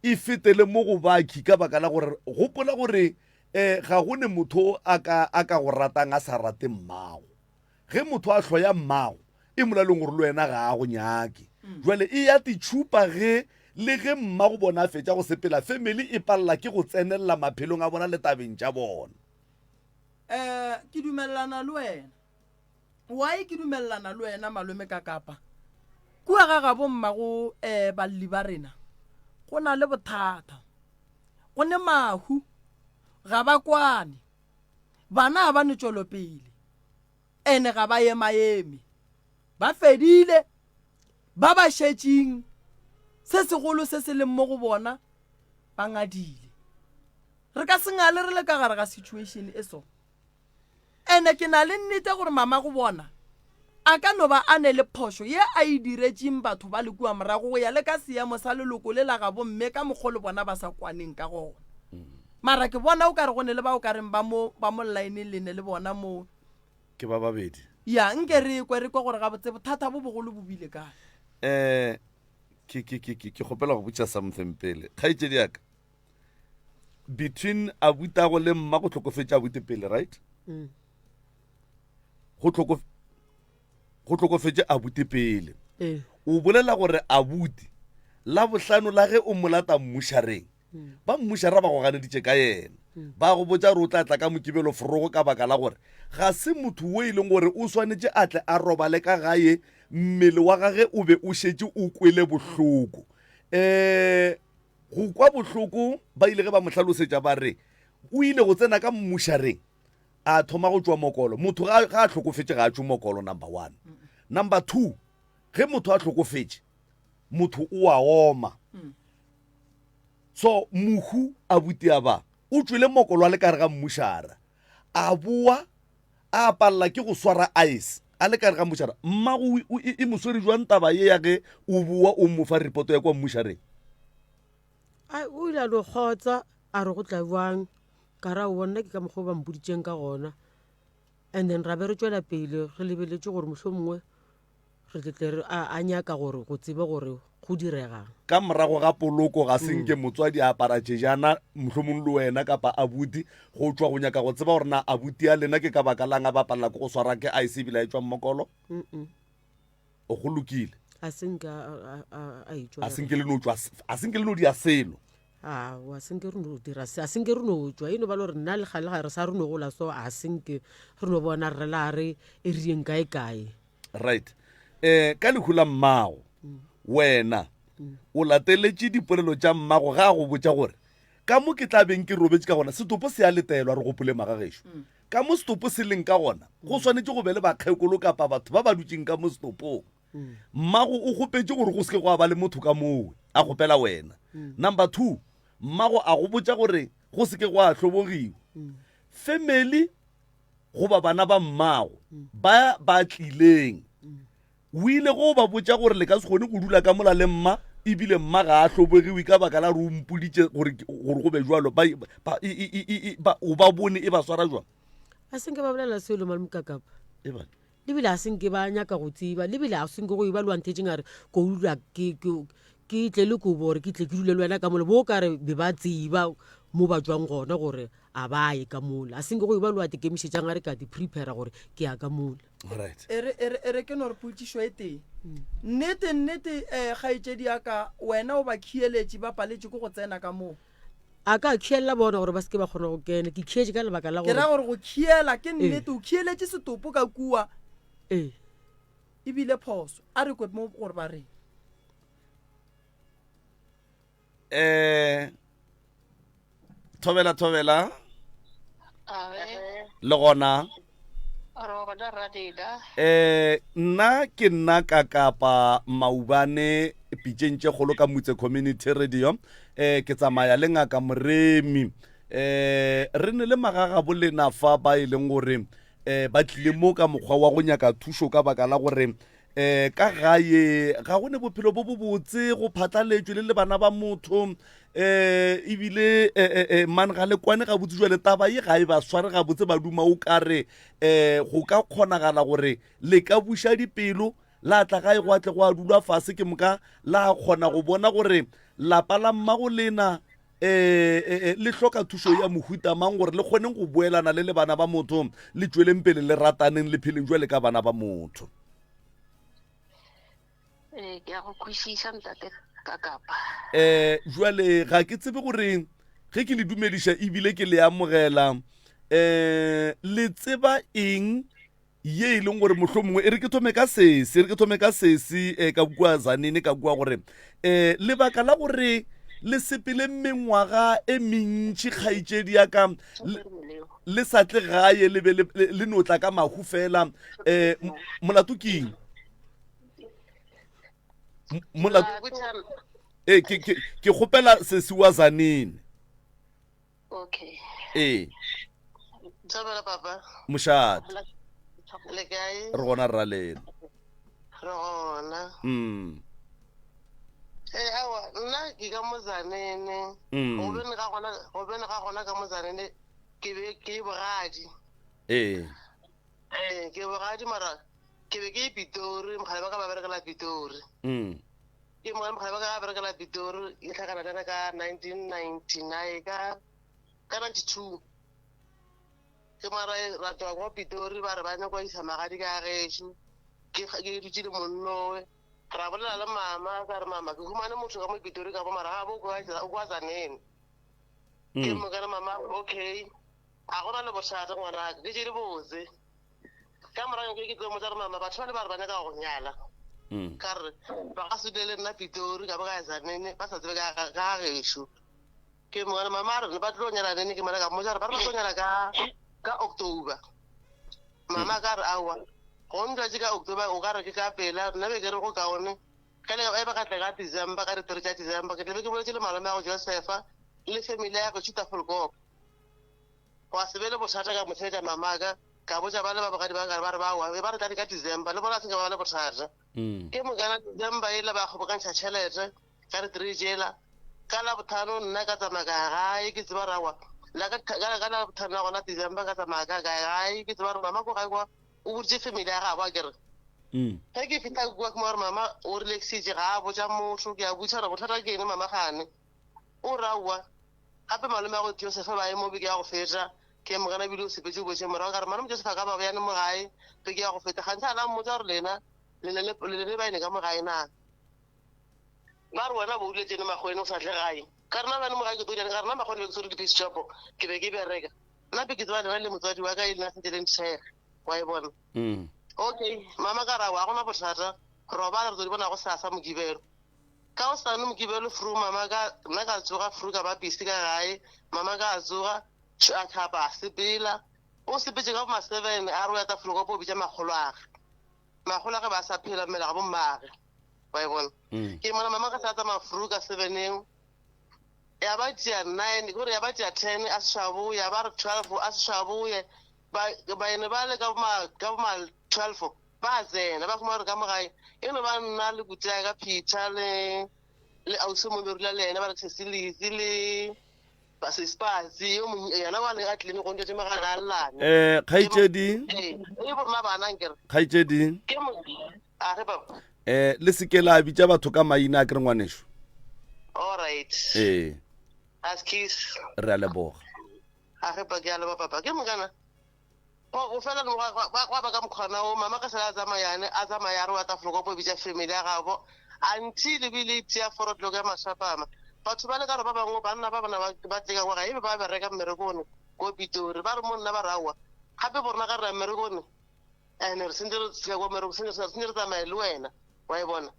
e fetele mo go baki ka baka la gore gopola gore eh ga go ne motho a ka a ka go ratang a sa rate mmago Ge motho a hloya mmago, e molaleng gore le wena ga a go nyake. Jwale e ya titšhupa ge le ge mmago bona a fetša go sepela, family e palela ke go tsenelela maphelong a bona le tabeng tša bona. Eh, ke dumelelana le wena. Why ke dumelelana le wena malome ka kapa? Kua ga gabo mmago eh balli ba rena go na le bothata. Go ne mahu, ga ba kwane. Bana ga ba ne tšwelopele ene ga ba emaeme. Ba fedile. Ba ba šetšeng, se segolo se se leng mo go bona, ba ngadile. Re ka se ngale re le ka gare ga situation e so. Ene ke na le nnete gore mama go bona a ka no ba a ne le phošo ye a e diretšeng batho ba le kua morago go ya le ka seemo sa leloko le la gabo mme ka mokgo le bona ba sa kwaneng ka gona. Mara ke bona o ka re go ne le ba o ka reng ba mo ba mo line le ne le bona mo. Ke ba babedi. Ya, nke re kwe re kwe gore gabotse bothata bo bogolo bo bile kae. Eh, ke ke ke ke ke kgopela go botša something pele. Kgaetšedi ya ka. Between abutago le mma go hlokofetše abuti pele, right? Mm. Go hloko go hlokofetše abuti pele. Eh. O bolela gore abuti la bohlano la ge o molata mmušareng. Ba mmušara ba go ganeditše ka yena. Ba go botša gore o tla tla ka Mokibelo forogo ka baka la gore ga se motho wo e leng gore o swanetše a tle a robale ka gae mmele wa gage o be o šetše o kwele bohloko. Um go kwa bohloko ba ile ge ba mo hlalosetša ba re o ile go tsena ka mmušareng a thoma go tšwa mokolo. Motho ga a hlokofetše ga a tšwe mokolo number one. Number two, ge motho a hlokofetše motho o a oma. So mohu abuti a ba o tšwele mokolo a le ka gare ga mmušara, a boa a palela ke go swara ice a le ka gare ga mmušara. Mmago e, e mo swere jwang taba ye ya ge o boa o mo fa repoto ya kwa mmušareng? Ai, o ile a no kgotsa a re go tla bjang ka ra aowa nna ke ka mokgwa o ba mpoditšeng ka gona and then ra be re tšwela pele re lebeletše gore mohlomongwe re tle tle re a, a nyaka gore go tseba gore. Go diregang. Ka morago ga poloko ga se nke motswadi a apara tšejana, mohlomong le wena kapa abuti, go tšwa go nyaka go tseba gore na abuti ya lena ke ka baka lang a bapalela ke go swara ke ice ebile a etšwa mmokolo? O go lokile. A se nke a, a, a etšwa. A se nke le no tšwa, a se nke le no dia selo. Aowa, a se nke re no dira se, a se nke re no tšwa. E no ba le gore nna le gale ga re sa re no gola so, a se nke re no bona rre la re e re yeng kae kae. Right. Eh, ka lehu la mmago, wena o lateletše dipolelo tša mmago ga a go botša gore ka mo ke tla beng ke robetše ka gona setopo se a letelwa re gopole magagešo ka mo setopo se leng ka gona go swanetše go be le bakgekolo kapa batho ba ba dutšeng ka mo setopong mmago o kgopetše gore go se ke gwa ba le motho ka mowe a kgopela wena number two mmago a go botša gore go se ke gwa hlobogiwa family goba bana ba mmago ba ba tlileng o ile go ba botša gore le ka se kgone go dula ka mola le mma ebile mma ga a hlobogiwe ka baka la gore o mpoditše gore gore go be jalo ba ba ba o ba bone e ba swara jwang a senke ba bolela selo malomokakapa e ba lebile a senke ba nyaka go tseba lebile a senke go e ba lwanthetseng a re ko dula ke ke ke tle le kobo gore ke tle ke dule le wena ka mola bo ka re be ba tseba mo ba tswang gona gore a ba ye ka mola a senke go e ba lo a tekemišetšang a re ka di prepare gore ke ya ka mola right e re e re e re ke no re potšišo e tee nnete nnete um kgaetšedi ya ka wena o ba khieletše ba paletše ke go tsena ka moo a ka khielela bona gore ba seke ba kgona go kena ke khietše ka lebaka la ke ra gore gore go khiela ke nnete o khieletše setopo ka kua ee ebile phoso a re kwe mo gore ba reng eh thobela thobela Awe, le gona re gona radila. eh nna ke nna ka kapa maubane pitšeng tše kgolo ka mutse community radio eh ke tsamaya le ngaka moremi eh re ne le magagabo lena fa ba e leng gore eh ba tlile mo ka mokgwa wa go nyaka thušo ka baka la gore eh ka gae ga go ne bophelo bo bobotse go phatlaletšwe le le bana ba motho eh ebile eh, eh, eh, man ga le kwane gabotse jwale taba ye ga e ba sware gabotse ba duma o kare eh go ka kgonagala gore le ka buša dipelo la tla gae go atle go a dulwa fase ke moka la kgona go bona gore lapa la mmago lena eh, eh, eh, le hloka thušo ya mohuta mang gore le kgoneng go boelana le le bana ba motho le tšweleng pele le rataneng le pheleng jwale ka bana ba motho. Ee, ke a go kwešiša ntate ka kapa. Eh, jwale ga ke tsebe gore ge ke le dumediša ebile ke le amogela eh le tseba eng ye e leng gore mohlomongwe e re ke thome ka sesi e re ke thome ka sesi um ka kua zanene ka kua gore um lebaka la gore le sepele mengwaga e mentši kgaetšedi ya ka le sa tle gae le be le no tla ka mahu fela um molato ke eng molato ee ke kgopela sesi wa zanene Okay. Ee. Thobela papa. Mošate. Le kae? Re gona rra lena. Re gona. Mm. Ee awa nna ke ka mozanene. Mm. Go bene ga gona go bene ga gona ka mozanene ke be ke bogadi. Ee. Ee ke bogadi mara ke be ke Pitori mogale ba ka ba berekela Pitori. Mm. Ke mo mogala ba ka ga berekela Pitori ke hlakana le yena ka 1999 ka ka 92 ke mara ra tloga kwa Pitori ba re ba nyaka go isa magadi ka gešo ke ke dutše le monnowe ra bolela le mama ka re mama ke humane motho ka mo Pitori ka mo mara ga bo o kwa Tzaneen ke mo ka re mama okay a gona le bothata ngwanaka ke tše di botse Ka morago ke ke tlo motsa re mama batho ba le ba re ba nyaka go nyala. Mm. Ka re ba ka se dule le nna Pitori ka ba ka ya Tzaneen ba sa tsebe ka ka ga gešo. Ke mo re mama a re ba tlo nyala nene ke mona ka mmotsa re ba re ba tlo nyala ka ka October. Mama ka re aowa go ntwatše ka October o ka re ke ka pela nna be ke re go kaone ge le e ba ka tla ka December ka di-three tša December ke tla be ke boletše le malome ya go Josepha le family ya go Tšhutafolkop. Gwa se be le bothata ka mo theetša mamaka, ka botša ba le ba bogadi ba ka ba re ba wa, ba re tladi ka December, le bona a se nke ba ba le bothata. Ke mokana December yela ba kgobokantšha tšhelete ka di-three tšela, ka Labohlano nna ka tsamaya ka ya gae ke tseba gore aowa, la ka ka ka Labohlano la gona December ka tsamaya ka ka ya gae ke tseba gore mama ko gae kwa o boditše family ya gabo akere. Ge ke fihla kua ke mo gore mama o relaxitše ga a botša motho, ke a botša gore bothata ke eng mama gane. O re aowa, gape malome wa go Joseph ba ye mo beke ya go feta, ke mo gana ebile o sepetše o boetše morago. Ka re malome Joseph a ka ba bjane mo gae beke ya go feta, kganthe a la mmotša gore lena le ne le le baene ka mo gae na. Ba re wena bo o dula tšene makgoweng o sa tle gae. Ka re na bjane mo gae ke tlo dirang, ka re na makgoweng be ke swere di-piece shop ke be ke bereka. Nna be ke tseba lena le motswadi wa ka e lena sentse le nthekga, wa e bona. Okay, mama ka ra wa gona bothata, robala re tlo di bona go sasa Mokibelo. Ka gosane Mokibelo fru mama ka nna ka tsoga fru ka ba busy ka gae, mama ka a tsoga a tlhapa a sepela. O sepetše ka bo ma 7 a re o ya Tafelkop o bitša makgoloage. Makgoloage ba sa phela mmele ga bo mmage. Wa e bona. Ke mona mama ka sa tsamaya fru ka 7 eo. Ya ba tšea 9, gore ya ba tšea 10 a se swa boya, ba re 12 a se swa boye. Ba baene ba le ka bo ka bo ma 12 ba tsena ba fumana gore ka mo gae e no ba nna le kutea ka Peter le le ausi mo berula le yena ba re Cecilisi le ba Sespatsi yo mongwe yena wa le a tlile go ntse megala a llane. Eh kgaitšedi. Ee, e bo rona bana nkere. Kgaitšedi. Ke mo a re baba. Eh le seke la bitša batho ka maina a ke re ngwaneso. All right. Ee. Askies. Re a leboga. A ge pa ke a leba papa ke mokana go fela gwa ba ka mokgwana o mama ka sela a tsamayane a tsamaya a re wa tafoloko po bitša family ya gabo until e bile tšea four o'clock ya mašapama batho ba le ka re ba bangwe banna ba bona ba tleka kwa gae ebe ba bereka mmerekone ko Pitori ba re mo nna ba re aowa gape borona ka re ya mmerekone and re sentse re fika kwa mmereko sentse re tsamaye le wena wa e bona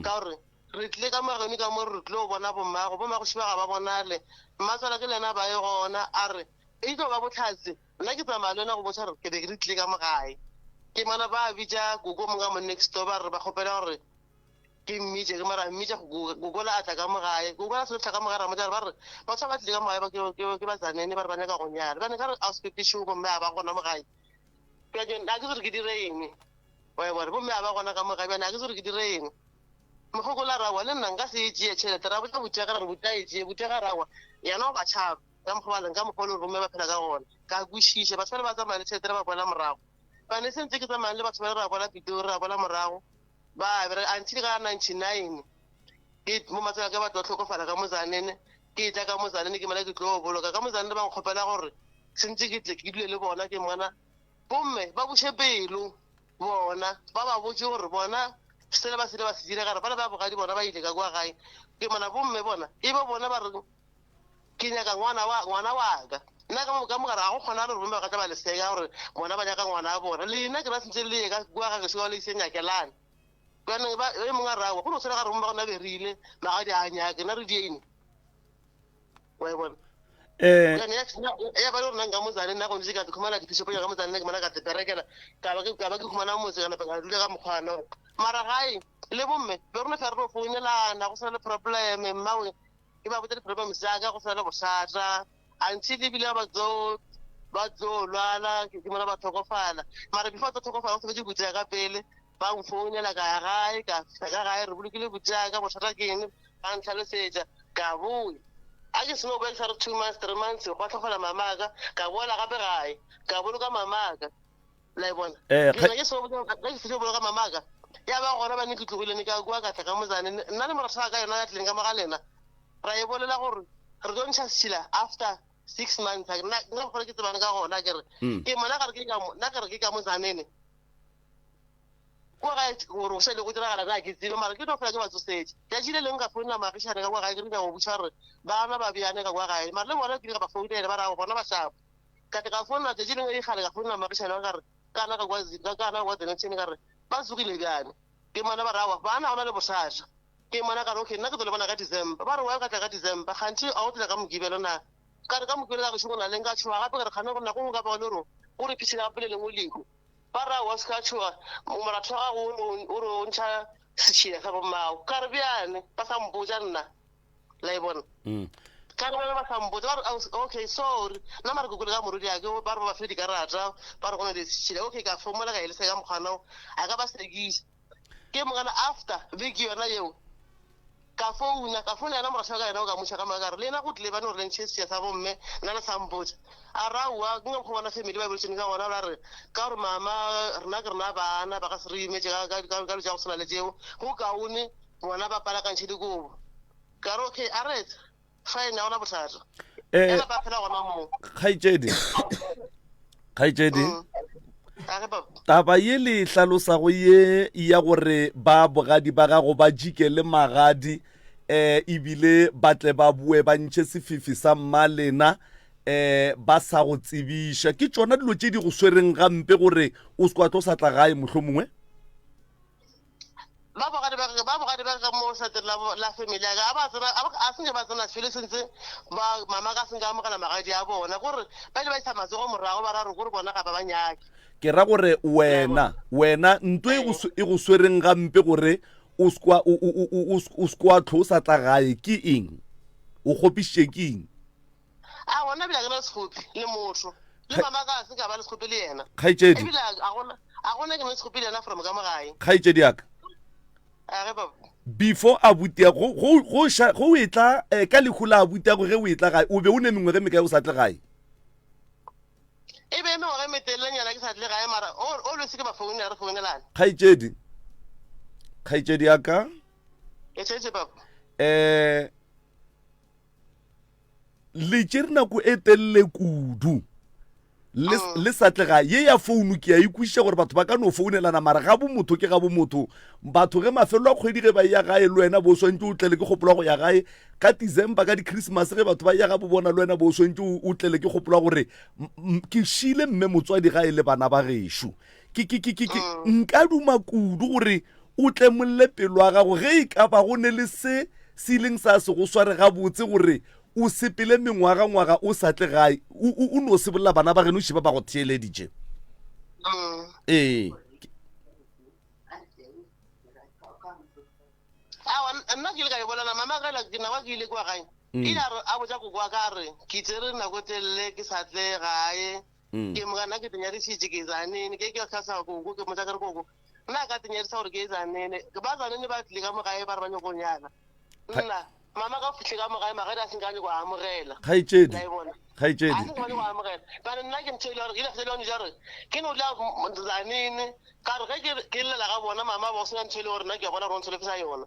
ka gore Re tlile ka mageno ka mo re tlo bona bommago. Bommago šiba ga ba bonale. Mmatswala ke le yena ba ye gona. A re, E tlo ba bohlatse. Nna ke tsamaya le wena go botša gore ke be ke re tlile ka mo gae. Ke mona ba bitša koko mongwe ka mo next door ba re ba kgopela gore ke mmitše. Ke mara mmitša koko la a tla ka mo gae. Koko la se tla ka mo gae ra mmotša gore ba re batho ba ba tlile ka mo gae ba ke ba Tzaneen ba re ba nyaka go nyala. Bjale ka re a se pepišo bomme ga ba gona mo gae. Bjale ga ke tsebe gore ke dire eng. Wa e bona bomme ga ba gona ka mo gae bjale ga ke tsebe gore ke dire eng. Mokgokola rawa, le nna nka se e tšee tšhelete. Ra botša Butega ra re Butega e tšee. Butega rawa, yena o ba tšhaba ka mokgwa ba leng, ka mokgwa o le gore bomme ba phela ka gona. Ka kwešiša, batho bale ba tsamaya le tšhelete re ba boela morago. Bane se ntse ke tsamaya le batho bale ra boela Pitori ra boela morago. Ba bereka until ka 99 ke mo matswele a ka ba tlo hlokofala ka mo Tzaneen. Ke tla ka mo Tzaneen ke mola ke tlo boloka ka mo Tzaneen ba nkgopela gore sentse ke tle ke dule le bona ke mona bomme ba buše pelo. Bona, ba ba botše gore bona sela ba sile ba se dira, ka re bale ba bogadi bona ba ile ka kwa gae. Ke mona bomme bona e be bona ba re ke nyaka ngwana wa ngwana wa ka. Nna ka mo ka mogare ga go kgonagale gore bomme ba ka tla ba le seka gore bona ba nyaka ngwana wa bona. Lena ke ba sentse le ye ka kwa ga gešo le ise nyakelane. Bjanong ba e mongwe a re aowa go no tshwana ka re bomme ba gona be re ile magadi a nyake nna re diene. Wa e bona? Eh. Bjale ya ya ba le gore nna nka motsane nna go ntse ka khumana dipisopo ka motsane ke mona ka teperekela ka ba ke ka ba ke khumana motse ka napa ka dula ka mokgwana mara gae le bomme be rona fela re no founelana go sena le problem mmawe ke ba botsa di-problem tsa ka go sena le bothata until ebile ba tlo ba tlo lwala ke mona ba tlhokofala mara before tlo tlhokofala go sebetse butse ka pele ba mfounela ka ya gae ka fihla ka gae re bolokile butse ka bothata ke eng ba ntlhalosetša ka boya a ke seno boya ke sa re 2 months 3 months gwa tlhokofala mamaka ka boela gape gae ka boloka mamaka la e bona Eh, ke ke seno ka ke seno boloka mamaka ya ba gona ba ne ke tlogile ne ka kwa ka tla ka motsane nna le moratho wa ka yona ya tlileng ka mo ga lena ra e bolela gore re tlo ntšha setšhila after 6 months nna nna gore ke tsebane ka gona ke re ke mona ga re ke ka mo nna ke re ke ka motsanene kwa gae gore o šale go diragala na ke tsebe mara ke no fela ke ba tsosetše tšatši le lengwe ka founela moagišane ka kwa gae ke re nyaka go botša gore bana ba bjane ka kwa gae mara le bona ke ile ka ba founela ba ra bona ba shapo ka tle ka founela tšatši lengwe e kgale ka founela moagišane wa ka re kana ka kwa ka kana kwa Dennilton ka re ba tsogile bjane ke mona ba re aowa bana ga ona le bothata ke mona ka re okay nna ke tlo le bona ka December ba re wa ka tla ka December kganthe a o tla ka Mokibelo na ka re ka Mokibelo ka gešo go na leng ka tšhoga gape ka re kgane go nako nngwe ka ba le gore o re phišile gape le lengwe lehu ba re aowa se ka tšhoga moratho wa gago o re o ntšha setšhila sa bommago ka re bjane ba sa mpotša nna la e bona ka re bjale ba sa mpotša ba re okay sorry nna mare ke kwele ka morwedi ake ba re ba ba file dikarata ba re go na le setšhila okay ka fomola ka e lesa ka mokgwana o a ka ba sekiša ke mokana after beke yona yeo. Ka founa, ka founa yena morasha wa ka yena o ka motšha ka moka ka re le yena go tlile ba no re le ntšhe setša sa bomme nna le sa mpotša. A re aowa ke nka mokgwa bona family ba boletšeng ka gona ba re ka gore mama rena ke rena bana ba ka se re imetše ka ka ka dilo tša go swana le tšeo go kaone bona ba palakantšhe dikobo. Ka re okay a re fine ga gona bothata. Eh, Ela ba phela gona moo. Kgaetšedi. Kgaetšedi. Mm. A re papa. Taba ye le e hlalosago ye ya gore ba bogadi ba gago ba jike le magadi eh ebile ba tle ba boe ba ntšhe sefifi sa mmalena eh ba sa go tsebiša ke tšona dilo tše di go swereng gampe gore o se kwa tlo sa tla gae mohlomongwe Ba bogadi ba ba bogadi ba ka mo sateng la la family ya ka a ba tsena a senke ba tsena fele sentse ba mama ka senke amogela magadi a bona gore ba ile ba isa matsogo morago ba ra re gore bona ga ba ba nyake. Ke ra gore wena wena nto e go e go swereng gampe gore o skwa o o o skwa tlo sa tla gae ke eng? O kgopišitše ke eng? A gona bile a ke na le sekgopi le motho. Le mama ka se ka ba le sekgopi le yena. Kgaetšedi. Ebile a gona a gona ke na le sekgopi le yena from ka mo gae. Kgaetšedi ya ka. A ge baba. Before abuti ya go go go sha go e tla eh, ka lehu la abuti ya go ge o e tla gae o be o ne mengwege mekae o sa tle gae? E be e mengwaga e metelelenyana ke sa tle gae mara always ke ba founela re founelana. Kgaetšedi. Kgaetšedi ya ka. Ke tšetse papa. Eh Le tšere nako e telele kudu le, mm. le sa tlega ye ya founu ke a ikwešiša gore batho ba ka no founelana mara ga bomotho ke ga bomotho batho ge mafelo a kgwedi ge ba ya gae le wena bo swantse o tlele ke kgopolo go ya gae ka december ka di-christmas ge batho ba ya ga bo bona le wena bo swantse o tlele ke kgopolo gore ke šile mme motswadi gae le bana ba gešo ke ke ke ke mm. nka duma kudu gore O tlemolle pelo ya gago ge e ka ba go ne le se se ileng sa se go sware gabotse gore o sepele mengwagangwaga o sa tle gae. O, o, o no se bolela bana ba geno šiba ba go theeleditše. Mm. Ee. Aowa, nna ke ile ka e bolela mama ge la ke nako ke ile kwa gae. Mm. Ile a re a botša koko wa ka a re ke tsere nako e telele ke sa tle gae. Mm. Ke moka nna ke tenyadišitše ke zanene ke ke ka sa koko ke motša ke re koko nna a ka tenyadisa gore ke zanene ba zanene ba tlile ka mo gae ba re ba nyako nyala nna mama ka fihle ka mo gae magadi a senka a nyako amogela Kgaetšedi, la e bona a kgaetšedi. senka ba nyako amogela bane nna ke ntho e le gore ke ile fetsa le gore ke no dula zanene ka re ge ke ke llela ga bona mama ba sena ntho e le gore nna ke a bona gore o ntsholofisa yona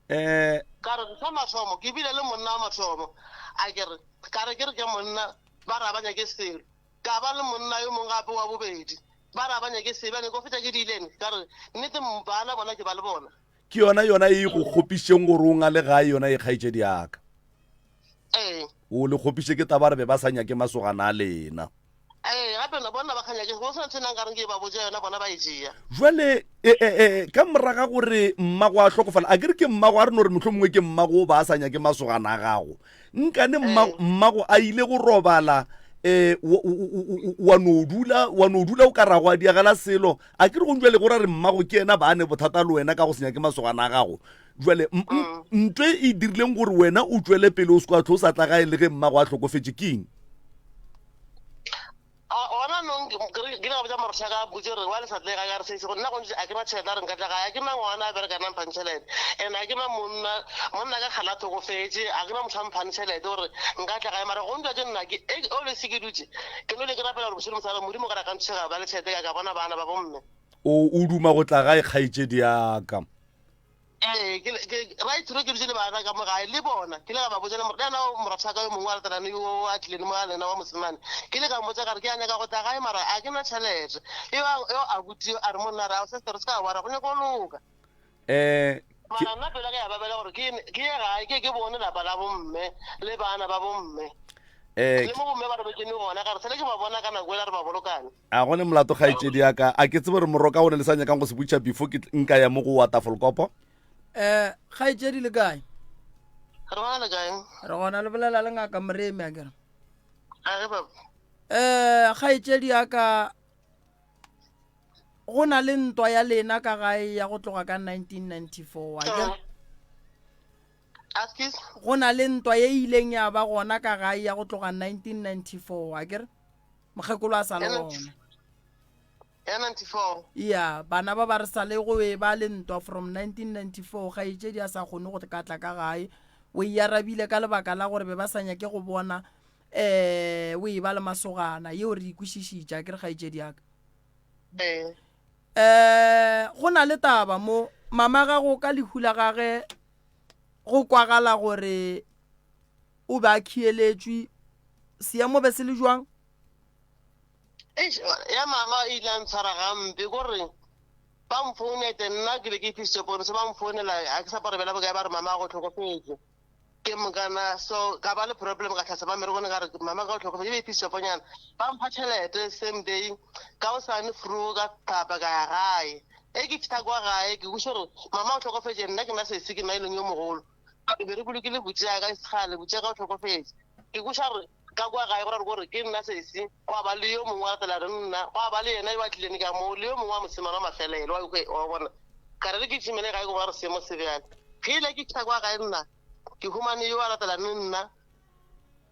Eh, ka re sa mathomo ke bile le monna wa mathomo a ke re ka re ke re ke monna ba re ga ba nyake selo. Ka ba le monna yo mongwe gape wa bobedi, ba re ga ba nyake selo. Bjale ko fetša ke diileng, ka re, Nnete bana bona ke ba le bona. Ke yona yona e go kgopišeng gore o ngale gae yona e kgaetšedi ya ka. Ee. O le kgopiše ke taba re be ba sa nyake masogana a lena. Ee, gape na bona ba kganya ke go sena ntho e nna nkareng ke ba botša yona bona ba e tšea. Jwale e, e, e, ka moraga gore mmago a hlokofala, a ke re ke mmago a re no re mohlomongwe ke mmago o ba a sa nyake masogana a gago. Nkane mmago, Ee. mmago a ile go robala eh wa no dula wa no dula o ka rago a diagala selo a ke re go jwale go ra re mmago ke yena ba ne bothata le wena ka go se nyake masogana a gago jwale Mm. ntwe e dirileng gore wena o tšwele pele o se kwa tlho o sa tla gae le ge mmago a hlokofetše ke eng A gona nong ke ke ile ka botša morusha ka botse gore wa le sa tle gae ka re sese go nna go ntse a ke na tšhelete a re nka tla gae a ke na ngwana a bereka na mphang tšhelete and a ke na monna monna ka kgala a tlhokofetše a ke na motho a mphang tšhelete gore nka tla gae mara go ntwa ke nna ke e always ke dutše ke no le ke rapela gore bošego mosala modimo ka ra ka ntšhega ba le tšhelete ka ka bona bana ba bomme o o duma go tla gae kgaetšedi ya ka Ee, ke, ke, right through ke dutše le bana ka mo gae le bona ke ile ka ba botša le mor- le yena moratho wa ka yo mongwe a ratanane yo a tlileng mo a lena wa mosemane ke ile ka mmotša ka re ke a nyaka go tla gae mara a ke na tšhelete yo a- yo abuti yo a re monna re ao sister o se ka wara go nyaka go loka um mara nna pelo ya ka ya babela gore ke ke ye gae ke ke bone lapa la bomme le bana ba bomme um le mo bomme ba robetšeng gona ka re sele ke ba bona ka nako ela re ba bolokane A go ne molato kgaetšedi ya ka? A ke tsebe gore moroka o ne le sa nyakang go se butša before ke nka ya mo go wa tafolkopo? Eh, kgaetšedi le kae? Re gona le kae? Re gona le bolela le ngaka Moremi a kere. A ge baba. Eh, kgaetšedi ya ka go na le ntwa ya lena ka gae ya go tloga ka 1994 a kere. Askies? Go na le ntwa ye e ileng ya ba gona ka gae ya go tloga 1994 a kere. Mokgekolo a sa le gona. Ya 94. Ya, bana ba ba re sa le go e ba le ntwa from 1994, kgaetšedi a sa kgone go ka tla ka gae. O e arabile ka lebaka la gore be ba sa nyake go bona um o e ba le masogana. Yeo re e kwešišitše, a ke re kgaetšedi ya ka? Ee. Um go na le taba mo, mama gago ka lehu la gage go kwagala gore o be a khieletšwe, seemo be se le jwang? Eish, ya mama e ile a ntshwara gampe kore ba mfounete nna ke be ke ifisitse pono se ba mfounela ga ke sa porobela bokae ba re mama go tlhokofetse ke mokana so ka ba le problem ka tlhasa ba merekone ka re mama ka o tlhokofetse e be ifisitse ponyana ba mpha tšhelete same day ka osane fru ka tlhapa ka ya gae e ke fitlha kwa gae ke kweša gore mama o tlhokofetse nna ke nna sesi ke nna e leng yo mogolo ke be re bolokile butse ya ka sekgale butse ya ka o tlhokofetse ke kweša gore Ka kwa gae go ra gore ke nna sesi, gwa ba le yo mongwe wa latela re nna, gwa ba le yena yo a tlileng ka moo, le yo mongwe wa mosemane wa mafelelo, wa wa bona. Ka re re ke tšhimele gae go bona gore seemo se bjang. Ge ile ke fihla kwa gae nna, ke humane yo a latelang le nna,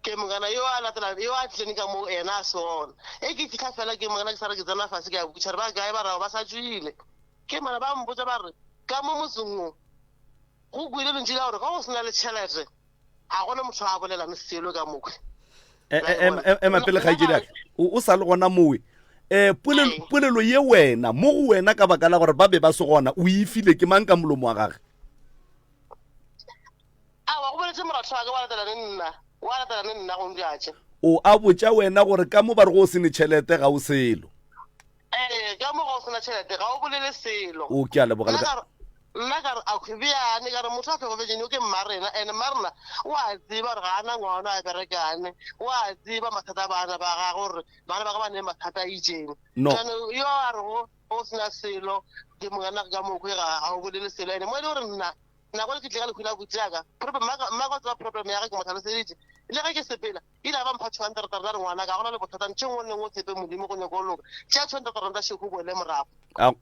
ke mokana yo a latelang, yo a tlileng ka moo yena a se gona. E ke fihla fela ke mokana ke sa re ke tsena fase ke a botša re ba kae ba ra ba sa tšwile. Ke mara ba mpotša ba re ka mo motseng wo go kwele lentšu la gore ga go se na le tšhelete ga gona motho a bolelang selo ka mokwe e, e, e, ema pele kgaetšedi aka o sa le gona mowe um polelo ye wena mo go wena ka baka la gore ba be ba se gona o e file ke mang ka molomo wa gage awa go boletse moratho wa ka wa latela le nna wa latela le nna go njatše o a botša wena gore ka mo ba re go o se ne tšhelete ga o selo Ee, ka mo ga o sena tšhelete ga o bolele selo. O ke a leboga le ka. Nna ka re a bjane ka re motho a tlhokofetšeng yo ke mmarena and mmarena o a tseba gore ga a na ngwana a berekane o a tseba mathata a bana ba gagwe gore bana ba gagwe ba ne mathata a itšeng. No. Jaanong yo a rego o sena selo ke mongwana ka mokgwe ga o bolele selo and mo e le gore nna nako e ke tle ka lehu la buti ya ka problem mma ka tseba problem ya ge ke mo tlhaloseditše le ge ke sepela ile a ba mpha 200 rand a re ngwana ka gona le bothata ntho engwe le nngwe o tshepe modimo go nyako loka tšea 200 rand šeko o boele morago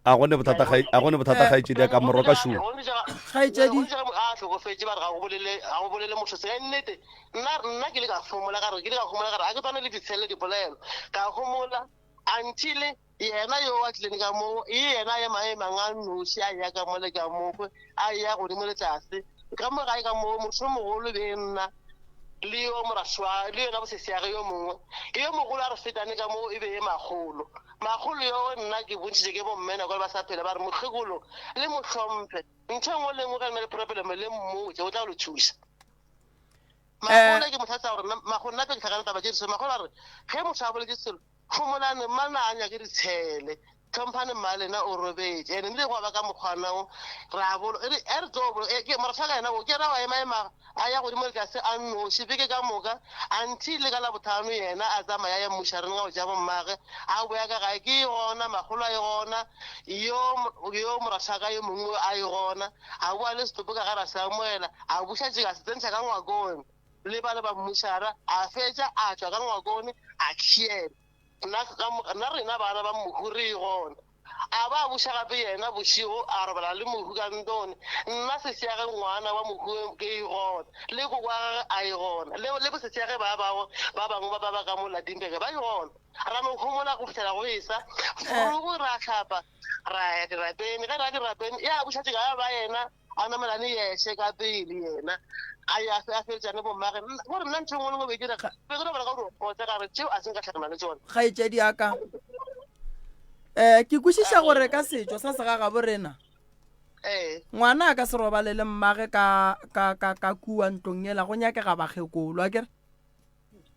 a gone bothata ga a gone bothata ga itšedi ka moroka shu Kgaetšedi. a hlokofetše ba re ga go bolele ga go bolele motho se nnete nna nna ke ile ka homola ka re ke ile ka homola ka re a ke tswane le ditshele dipolelo ka homola until Yena yo a tlileng ka mo, e yena a ema emang a nnoši, a eya ka mo le ka mo, a eya godimo le tlase. Ka mo gae ka mo, motho yo mogolo be nna, le yo moraswa, le yena bosesiage yo mongwe. Yo mogolo a re fetane ka mo e be ye makgolo. Makgolo yo nna ke bontšhitše ke bomme nako le ba sa phela, ba re mokgekolo le mo hlomphe. Ntho e nngwe le nngwe ge le na le problem le mmotše, o tla lo thuša. Makgolo ke motlhatsa gore makgolo nna ke tlhakana taba tše di so makgolo a re ge motho a boletše selo Homolane, mma na a nyake ditshele. Tlhomphane mma lena o robetše. Ene nile gwa ba ka mokgwana wo. Ra bolo, e re e re tlo bolo, e ke moratho ka yena wo, ke yena wa ema ema a ya godimo le tlase a nnoši beke ka moka until le ka Labohlano yena a tsamaya ya mmušareng a go ja bommage a boya ka gae ke gona makgolo a e gona yo yo moratho ka yo mongwe a e gona a boa le setopo ka ga ra se amoela a buša tšeka se tsentšha ka ngwakong. Le ba le ba mmušara, a fetša a tšwa ka ngwakone, a tšhiela. Nna, ka, nna rena bana ba mohu re gona. A ba buša gape yena bošego, a robala le mohu ka ntone. Nna sesiage ngwana wa mohu ke e gona, le koko wa gage a e gona, le, le bosesiage ba bago ba bangwe ba ba ba ka mo Ladimberg ba e gona. Ra no homola go fihlela go esa. Forogo ra hlapa, ra ya dirapeng. Ge ra dirapeng, ya buša tšeka ya ba yena. A namelane yeše ka pele yena a ya a feletšane bommage gore nna ntho e nngwe le nngwe be ke dira be ke no bala ka gore kgotsa ka re tšeo a se nka tlhakana le tšona. Kgaetšedi ya ka, um ke kwešiša gore ka setšo sa segagabo rena Ee. ngwana a ka se robale le mmage ka ka ka ka kua ntlong yela go nyakega bakgekolo a kere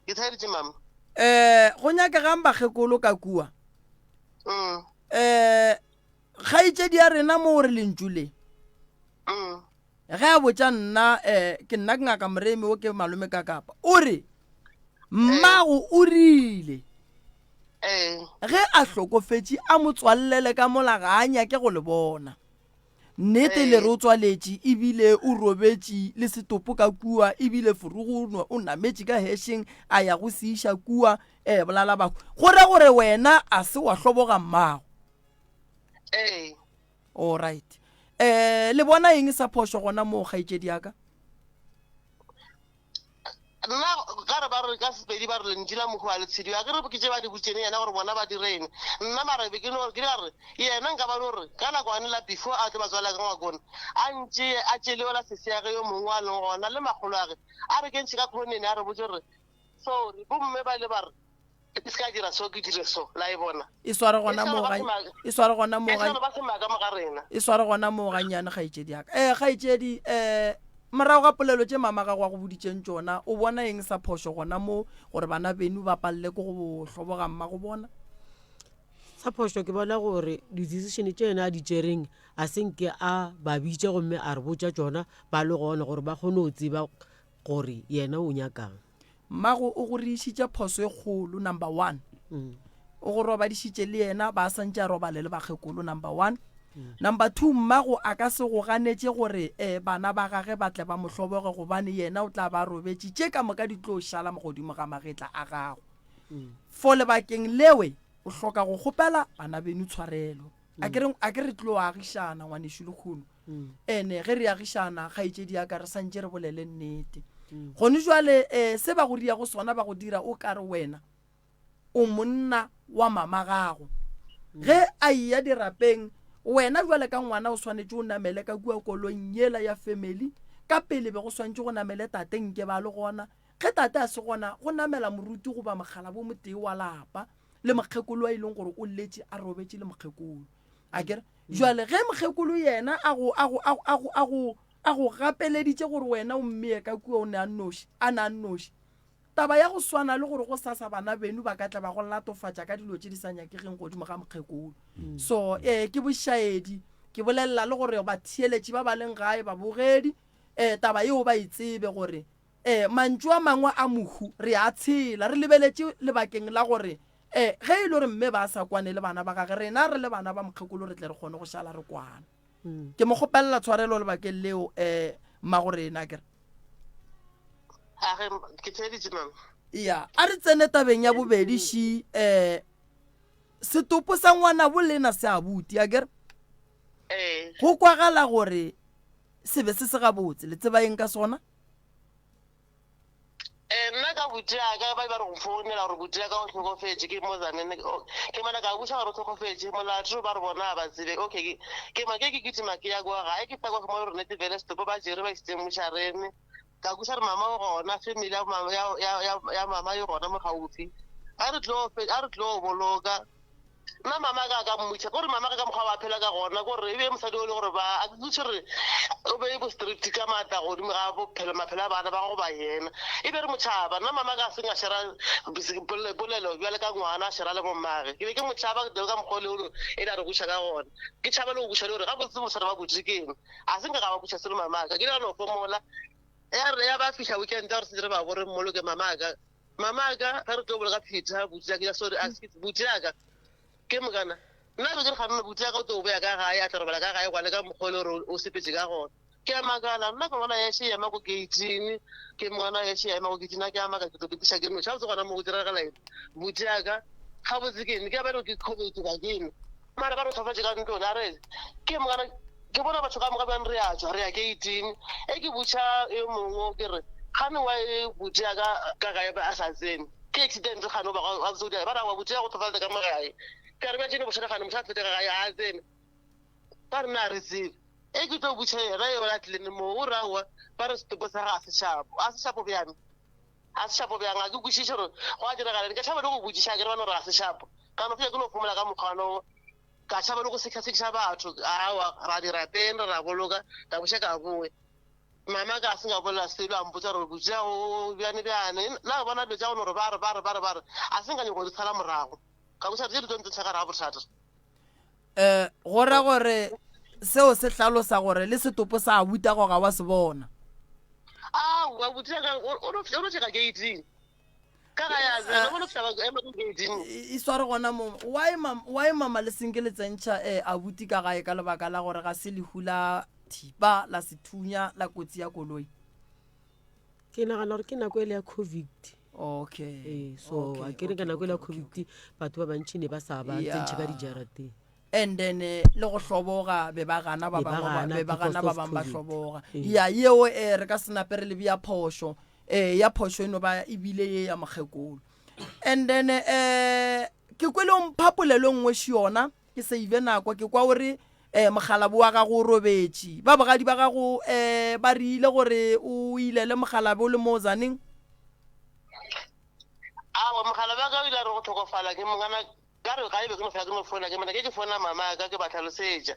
Ke thaeditše mama. um go nyakegang bakgekolo ka kua Mm. um Kgaetšedi ya rena mo o re lentšu le. Mm. Ge a botša nna um ke nna ke ngaka Moremi o ke malome ka kapa o re mmago o rile Ee. ge a hlokofetše a mo tswallele ka mola ga a nyake go le bona. Nnete le re o tswaletše ebile o robetše le setopo ka kua ebile Furugu o nametše ka hešeng a ya go se iša kua um bolala bahu. Go ra gore wena a se wa hloboga mmago. Ee. All right. Eh, le bona eng sa phošo gona moo kgaetšedi ya ka? Nna ka re ba re ka Sepedi ba re lentšu la mohu ga le tshediwe. A ke re ke tše ba di botšeng yena gore bona ba direng. Nna mara be ke no ke re yena nka ba no re ka nakwane la before a tlo ba tswala ka ngwakong a ntšee a tšee le yola sesiage yo mongwe a leng gona le makgoloage a re kentšhe ka khoneng a re botše gore sorry bomme ba ile ba re Ke se ka dira so, ke dire so. La e bona? E sware gona E moo sware ga ba semaka. e sware gona moo E ga sware ba semaka mo ga rena. e sware gona moo gannyane kgaetšedi ya ka. Eh kgaetšedi eh morago ga polelo tše mama gago a go boditšeng tšona o bona eng sa phošo gona mo gore bana beno ba palele ke go hloboga mmago bona? Sa phošo ke bona gore di-decision tše yena a di tšereng a se nke a ba bitša gomme a re botša tšona ba le gona gore ba kgone go tseba gore yena o nyakang. Mmago o go riišitše phoso e kgolo, number one. O go robadišitše le yena, ba santše a robale le bakgekolo, number one. Number two, mmago a ka se go ganetše gore eh, bana ba gage ba tle ba mo hloboge gobane yena o tla ba a robetše, tše ka moka di tlo šala godimo ga magetla a gago. For lebakeng lewe o hloka go kgopela bana beno tshwarelo. A ke re, a ke re tlo agišana ngwanešu lekgono. Ene ge re agišana, kgaetšedi ya ka, re santše re bolele nnete. Gone jwale um se ba go riago sona ba go dira o ka re wena o monna wa mama gago. Ge a eya dirapeng, wena jwale ka ngwana o swanetše o namele ka kua koloing yela ya family, ka pele be go swantše go namele tate nke ba le gona. Ge tate a se gona, go namela moruti goba mokgalabo motee wa lapa le mokgekolo a e leng gore o letše a robetše le mokgekolo. A kere? Jwale ge mokgekolo yena a go, a go, a go, a go, a go, a go gapeleditše gore wena o mmeye ka kua o ne a nnoši, a na a nnoši, taba ya go swana le gore go sasa bana beno ba ka tla ba go latofatša ka dilo tše di sa nyakegeng godimo ga mokgekolo. So, ee, ke bošaedi. Ke bolelela le gore batheeletši ba ba leng gae, babogedi, ee, taba yeo ba e tsebe gore, ee, mantšu a mangwe a mohu re a tshela re lebeletše lebakeng la gore Ee, ge e le gore mme ba sa kwane le bana ba gage, rena re le bana ba mokgekolo re tle re kgone go šala re kwana. Ke mo kgopelela tshwarelo lebakeng leo, um mmago rena, akere? A ge, ke theeditše, mama. Ya, a re tsene tabeng ya bobedi ši, um setopo sa ngwanabo lena se abuti, akere? Ee. Go kwagala gore se be se se gabotse, le tseba eng ka sona? Eh, nna ka buti ya ka ba ba re go founela gore buti ya ka o hlokofetše ke mo Tzaneen ke mana ka buša gore o hlokofetše molato ba re bona ba tsebe okay ke ke ma ke ke kitima ke ya kwa gae ke fihla kwa mo re nete vele setopo ba jere ba isitse mošarene ka buša re mama o gona family ya mama ya ya ya mama e gona mo gaufi a re tlo a re tlo boloka Nna mama ka ka mmotša kore mama ka ka mokgwa wa phela ka gona kore e be mosadi o le gore ba a ke kwešiše gore o be bo strict ka maatla godimo ga bophelo maphelo a bana ba go ba yena e be re motšhaba nna mama ka seng a shera polelo bjale ka ngwana a shera le bommage ke be ke motšhaba ka mokgwa o le e le a re buša ka gona ke tšhaba le go buša le gore gabotse mosadi wa botse ke eng a se nka ka ba buša selo mamaka ke le no fomola ya re ya ba fihla weekend gore se re ba bore mmoloke mamaka Mama ka ge re tlo boloka Peter buti ya ka sorry excuse buti ya ka ke mokana nna be ke re ganne buti ya ka o tlo boya ka gae a tla robala ka gae gwane ka mokgwa le gore o sepetse ka gona ke a makala nna ke ngwana ya she ema ko gating ke ngwana ya she ema ko gating nna ke a makala ke tlo ketiša ke noši gabotse gona mo go diragala eng buti ya ka gabotse ke eng ke a ba re ke covid ba ke eng Mara ba re tlhofatše ka ntlong, a re, Ke mokana ke bona batho ka moka bjang re a tšwa, re ya keiting. E ke botša yo mongwe ke re, Kgane wa e buti ya ka ka gae a sa tsene? Ke accident kgane goba gabotse o dia? Ba re aowa buti ya go tlhofalete ka mo gae. Ka re bja tšene bošele kgane motho a fete ka gae a tsene. Ba re na re tsebe. E ke tlo botša yena yo a tlileng mo o re aowa ba re setopo sa ga a se shapo. A se shapo bjang? Ga se shapo bjang? Ga ke kwešiše gore go a diragala eng. Ka tšhaba le go botšiša, ke re ba no re ga se shapo. Ka no fetša ke no phomola ka mokgwa ka tšhaba le go sekasekiša batho. Aowa, ra dirapeng, re ra boloka, ka buša ka boya. Mama ka se ka bolela selo, a mpotša gore botšiša o bjane bjane. Nna ke bona dilo tša go no re ba re ba re ba re ba re, a se nka nyaka go di sala morago. Ka buša tše di tlo ntsentšha ka gare ga bothata. Um go ra gore seo se hlalosa gore le setopo sa abuti ago ga wa se bona. Aowa, abuti wa ka o no o no fihla gate-ing. Ka ga ya tsena, o no fihla ba ema ko gate-ing. E sware gona mo. Why mam, why mama le senke le tsentšha eh abuti ka gae ka lebaka la gore ga se lehu la thipa, la sethunya, la kotsi ya koloi? Ke nagana gore ke nako ele ya covid. Okay. Ee, so okay, a ke re ka okay, nako ele ya okay, okay, covid batho ba bantši ne ba sa ba Yeah. tsentšhe ka dijarateng. And then eh, le go hloboga be ba gana ba Be ba bangwe ba- gana be ba because gana ba of bangwe ba COVID. hloboga. Ee. Ya yeo eh re ka se nape re le bea phošo. um ya phošo e no ba ebile ye ya mokgekolo. And then um ke kwele o mpha polelo e nngwe še yona ke save nako ke kwa o re um mokgalabo wa gago o robetše ba bogadi ba gago um ba rile gore o ilele mokgalabe o le mo zaneng. Aowa mokgalabe wa ka o ile a re go hlokofala ke mongana ka re ga e be ke no fela ke no fona ke mona ke ke fona mama ka ke ba hlalosetša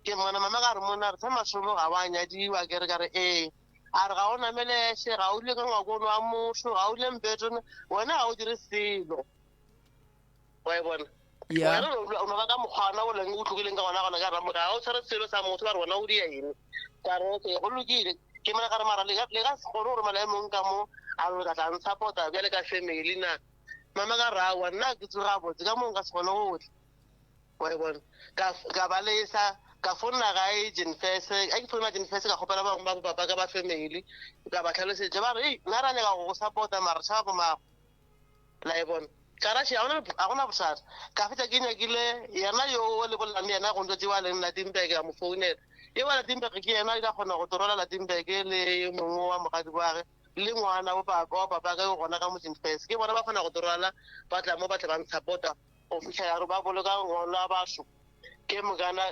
ke mona mama ka re mona re sa masomo ga wa nyadiwa ke re ka re ee a re ga o nameleshe ga o dule ka ngwakong wa motho ga o dule mpetone wena ga o dire selo wa e bona Yeah. wena o no ba ka mokgwana o leng o tlogileng ka gona gona ka ramoga ga o tshware selo sa motho ba re wena o dia eng ka re okay go lokile ke mona ka re mara le ka se kgone gore mala e mong ka mo a re ka tla nsupporta bjale ka family na mama ka re aowa nna ke tsoga botse ka mo nka se kgone go tla wa e bona ka ka ba lesa ka fonna gae jenfese a ke founa jenfese ka kgopela bangwe ba bopapa ka ba family ka ba tlhalosetša ba re ei nna ra nyaka go go support-a mara tšhaba bomago la e bona ka raše ga gona bothata ka fetša ke nyakile yena yo le bolelang le yena go ntse tšewa leng Latimberg a mo founela ye wa Latimberg ke yena ka kgona go torola Latimberg le yo mongwe wa mogadi wage le ngwana wa papa wa papa ka yo gona ka mo Jenfese ke bona ba kgona go torola ba tla mo ba tle ba ntshapota go fihla ya ba boloka ngwana batho ke mokana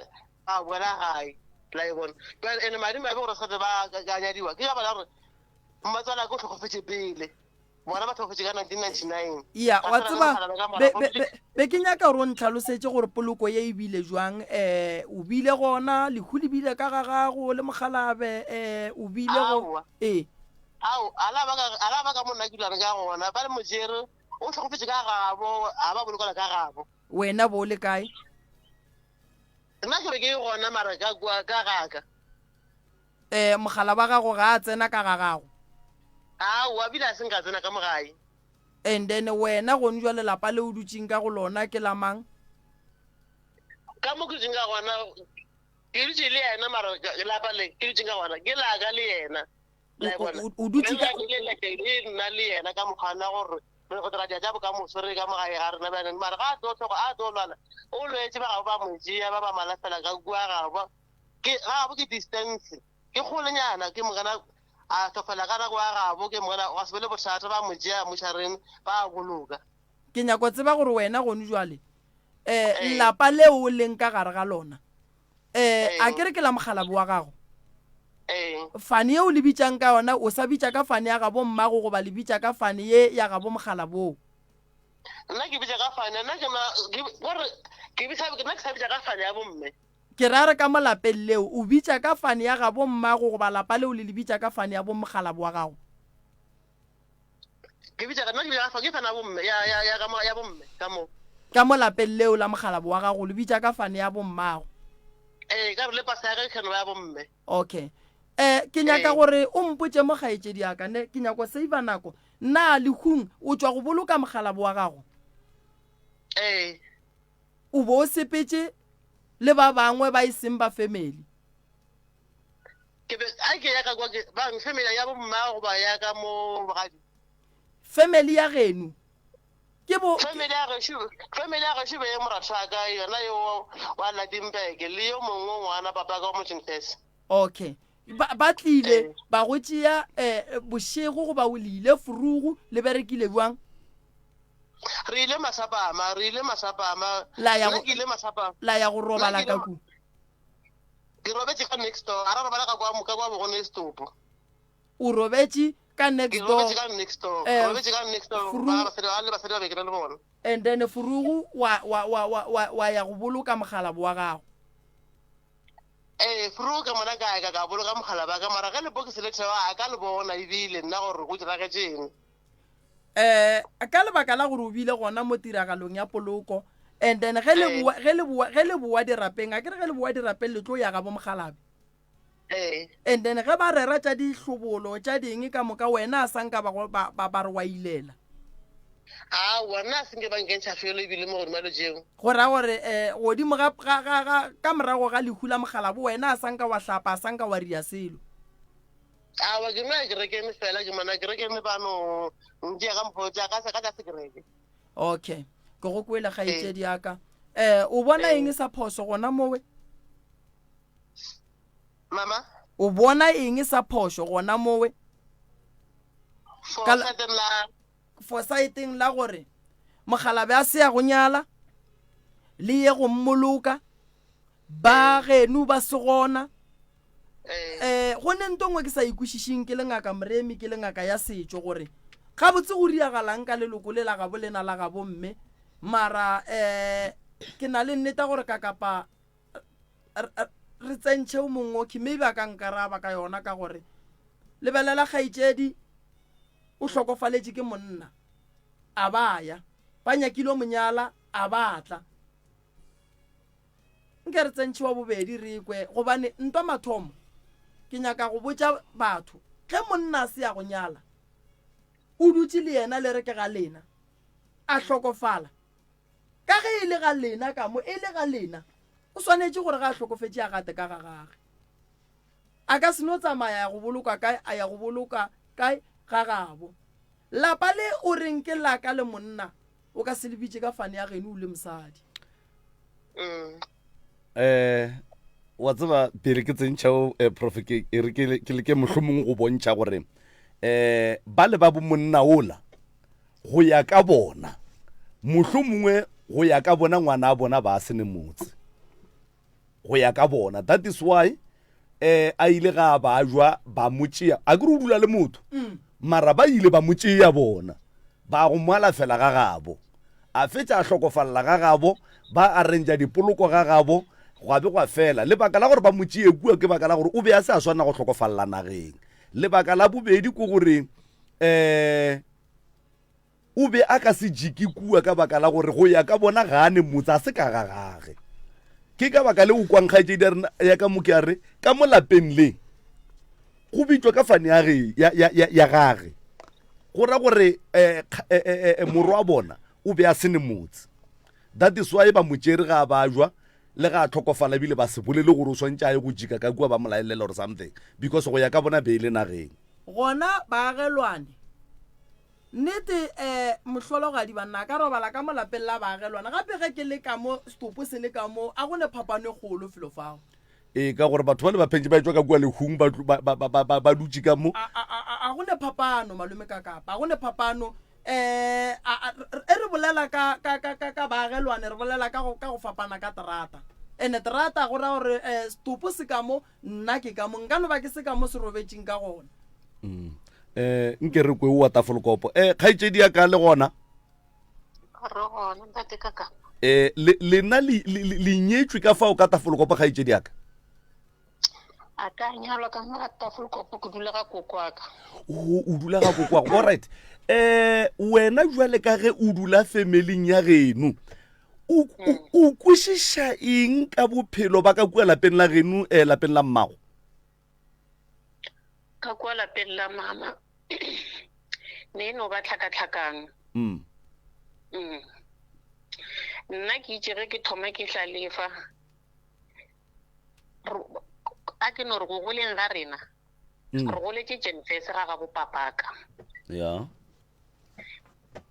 ba boela gae la e bona bjale ene madi mabe gore sa ba ka nyadiwa ke ka bala gore mmatswala ke o tlhokofetse pele bona ba tlhokofetse ka 1999 ya wa tseba be, be, be, be ke nyaka gore o ntlhalosetše gore poloko ye e bile jwang um o bile gona lehu le bile ka ga gago le mokgalabe um o bile go ee ao ala ba ka monna ke dulane ka gona ba le mojere O hlokofetše ka gabo, a ba bolokela ka gabo. Wena bo o le kae? Nna ke be ke gona mara ka kua ka gaka. Eh, mogala wa gago ga a tsena ka ga gago. Aowa, bile a se nka tsena ka mo gae. And then wena gone jwale lapa le o dutšeng ka go lona ke la mang? Ka mo ke dutšeng ka gona, ke dutše le yena mara lapa le ke dutšeng ka gona ke la ka le yena. O dutše ka le nna le yena ka mokgwana gore re go dira tša bokamoso re ka mogae ga rena bjale mara ga a tlo tlhoka a tlo lwala o lwetse ba gabo ba mo tšea ba ba malafela ka kua gabo ke gabo ke distance ke kgolenyana ke mokana a hlofela ka nako ya gabo ke mokana gwa se be le bothata ba mo tšea mošareng ba boloka. Ke nyako tseba gore wena gone jwale um lapa leo o leng ka gare ga lona um a ke re ke la mokgalabo wa gago fane ye o le bitšang ka yona o sa bitša ka fane ya gabo mmago goba le bitša ka fane ye ya gabo mokgalaboo? Nna ke bitša ka fane nna ke gore ke bitša nna ke sa bitša ka fane ya bomme. Ke ra re ka mo lapeng leo o bitša ka fane ya gabo mmago goba lapa leo le le bitša ka fane ya bo mokgalabo wa gago? Ke bitša nna ke bitša ka ke fane ya bomme ya ya ya ka mo ya bomme ka mo. Ka mo lapeng leo la mokgalabo wa gago le bitša ka fane ya bommago. Ee, ka re le pasa ya ka ke kgeno ya bomme. Okay. Eh, ke nyaka gore o mpotše mo kgaetšedi ya ka ne ke nyako save nako. Na lehung o tšwa go boloka mokgalabo wa gago? Ee. O bo o sepetše le ba bangwe ba e seng ba family? Ke be a ke ya ka kwa ke bang family ya bo mma goba ya ka mo bogadi. Family ya geno ke bo Family ya gešo family ya gešo be ye moratho wa ka yona yo wa Ladimpeke le yo mongwe ngwana papa ka wa Motšenfese. Okay. Ba, ba tlile ba go tšea eh, bošego goba o le ile furugu le berekile bjang? Re ile masapama, re ile masapama. La ya go, Nna ke ile masapama. la ya go robala ka ku. Ke robetše ka next door, a ra robala ka kwa ka kwa bogone setopo. O robetše ka next Ke door. robetše ka next door. Eh, Ke robetše ka next door. Furugu- Ba basadi ba le basadi ba be ke na le bona. And then furugu wa wa wa wa wa, wa ya go boloka mogalabo wa gago. Ee, furugu ka mona ka ka ka boloka mogala ba ka mara ge lepokisi le thewa a ka le bona ebile nna gore go diragetšeng. Eh, ka lebaka la gore o bile gona mo tiragalong ya poloko and then ge le boa ge le boa ge le boa dirapeng a ke re ge le boa dirapeng le tlo ya gabo mogalabe Ee. and then ge ba rera tša dihlobolo tša ding ka moka wena a sa nka ba go- ba ba ba re wa ilela Aowa, nna a se nke ba nkentšha felo ebile mo godimo ga dilo tšeo. Go ra gore um godimo ga ga ga ga ka morago ga lehu la mogalabo wena a sa nka wa hlapa a sa nka wa ria selo. Aowa, ke no ya kerekeng fela, ke mona kerekeng ba no ntšea ka mokgwa o tša ka ka tlase kereke. Okay, ke go kwele kgaetšedi ya ka. Eh, o bona eng sa phoso gona mowe? Mama? O bona eng sa phoso gona mowe? Forsytheng la Forsytheng la gore mokgalabje a se ya go nyala le ye go mmoloka ba geno ba se gona um go ne nto nngwe ke sa ikwešišeng ke le ngaka moremi ke le ngaka ya setšo gore gabotse go riagalang ka leloko le la gabo lena la gabo mme mara um ke na le nneta gore ka kapa re tsentšhe o mongwe okay maybe a ka nkaraba ka yona ka gore lebelela kgaetšedi o hlokofaletše ke monna a ba ya ba nyakile monyala a ba tla Nke re tsentšhe wa bobedi re kwe, gobane ntwa mathomo ke nyaka go botša batho, ge monna a se ya go nyala, o dutše le yena le re ke ga lena, a hlokofala, ka ge e le ga lena ka mo e le ga lena, o swanetše gore ge a hlokofetše a gate ka ga gage. A ka se no tsamaya a ya go bolokwa kae, a ya go boloka kae ga gabo. Lapa le o reng ke la ka le monna, O ka se le bitše ka fane ya geno o le mosadi. Um wa tseba pele ke tsentšha o eh, prof ke e re ke ke leke mohlomong go bontšha gore um ba le ba bo monna ola go ya ka bona mohlomongwe go ya ka bona ngwana a bona ba se ne motse go ya ka bona that is why eh a ile ga ba jwa ba mo tšea a ke re o dula le motho mm. mara ba ile ba mo tšea bona ba go mo alafela ga gabo a fetša a hlokofalela ga gabo ba arrangea dipoloko ga gabo gwa be gwa fela lebaka la gore ba mo tšee kua ke baka la gore o be a se a swanela go hlokofalela nageng lebaka la bobedi ke gore um O be a ka se jike kua ka baka la gore go ya ka bona ga a ne motse, a se ka ga gage. Ke ka baka le o kwang kgaetšedi ya rena ya ka mo ke a re, ka mo lapeng le go bitšwa ka fane ya ge, ya, ya, ya, ya gage. Go ra gore eh, eh, eh, eh, morwa wa bona o be a se ne motse. That is why ba mo tšere ga a bajwa le ga a tlhokofala ebile ba se bolele gore o swantše a ye go jika ka kua ba mo laelela or something because go ya ka bona be e le nageng. Gona baagelwane Nnete eh mohlologadi banna a ka robala ka mo lapeng la baagelwana gape ge ke le ka mo setopo se le ka mo a go ne phapano e kgolo felo fao. Ee ka gore batho ba le ba phentše ba etšwa ka kua lehung ba ba ba ba ba ba dutše ka mo. A a a a go ne phapano malome ka kapa a go ne phapano eh a a e re bolela ka ka ka ka ka baagelwane re bolela ka go ka go fapana ka terata ene terata go ra gore eh setopo se ka mo Nna ke ka mo, nka no ba ke se ka mo se robetšeng ka gona. Mm. Eh, nke re kwe wa tafolokopo. Eh, kgaetšedi ya ka le gona? Re gona, ntate ka ka. Eh, le lena le le nyetšwe ka fao ka tafolokopo kgaetšedi ya ka? A ka nyalwa ka mo ga tafolokopo ke dula ga koko wa ka. O o dula ga koko wa go. All right. Eh, wena jwale ka ge o dula femeling ya geno, o, o, o kwešiša eng ka bophelo ba ka kua lapeng la geno eh, lapeng la mmago? Ka kua lapeng la mama ne e no ba tlhakatlhakano. Mm. Mm. Nna ke itše ge ke thoma ke hlalefa, a ke no re go goleng ga rena, Mm. re goletše Jenfese ga gabo papaka. Ya.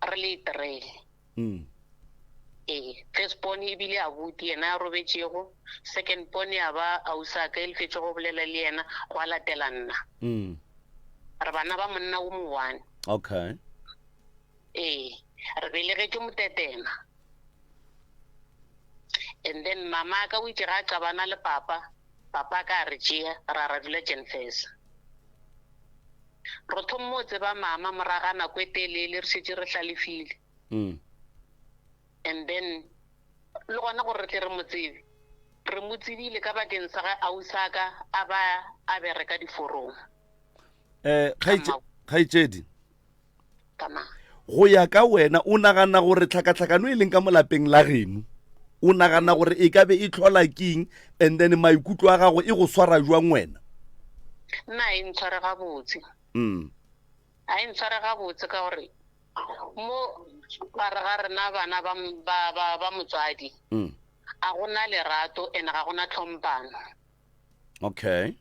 Re le three. Mm. Ee, first born e bile abuti yena a robetšego, second born ya ba ausaka e le fetše go bolela le yena, gwa latela nna. Mm. Re bana ba monna o mo-one. Okay. Ee, re belegetšwe motetema. And then mama ka o itše ga a qabana le papa, papa ka a re tšea ra ra dula Jenfesa. Re thommo o tseba mama moraga nako e telele re šetše re hlalefile. Mm. And then le gona gore re tle re mo tsebe, re mo tsebile ka bakeng sa ge ausaka a ba a bereka diforong. Eh, kgaetšedi. Kama. Go ya ka wena o nagana gore tlhakatlhakano e leng ka mo lapeng la geno o nagana gore e ka be e tlhola keng and then maikutlo a gago e go swara jwang wena? Nna e ntshware gabotse. Mm. A e ntshware gabotse ka gore mo gare ga rena bana ba, ba, ba, ba motswadi mm. a gona lerato and ga gona tlhompano. Okay.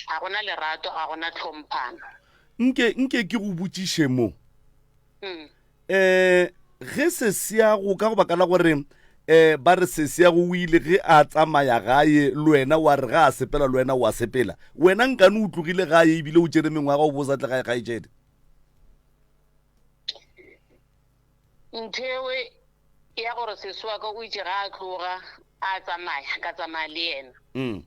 Ga gona lerato, ga gona tlhomphano. Nke, nke ke go botšiše mo. Mm. Eh, ge sesiago ka go baka la gore eh ba re sesiago o ile ge a tsamaya gae le wena wa re ga a sepela le wena wa sepela wena nkane o tlogile gae ebile o tšere mengwaga o bo sa tle gae kgaetšedi? Ntho ewe ya gore sesi wa ka o itše ga a tloga a tsamaya, ka tsamaya le yena. Mm.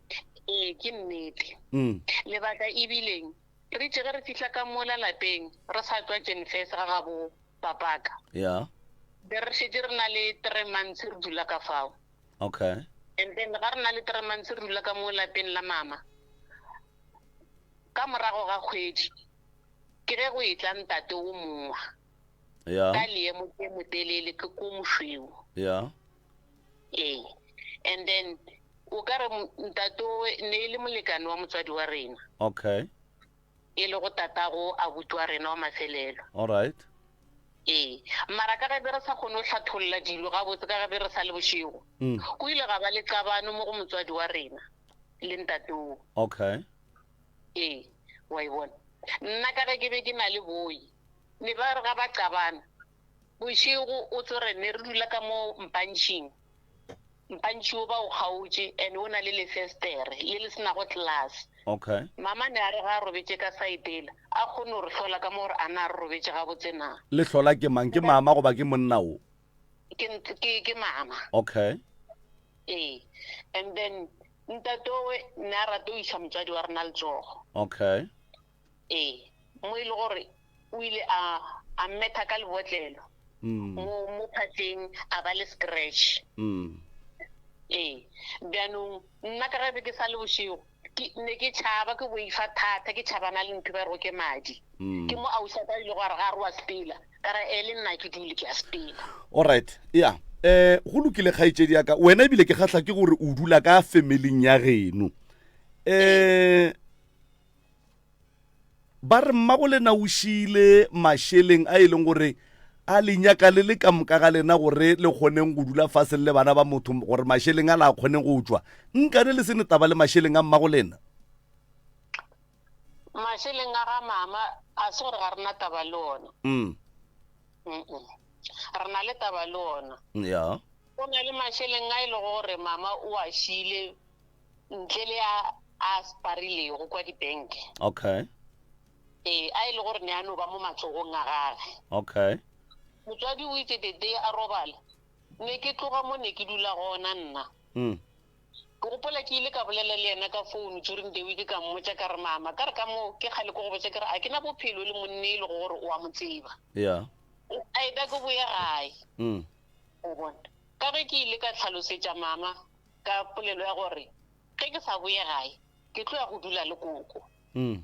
Ee, ke nnete. Mm. Lebaka e bileng, re itše ge re fihla ka mola lapeng, re sa tšwa Jenfes ga gabo papaka. Yeah. Be re šetše re na le three months re dula ka fao. Okay. And then ga re na le three months re dula ka mo lapeng la mama, ka morago ga kgwedi ke ge go etla ntate o mongwe Yeah. ka leemo ke motelele ke ko mošweu. Yeah. Ee. And then o ka re ntate o ne e le molekane wa motswadi wa rena, Okay. e le go tatago abuti wa rena wa mafelelo. All right. Ee, mara ka ge be re sa kgone go hlatholla dilo gabotse ka ge be re sa le bošego, go ile ga ba le qabano mo go motswadi wa rena le ntate oo. Okay. Ee, wa e bona. Nna ka ge ke be ke na le boi, ne ba re ga ba qabana bošego o tlo re ne re dula ka mo mpantšhing. Mpantšhi o ba o kgaotše and o na le lefestere le le se nago glass. Okay. Mama ne a re ga a robetše ka saetela a kgone go re hlola ka mo gore a na re robetše gabotse na. Le hlola ke mang? Ke mama goba ke monna wo? Ke, ke, ke mama. Okay. Ee. And then ntate owe ne a rata go iša motswadi wa rena letsogo. Okay. Ee. Mo e le gore o ile a, a mmetha ka lebotlelo. Mm. Mo, mo phatleng a ba le scratch. Mm. Ee. Bjanong nna ka ge be ke sa le bošego, ke ne ke tšhaba, ke boifa thata, ke tšhabana le ntho ba rego ke madi. Mm. Ke mo ausi wa ka a ile go a re ga re wa sepela, ka re ee le nna ke dule ke a sepela. Alright, ya. Eh, go lokile kgaetšedi ya ka. Wena ebile ke kgahla ke gore o dula ka familing ya geno. Eh, Ba re mmagolena o šiile mašeleng a e leng gore a le nyaka le le ka moka ga lena gore le kgoneng go dula fase le bana ba motho gore mašeleng a la kgoneng go tšwa. Nkane le se ne taba le mašeleng a mmagolena? Mašeleng a ga mama a se gore ga re na taba le ona. Mm. Mm-mm. Re na le taba le ona. Ya. Go na le mašeleng a e lego gore mama o a šiile ntle le a a sparilego kwa dibenke. Okay. Ee, a e le gore ne a no ba mo matsogong a gage. Okay. Motswadi o itse the day a robala, ne ke tloga mo ne ke dula gona nna. Mm. Ke gopola ke ile ka bolela le yena ka phone during the week ka mmotša ka re mama, ka re ka mo ke kgale ke go botša ke re a ke na bophelo le monne e lego gore o a mo tseba. Yeah. A eta ke boye gae. Mm. O bona. Ka ge ke ile ka tlhalosetša mama ka polelo ya gore ge ke sa boye gae ke tlo ya go dula le koko. Mm.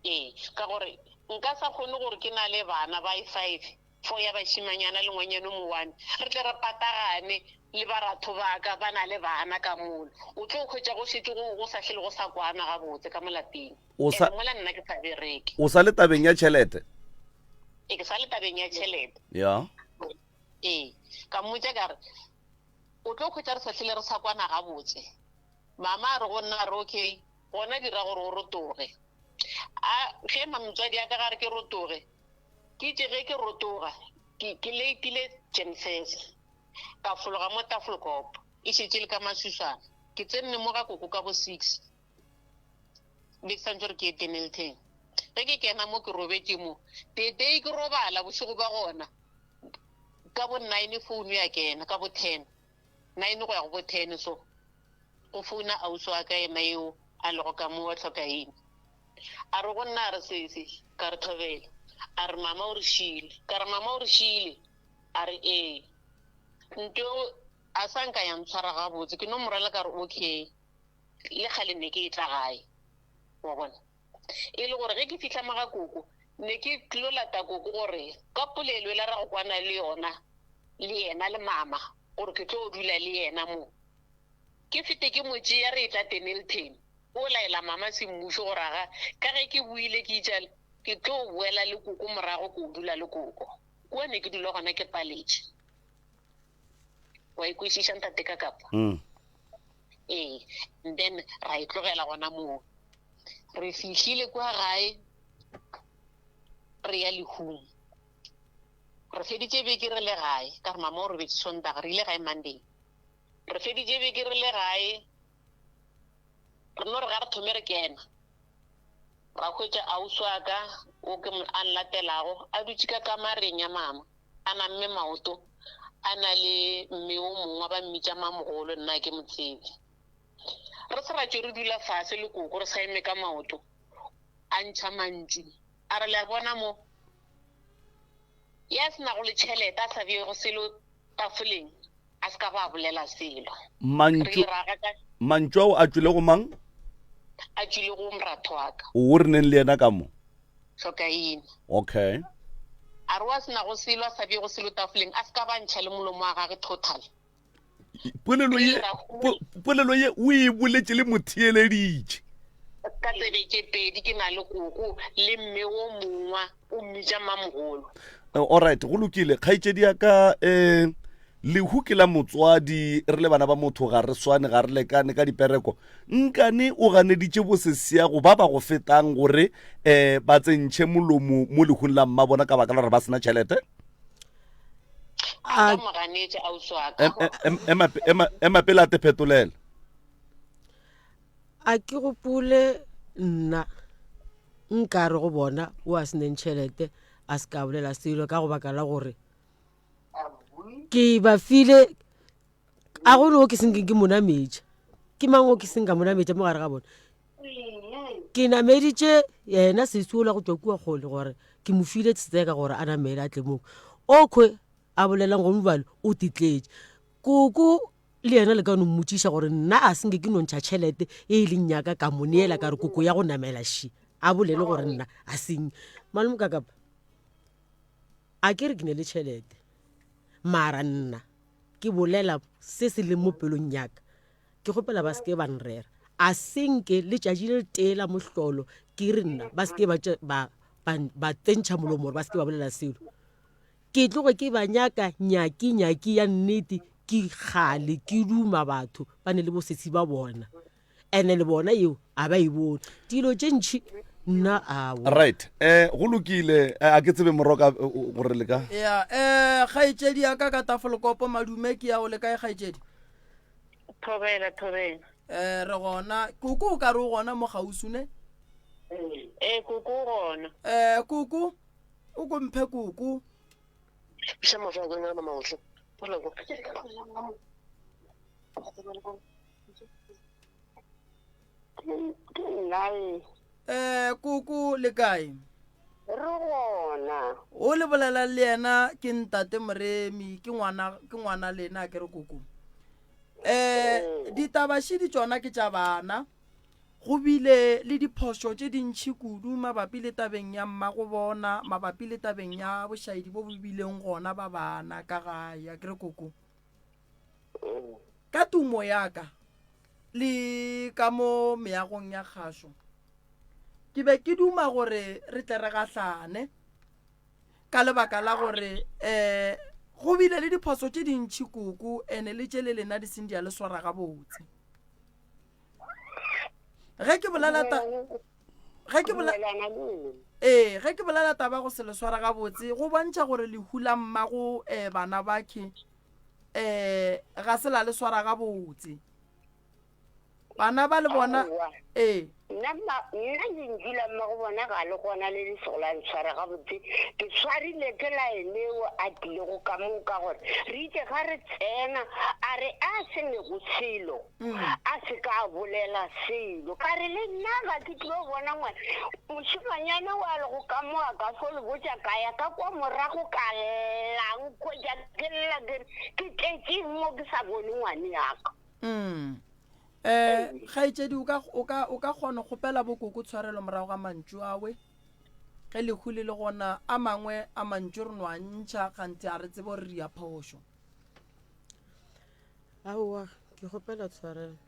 Ee, ka gore nka sa kgone gore ke na le bana ba e five, four ya bašimanyana le ngwanyana o mo one, re tle re patagane le baratho ba ka ba na le bana ka mola. O tlo hwetša go šetše go, go sa hlele go sa kwana gabotse ka mo lapeng. O sa, Ene mola nna ke sa bereke. O sa le tabeng ya tšhelete? Ee, ke sa le tabeng ya tšhelete. Ya. Ee, ka mmotša ka re, O tlo hwetša re sa hlile re sa kwana gabotse. Mama a re go nna, a re, Okay, gona dira gore o rotoge. A ge motswadi a ka ga re ke rotoge, ke itše ge ke rotoga, ke, ke leitile Jenfese, ka fologa mo Tafelkop, e šetše e le ka maswiswana. Ke tsenne mo ga koko ka bo six, be ke santše gore ke ye Dennilton. Ge ke kena mo ke robetše mo, tetei ke robala bošego ba gona. Ka bo nine founu ya kena, ka bo ten, nine go ya go bo ten so, go founa ausi wa ka yena eo a lego ka mo wa Tlhokaina. A re go nna a re sesi, ka re thobela. A re mama o re šiile, ka re mama o re šiile, a re ee. Nto a sa nka ya ntshwara gabotse, ke no mo rela ka re okay, le kgale ne ke etla gae, wa bona. E le gore ge ke fihla mo ga koko, ne ke tlo lata koko gore ka polelo e la ra go kwana le yona, le yena le mama, gore ke tlo dula le yena mo. Ke fete ke mo tšea re etla Dennilton, o laela mama semmušo gore aga ka ge ke boile ke itšale, ke tlo boela le koko morago ko dula le koko. Kua ne ke dula gona ke paletše. Wa e kwešiša ntate ka kapa? Mm. Ee, then ra e tlogela gona moo. Re fihlile kwa gae re ya lehung. Re feditše beke re le gae, ka gore mama o robetše Sontaga, re ile gae Monday. Re feditše beke re le gae, re no re ga re thome re kena, ra hwetša ausi wa ka o ke a nlatelago a dutše ka kamareng ya mama. a namme maoto a na le mme o mongwe ba mmitša mamogolo nna ke mo tsebe. Re se ra tšwe re dula fase le koko re sa eme ka maoto a ntšha mantšu a re le a bona mo ya se nago le tšhelete a sa beego selo tafoleng a se ka ba bolela selo. Mantšu mantšu ao a tšwile go mang? A tšwile go moratho wa ka. O re neng le yena ka mo? Hlokaina. Okay. A re wa se nago selo a sa beego selo tafoleng a se ka ba ntšha le molomo wa gage total. Polelo ye polelo ye o e boletše le motheeleditše. Ka tsebe tše pedi ke na le koko le mme wo mongwa o mmitša mmamogolo. Alright, go lokile kgaetšedi ya ka um lehu ke la motswadi re le bana ba motho ga re swane ga re lekane ka dipereko nkane o ganeditše bosesiago ba ba go fetang gore um ba tsentšhe molomo mo lehung la mmabona ka baka la gore ba sena tšhelete a ka mo ganetša ausi wa ka ema pele a te phetolela a ke gopole nna nka re go bona o a seneng tšhelete a se ka bolela selo ka go baka la gore ke ba file a gone o ke senkeng ke monametša ke mang o ke seng ka monametša mo gare ga bona ke nameditše yena sesi ola go tšwa kua kgole gore ke mo file tseka gore a namele a tle moo okhwe a bolelang go mobalo o titletše koko le yena le ka no mmotšiša gore nna a senke ke no ntšha tšhelete e e leng yaka ka mo neela ka re koko ya go namela ši a bolele gore nna a seng malome kakapa a ke re ke ne le tšhelete mara nna ke bolela se se leng mo pelong yaka ke kgopela ba seke ba nrera a senke letšatši le letee la mohlolo ke re nna ba seke ba tsentšha molomo gore ba seke ba bolela selo Ke tloge ke ba nyaka nyaki nyaki ya nnete ke kgale ke duma batho ba ne le bosesi ba bona ene le bona eo a ba e bone dilo tše ntšhi nna awo right eh go lokile eh, a ke tsebe moroka eh, gore le ka ya eh kgaetšedi ya ka ka tafolkopo madume ke ya o le kae kgaetšedi thobela thobela eh re gona koko o ka re o gona mo kgauswi ne ee koko o gona eh koko O ko mphe koko. Iša mahlo a kwena mama ohle. Bola ko. Ke nna e. Eh koko le kae? Re gona. O le bolela le yena ke ntate Moremi ke ngwana ke ngwana lena ke re koko. Eh ditaba šidi tšona ke tša bana. Go bile le diphošo tše dintši kudu mabapi le tabeng ya mmagobona, mabapi le tabeng ya bošaedi bo bo bileng gona ba bana ka gae. Akere koko? Ka tumo ya ka le ka mo meagong ya kgašo, ke be ke duma gore re tle re gahlane ka lebaka la gore um go bile le diphoso tše dintši koko ene le tše le lena di seng di a le swara gabotse. ge ke bolela ta ge ke bolela ee ge ke bolela taba go se le swara gabotse go bontšha gore lehu la mmago um bana bakhe um ga se la le swara gabotse bana ba le bona ee nna nna lentšu la mmago bona ga le gona le le sego la ntshwara gabotse ke tshwarile ke laeneo a tlilego ka moo ka gore re itse ga re tsena a re a se nego selo mm. a se ka a bolela selo ka re le nna ga ke tlilo bona ngwana mošimanyane wa lego ka mo a ka fo le botša ka ya ka kwa morago ka llang kgwetša ke lla ke re ke tletšeng mo ke sa bone ngwane yaka mm. um kgaetšedi o ka o ka o ka kgona kgopela bokoko tshwarelo morago ga mantšu awe ge lehu le le gona a mangwe a mantšu re no a ntšha ganthe a re tsebe gore re ya phošo aowa ke kgopela tshwarelo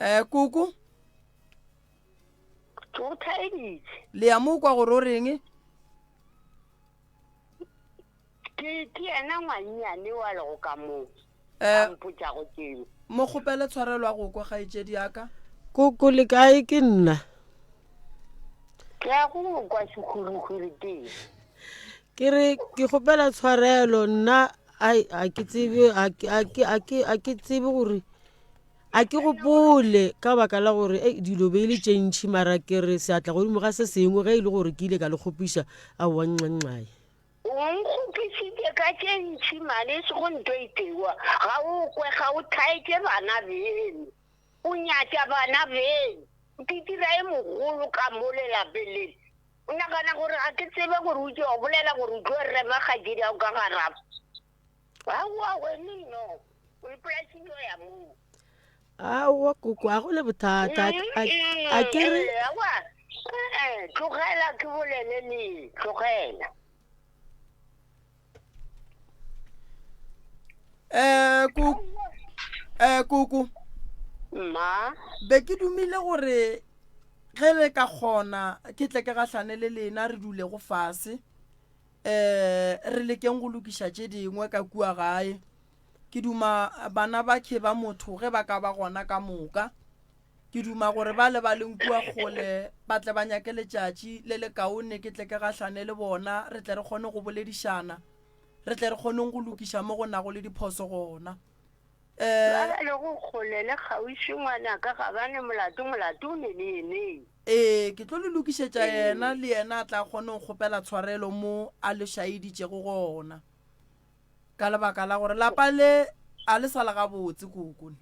um koko ke o thaeditše le ya mo kwa gore o reng Ke, ke yena ngwannyane wa lego ka moo, Eh. a mpotšago tšeo. Mo kgopele tshwarelo a go kwa, kgaetšedi ya ka. Koko le kae ke nna? Ke a go kwa sehwirihwiri tee. Ke re ke kgopela tshwarelo nna ai a ke tsebe a ke a ke a ke a ke tsebe gore. A ke gopole ka baka la gore ei dilo be e le tše ntši mara ke re seatla godimo ga se sengwe ge e le gore ke ile ka le kgopiša aowa nxanxae. O nkgopišitše ka tše ntši mane e sego nto e tewa. Ga o kwe, ga o thaetše bana beno. O nyatša bana beno. O itira e mogolo ka mo lelapeng lele. O nagana gore ga ke tsebe gore o tšo bolela gore o tlo rema kgaetšedi ya gago ka garapo. Aowa wene no. O ipolaisitše o ya moo. Aowa koko a go le bothata a ke re. Aowa tlogela ke bolele le tlogela. Eh koko eh koko mma be ke dumile gore ge le ka kgona ke tle ke gahlane le lena re dule go fase eh re lekeng go lokiša tše dingwe ka kua gae Ke duma bana ba khe ba motho ge ba ka ba gona ka moka. Ke duma gore ba le ba leng kua kgole ba tle ba nyake letšatši le lekaone ke tle ke gahlane le bona, re tle re kgone go boledišana, re tle re kgoneng go lokiša mo go nago le diphoso gona. Eh. Ba ba lego kgole le kgauswi, ngwanaka, ga ba ne molato, molato o ne le yeneng. Ee, ke tlo le lokišetša yena, le yena a tla kgone go kgopela tshwarelo mo a le šaeditšego gona. Ka lebaka la gore lapa le a le sa le gabotse, koko.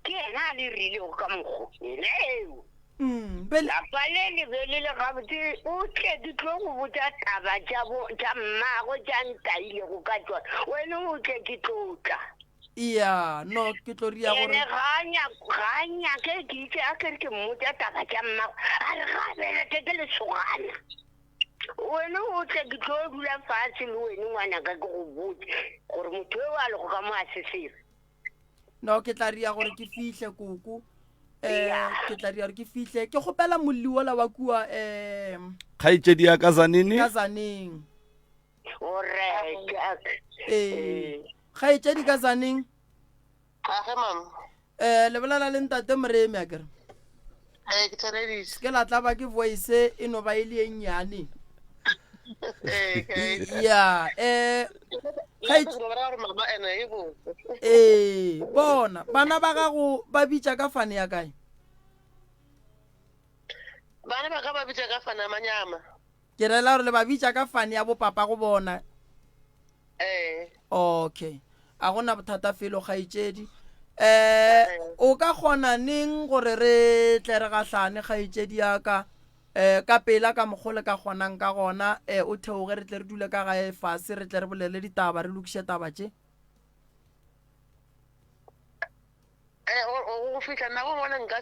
Ke yena a le rilego ka mokgo yena eo. Mm, be le. Lapa le le be le le gabotse, o tle ke tlo go botša taba tša bo, tša mmagwe tša ntailego ka tšona. Wena o tle ke tlo tla. Iya, no, ke tlo ria gore. Ene ga a nyake, ga a nyake ke itše a ke re ke mmotša taba tša mmagwe, a re ga a beleke ke lesogana. Wena o tle ke tlo dula fatshe le wene ngwanaka ke go botse gore motho eo a lego ka mo a se selo. No ke tla ria gore ke fihle koko. Eh ke tla ria gore ke fihle. Ke kgopela molli wola wa kua eh Kgaetšedi ya ka Zanini. Ka Zaneng. Alright. Eh. Kgaetšedi ka Zaneng. Age mama. Eh le bolela le ntate Moremi a kere. Eh ke thereditše. Ke la tla ba ke voice e no ba e le e nnyane. Eh ke. Ya eh Ga ke bona gore mama ene e bo. Eh bona bana ba gago ba bitša ka fane ya kae? Bana ba ka ba bitša ka fane ya manyama. Ke rela gore le ba bitša ka fane ya bopapa go bona. Ee. Okay. A gona bothata felo kgaetšedi. Eh o ka kgona neng gore re tle re gahlane kgaetšedi ya ka eh ka pela ka mokgo le ka kgonang ka gona eh o theoge re tle re dule ka gae fase re tle re bolele ditaba re lokiše taba tše. Eh go fihla nako ngwana nka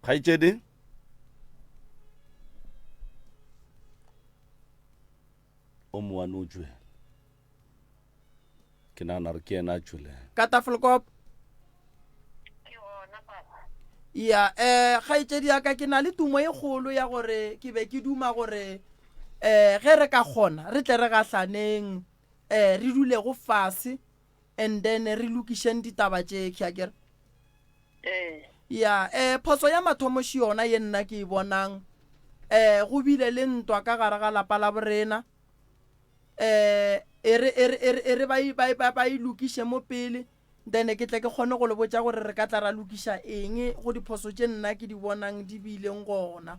Kgaetšedi o mowane o tšwele ke nagana gore ke yena a tšweleng Ka Tafelkop. Ya, eh kgaetšedi ya ka ke na le tumo e kgolo ya gore ke be ke duma gore eh ge re ka kgona re tle re gahlaneng eh re dulego fase and then re lokišeng ditaba tše ke akere Ee. Ya, eh, phoso ya mathomo še yona ye nna ke e bonang. Eh, go bile le ntwa ka gare ga lapa la borena. Eh, e re, e re, e re, e re ba, ba, ba, ba e lokiše mo pele, then ke tle ke kgone go le botša gore re ka tla ra lokiša eng go diphoso tše nna ke di bonang di bileng gona.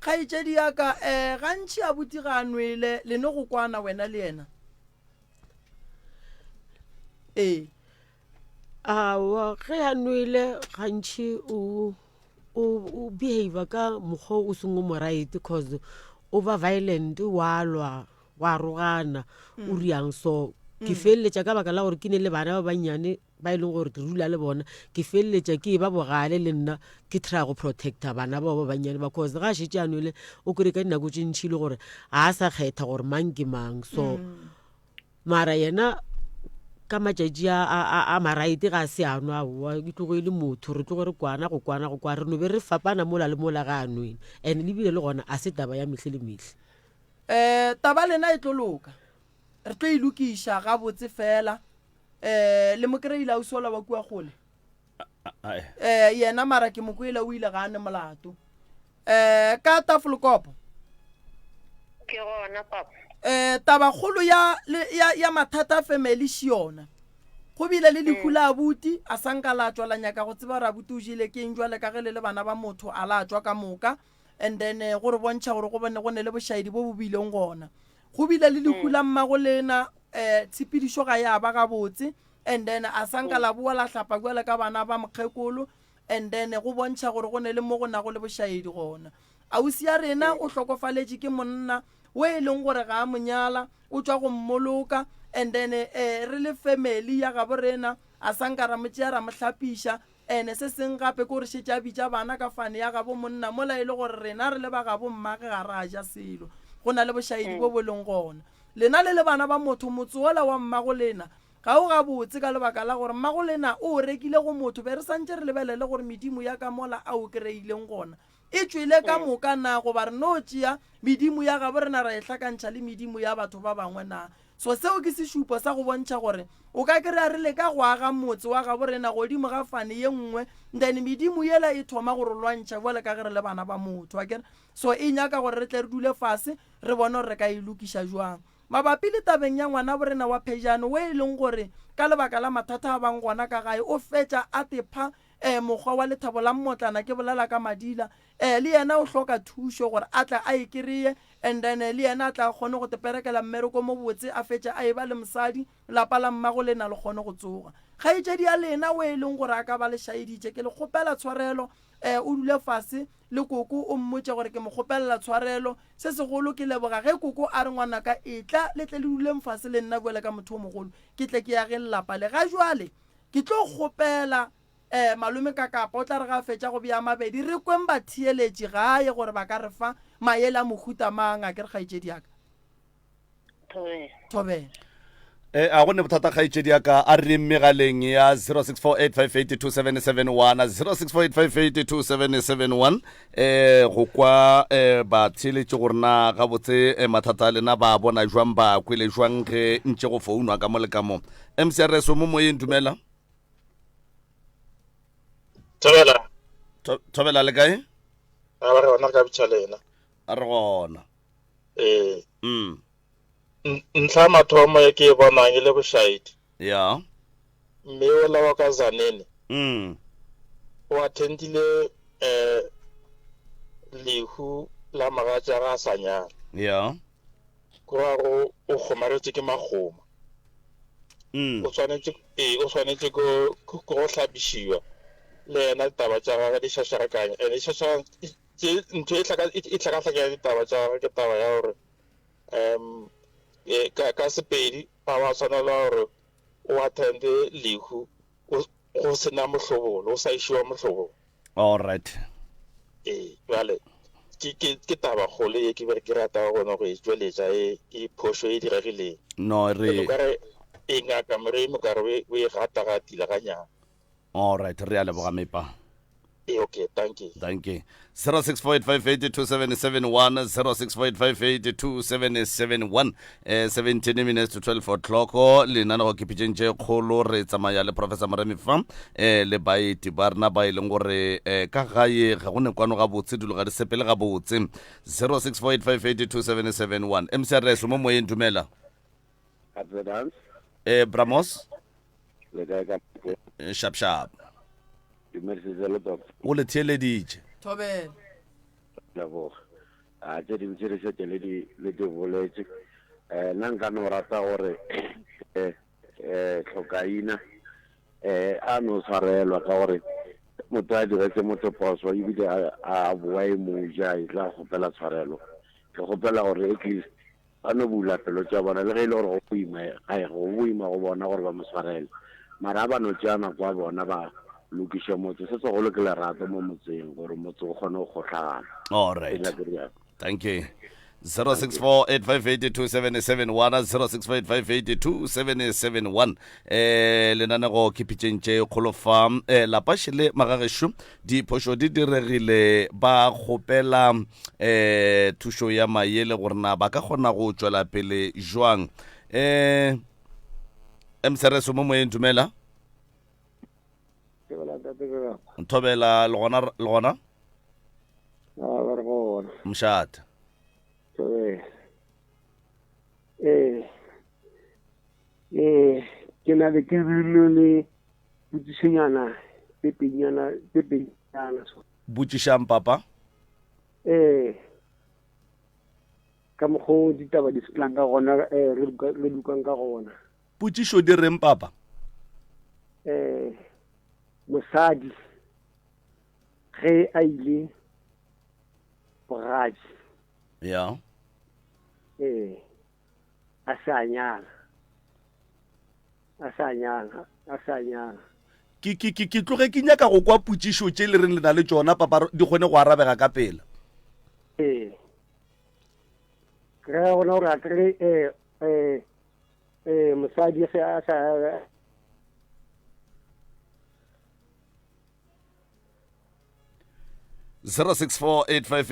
Kgaetšedi ya ka, eh, gantši abuti ga a nwele, le no go kwana wena le yena. Ee. Aowa, ge a nwele gantši o o o behavior ka mokgwa o seng o mo right cause o ba violent wa lwa wa rogana o riang so ke feleletša ka baka la gore ke ne le bana ba bannyane ba e leng gore ke dula le bona ke feleletša ke e ba bogale le nna ke try go protecta bana bao ba bannyane ba cause ga a šetše a nwele o kry ka dinako tše ntšhi le gore ga a sa kgetha gore mang ke mang so Mara yena ka matšatši a, a, a, a maraete ga a se a nwa aowa e tlogo e le motho re tloge re kwana go kwana go kwana re no be re fapana mola le mola ga a nwele and le bile le gona a se taba ya mehle le mehle. Um taba lena e tlo loka re tlo e lokiša gabotse fela um le mo kry-ile ausi ola wa kua kgole um yena mara ke mo kwele o ile ga a ne molato um ka tafolkopo Ke gona papa. um tabakgolo ya, ya, ya mathata a family še yona. Go bile le lehu la abuti, a sa nka la tšwa la nyaka go tseba gore abuti o jele ke eng jwale ka ge le le bana ba motho a la tšwa ka moka and then go re bontšha gore go bone go ne le bošaedi bo bo bileng gona. Go bile le lehu la mmago lena um tshepedišo ga ya ba gabotse and then a sa nka la boa la hlapa bjale ka bana ba mokgekolo and then go bontšha gore go ne le mo go nago le bošaedi gona. Ausi ya rena o hlokofaletše ke monna wo e leng gore ga a mo nyala, o tšwa go mmoloka and then eh, re le family ya gabo rena a sa nka ra mo tšea ra mo hlapiša. Ene se seng gape ke gore šetše a bitša bana ka fane ya gabo monna mola e le gore rena re le ba gabo mmage ga ra ja selo. Go na le bošaedi bo bo leng gona. Lena le le bana ba motho, motse wola wa mmago lena ga o gabotse ka lebaka la gore mmago lena o o rekile go motho. Be re santše re lebelele gore medimo ya ka mola a o kry-ileng gona e tšwele ka moka na, goba re no tšea medimo ya gabo rena ra e hlakantšha le medimo ya batho ba bangwe na? So seo ke sešupo sa go bontšha gore o ka kry-a re leka go aga motse wa gabo rena godimo ga fane ye nngwe, then medimo yela e thoma go re lwantšha bjale ka ge re le bana ba motho, akere? So e nyaka gore re tle re dule fase re bone gore re ka e lokiša jwang. Mabapi le tabeng ya ngwanabo rena wa phejane wo e leng gore ka lebaka la mathata a bang gona ka gae o fetša a tepha Ee, mokgwa wa lethabo la mmotlana, ke bolela ka Madila. Ee, le yena o hloka thušo gore a tle a e kereye and then le yena a tle a kgone go teperekela mmereko mo botse a fetše a eba le mosadi, lapa la mmago lena le kgone go tsoga. Kgaetšedi ya lena o e leng gore a ka ba le šaeditše, ke le kgopela tshwarelo. Ee, o dule fase le koko o mmotše gore ke mo kgopelela tshwarelo. Se segolo ke leboga ge koko a re ngwanaka etla le tle le duleng fase le nna bjale ka motho o mogolo ke tle ke ageng lapa le. Ga jwale Ke tlo kgopela eh malome Kakapa o tla re ga a fetša go bea mabedi re kweng batheeletši gae gore ba ka re fa maele a mohuta mang a ke re kgaetšedi ya ka. Thobela. Thobela. E, a go ne bothata kgaetšedi ya ka a re megaleng ya 0648582771 0648582771 eh go kwa eh batheeletši gore na gabotse eh, mathata a lena ba bona jwang ba kwele jwang ge ntše go founwa ka mo le ka mo mcrs o mo moyeng dumela Thobela. Thobela le kae? A ba re gona re ka bitša lena. A re gona. Ee. Ntlha ya mathomo e ke e bonang e le bošaedi. Ya. Mme ola wa ka Zanene. O attendile eh lehu la mogatša ga a sa nyala. Ya. Go ra go o kgomaretše ke magoma. O swanetše ee o swanetše ko go hlapišiwa le yena ditaba tša gagwe di šašarakanya and e šašara tše ntho e hlaka e hlakahlakanya ditaba tša gagwe ke taba ya gore um ka ka Sepedi ga wa tshwanela gore o attende lehu go sena mohlobolo o sa išiwa mohlobolo. All right. Ee, bjale ke ke ke taba kgolo ye ke be ke rata gona go e tšweletša e e phošo e diregileng. No re. O ka re e ngaka Moremi o ka re o e gatagatile ganyane. All right, re a leboga mepa. Ee, okay, thank you. Thank you. 0648582771 0648582771 eh 17 minutes to 12 o'clock lenanego ke pitšeng tše kgolo re tsamaya le professor Moremi fa eh le baeti ba rena ba e leng gore eh ka gae ga go ne kwano gabotse dilo ga di sepele gabotse 0648582771 MCRS mo moyeng dumela Advance. Eh Bramos Le kae ka eh, shap shap. Dumedisitse le doctor. O le theeleditše. Thobela. Leboga. A tše dingwe tše di šetše le di le di boletše. Eh nna nka no rata gore eh eh tlhokaina eh a no tshwarelwa ka gore motho a diretse motho phoso ebile a a boa e mo ja e tla kgopela tshwarelo. Ke kgopela gore at least Ba no bula pelo tša bona, le ge e le gore go boima, ga go boima go bona gore ba mo swarele. Mara a ba no tšea nako ya bona ba lokiše motse. Se segolo ke lerato mo motseng, gore motse o kgone go kgohlagana. All right. Ke nyake rialo. Thank you. 0648582771 0648582771 eh lenanego ke pitšeng tše kgolo fa eh lapa šele magagešo Diphošo di diregile, ba kgopela um thušo ya maele gore na ba ka kgona go tšwela pele jwang. Um mcrs mo moyeng dumela. Thobela le gona le gona? Mšate. Ee. Ee. Ke na le ke no le potšišonyana tse pedinyana tse pedinyana so. Botšišang papa. Eh ka mokgo ditaba di sepelang ka gona eh re re dukang ka gona. Potšišo di reng papa? Eh mosadi ge a ile bogadi. Ya. Eh a se a nyala a se a nyala a se a nyala ke ke ke ke tloge ke nyaka go kwa potšišo tše le reng le na le tšona papa di kgone go arabega ka pela ee ke ra gona gore a kry um um um mosadi ge a sa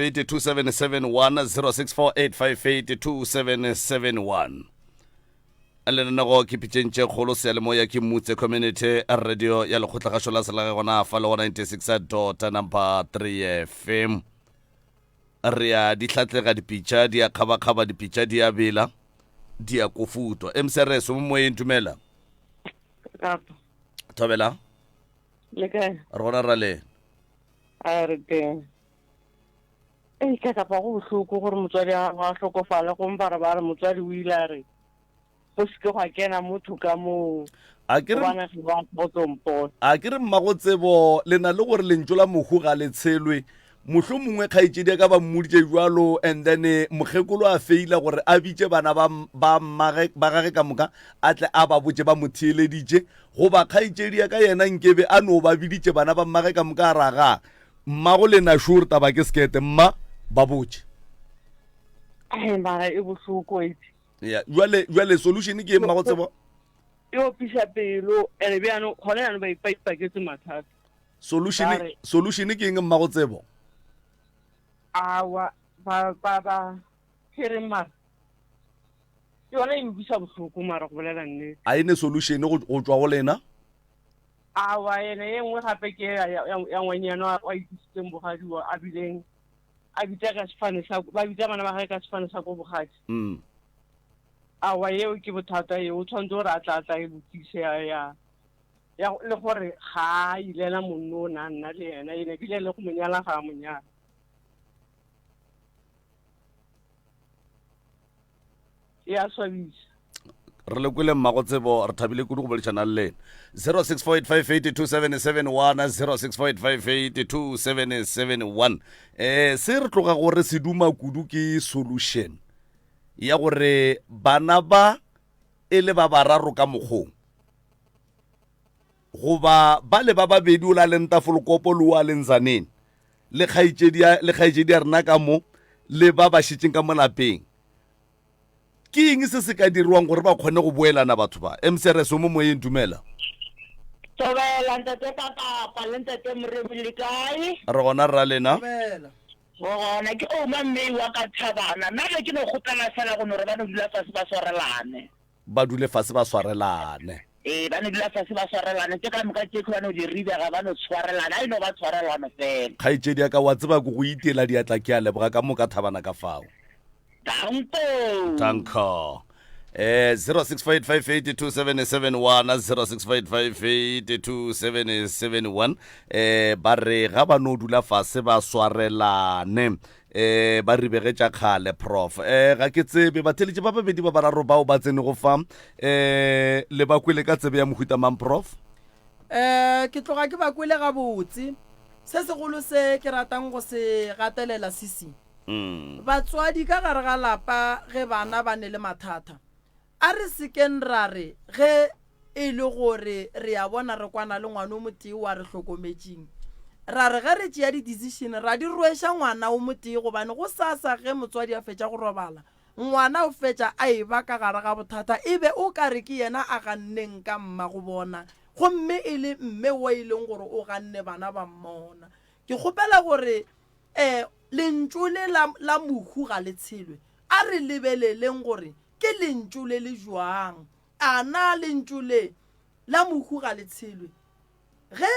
0648582771 0648582771 lenanego ke pitšeng tše kgolo seyalemoya ke mutse community radio ya lekgotlagašo la selage gona fa le go 96 dot number 3 fm re a di hlatlega dipitša di a kgabakgaba dipitša di a bela di a kofutwa mcrs o mo moyeng dumela thobela Le kae? Re gona ra le. A re teng. Ei ka kapa go bohloko gore motswadi a gago a hlokofale gomme ba re ba re motswadi o ile a re go se ke gwa kena motho ka moo A ke re gobane ge ba go tlo mpona. A ke re mmago tsebo le na le gore lentšu la mohu ga le tshelwe mohlomongwe kgaetšedi ya ka ba mmoditše bjalo and then eh, mokgekolo a feila gore a bitše bana ba ba mmage ba gage ka moka a tle a ba botše ba mo theeleditše goba kgaetšedi ya ka yena nkebe a no ba biditše bana ba mmage ka moka a raga mmago lena sure taba ke sekete mma ba botše Ai mara e bohloko itse. ya jwale jwale solution ke eng mmago tsebo E opiša pelo ene bjano gona jaanong ba ipa ipaketse mathata. Solution, Ba re- solution ke eng mmago tsebo? Awa ba ba ba ke reng mara yona e utlwisa bohloko mara go bolela nnete. A e ne solution go go tšwa go lena? Awa ene ye nngwe gape ke ya ya ya ngwanyana wa ikisitseng bogadi wa a bileng a bitsa ka sefane sa ba bitsa bana ba gage ka sefane sa ko bogadi. Mm. Awa yeo ke bothata yeo o tshwanetse gore a tla tla e lokise ya ya ya le gore ga a ilela monno o ne a nna le yena ene ebile le go mo nyala ga a mo nyala. E a swabisa. Re le kwele mmago tsebo re thabile kudu go boledišana le lena. 0648582771 0648582771 eh se re tloga gore se duma kudu ke solution ya gore bana ba e le ba bararo ka mokgong goba ba le ba babedi o la leng tafolokopo le o a leng zaneng le kgaetšedi ya le kgaetšedi ya rena ka mo le ba ba šetšeng ka mo lapeng ke eng se se ka dirwang gore ba kgone go boelana batho ba mcrs o mo moyeng dumela Thobela ntate Kakapa le ntate Moremi le kae? re gona rra lena Thobela. Gona ke Ouma Mmei wa ka Thabana. Nna ge ke no kgopela fela go no re ba no dula fase ba swarelane. Ba dule fase ba swarelane. Ee, ba no dula fase ba swarelane. Tše ka moka tše ba no di ribega ba no tshwarelana. A e no ba tshwarelano fela. Kgaetšedi ya ka, wa tseba ke go itiela diatla ke a leboga ka moka Thabana ka fao. Danko. Danko. Eh 0658582771 0658582771 eh ba re ga ba no dula fase ba swarelane eh ba ribege tša kgale prof eh ga ke tsebe batheletši ba babedi ba bararo bao ba tsenego fa eh le ba kwele ka tsebe ya mohuta mang prof Eh ke tloga ke ba kwele gabotse se segolo se ke ratang go se gatelela sisi Batswadi ka gare ga lapa ge bana ba ne le mathata, a re se keng ra re ge e le gore re a bona re kwana le ngwana o motee wa re hlokometšeng, ra re ge re tšea di-decision ra di rweša ngwana o motee gobane gosasa ge motswadi a fetša go robala, ngwana o fetša a e ba ka gare ga bothata e be o ka re ke yena a ganneng ka mmagobona gomme e le mme wo e leng gore o ganne bana ba mmona. Ke kgopela gore Ee, lentšu le la, la mohu ga le tshelwe. A re lebeleleng gore ke lentšu le le bjang. A na lentšu le la mohu ga le tshelwe? Ge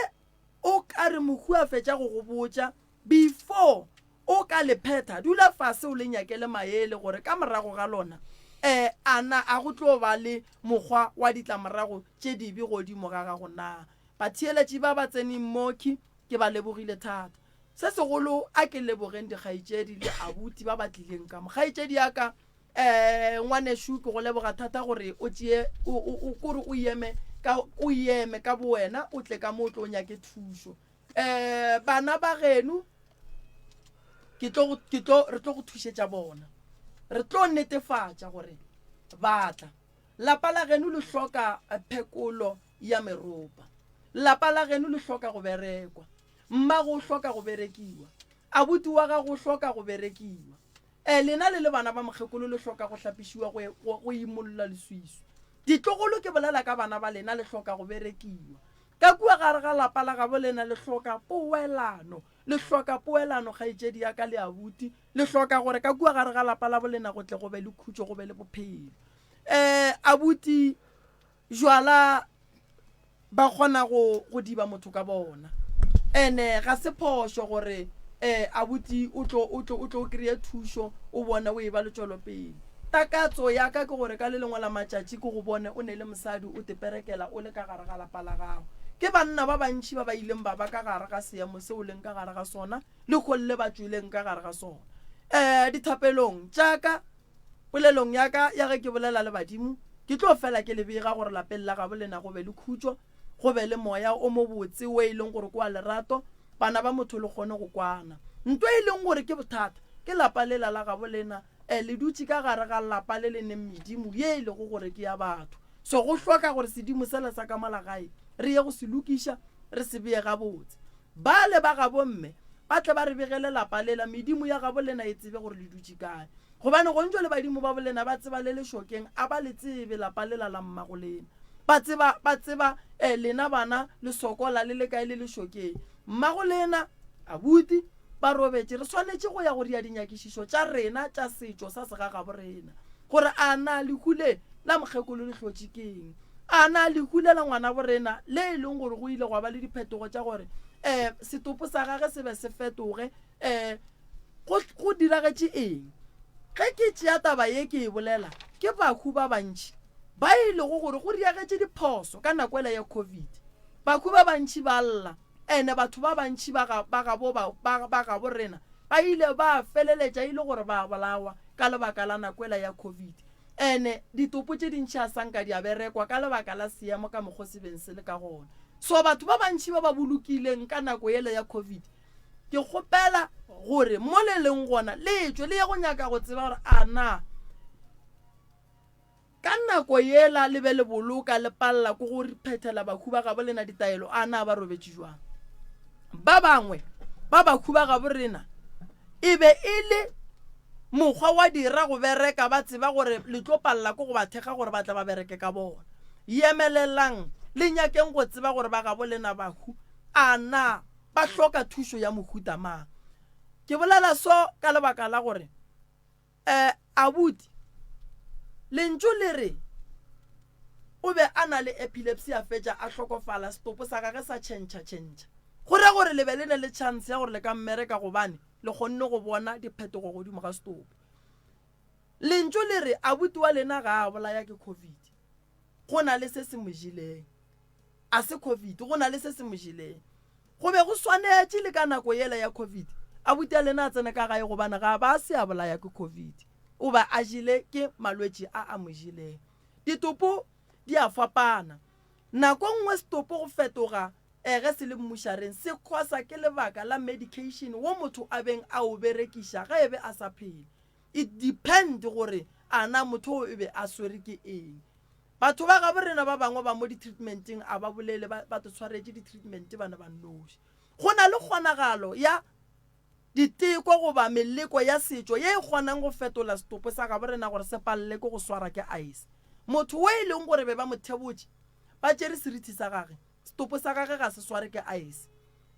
o ka re mohu a fetša go go botša, before o ka le phetha, dula fase o le nyakele maele gore ka morago ga lona. Um a na a go tlo ba le mokgwa wa ditlamorago tše dibe godimo ga gago na? Batheeletši ba ba tseneng moki ke ba lebogile thata. Se segolo a ke lebogeng dikgaetšedi le abuti ba ba tlileng ka mo. Kgaetšedi ya ka, um ngwanešu ke go leboga thata gore o tšee o, o, o, kore o eme ka, o eme ka bowena o tle ka mo o tlo nyake thušo. Um bana ba geno ke tlo, ke tlo, re tlo go thušetša bona. Re tlo netefatša gore ba tla. Lapa la geno le hloka phekolo ya meropa. Lapa la geno le hloka go berekwa. Mmago o hloka go berekiwa. Abuti wa gago o hloka go berekiwa. E, lena le le bana ba mokgekolo le hloka go hlapišiwa go, go, go imolla leswiswi. Ditlogolo, ke bolela ka bana ba lena, le hloka go berekiwa. Ka kua gare ga lapa la gabo lena le hloka poelano. Le hloka poelano, kgaetšedi ya ka le abuti. Le hloka gore ka kua gare ga lapa la bolena go tle go be le khutšo, go be le bophelo. E, abuti, Jwala ba kgona go go diba motho ka bona. Ene ga se phošo gore eh abuti o tlo o tlo o tlo kry-e thušo o bone o e ba le tšwelopele. Takatso ya ka ke gore ka le lengwe la matšatši ke go bone o ne le mosadi o teperekela o le ka gare ga lapa la gago. Ke banna ba bantši ba ba ileng ba ba ka gare ga seemo se o leng ka gare ga sona leholle le ba tšweleng ka gare ga sona. Eh dithapelong tša ka Polelong ya ka ya ge ke bolela le badimo, ke tlo fela ke le bega gore lapeng la gabo lena go be le khutšo, go be le moya o mobotse wo e leng gore ke wa lerato, bana ba motho le kgone go kwana. Nto e leng gore ke bothata ke lapa lela la gabo lena, e, le dutše ka gare ga lapa le le neng medimo ye e lego gore ke ya batho. So go hloka gore sedimo sela sa ka mola gae re ye go se lokiša, re se bee gabotse. Bale ba gabo mme ba tle ba re begele lapa lela, medimo ya gabo lena e tsebe gore le dutše kae. Gobane gontšo le badimo ba bolena ba tseba le lešokeng, a ba le tsebe lapa lela la mmago lena. Ba tseba, ba tseba, eh, lena bana le sokola le le kae le lešokeng. Mmago lena, abuti, ba robetše. Re swanetše go ya go dia dinyakišišo tša rena tša setšo sa segagabo rena, gore a na lehu le la mokgekolo le hlotše keng. A na lehu le la ngwanabo rena le e leng gore go ile gwa ba le diphetogo tša gore, eh, setopo sa gage se be se fetoge, eh, Go, go diragetše eng? Ge ke tšea taba ye ke e bolela, ke bahu ba bantši ba e lego gore go diagetše diphoso ka nako ela ya Covid. Bahu ba bantši ba lla, ene batho ba bantši ba ga, ba gabo, ba, ba, ba gabo rena ba ile ba feleletša e le gore ba bolawa ka lebaka la nako ela ya Covid. Ene ditopo tše dintši a sa nka di a berekwa ka lebaka la seemo ka mokgo se beng se le ka gona. So batho ba bantši ba ba bolokileng ka nako yela ya Covid, Ke kgopela gore mo le leng gona le tšwe le ye go nyaka go tseba gore a na ka nako yela le be le boloka le palela ko go phethela bahu ba gabo lena ditaelo, a na ba robetše jwang. Ba bangwe ba bahu ba gabo rena e be e le mokgwa wa dira go bereka ba tseba gore le tlo palela ko go ba thekga gore ba tle ba bereke ka bona. Yemelelang le nyakeng go tseba gore ba gabo lena bahu a na ba hloka thušo ya mohuta mang. Ke bolela so ka lebaka la gore um abuti lentšu le re o be a na le epilepsy a fetša a hlokofala setopo sa gage sa tšhentšha tšhentšha. Go ra gore le be le ne le chance ya gore le ka mmereka gobane le kgonne go bona diphetogo godimo ga setopo. Lentšu le re abuti wa lena ga a bolaya ke covid. Go na le se se mo jeleng. A se Covid, go na le se se mo jeleng. Go be go swanetše le ka nako yela ya Covid, abuti a lena a tsene ka gae gobane ga ba se a bolaya ke Covid. O ba a jele ke malwetši a a mo jeleng. Ditopo di a fapana. Nako nngwe setopo go fetoga eh, ge se le mmušareng se khosa ke lebaka la medication wo motho a beng a o berekiša ge e be a sa phela. It depend gore a na motho o e be a swere ke eng. Batho ba gabo rena ba bangwe ba mo di-treatmenteng a ba bolele ba, ba to tshwaretše di-treatment bana ba nnoši. Go na le kgonagalo ya diteko goba meleko ya setšo ye e kgonang go fetola setopo sa gabo rena gore se palele ke go swara ke ice. Motho wo e leng gore be ba mo thebotše, ba tšere serithi sa gage, setopo sa gage ga se sware ke ice.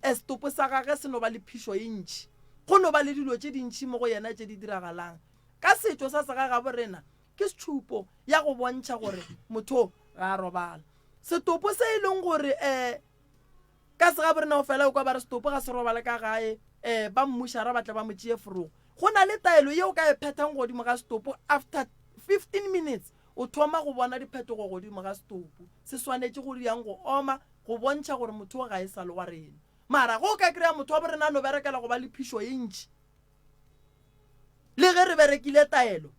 E, setopo sa gage se no ba le phišo e ntši. Go no ba le dilo tše dintši mo go yena tše di diragalang. Ka setšo sa segagabo rena, Ke setšhupo ya go bontšha gore motho ga a robala. Setopo se e leng gore um ka segabo rena o fela o kwa ba re setopo ga se robale ka gae um ba mmušara ba tle ba mo tšee forogo. Go na le taelo ye o ka e phethang godimo ga setopo after 15 minutes o thoma go bona diphetogo godimo ga setopo. Se swanetše go yang go oma go bontšha gore motho o ga e sa le wa rena. Mara ge o ka kry-a motho wa borena a no berekela go ba le phišo e ntši, le ge re berekile taelo,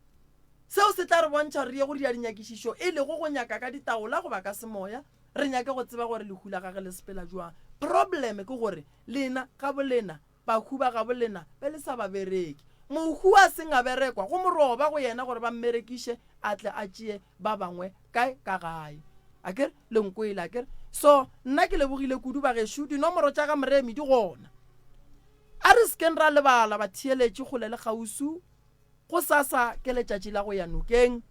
seo se tla re bontšha gore re ye go dira dinyakišišo, e lego go nyaka ka ditaola goba ka semoya, re nyake go tseba gore lehu la gage le sepela bjang. Problem ke gore lena gabolena, bahu ba gabolena be le sa ba bereke. Mohu a seng a berekwa, go moroba go yena gore ba mmerekiše a tle a tšee ba bangwe kae ka gae. Akere le nkwele akere? So nna ke lebogile kudu bagešo, dinomoro tša ga Moremi di gona. A re sekeng ra lebala batheeletši kgole le kgauswi, gosasa ke letšatši la go ya nokeng,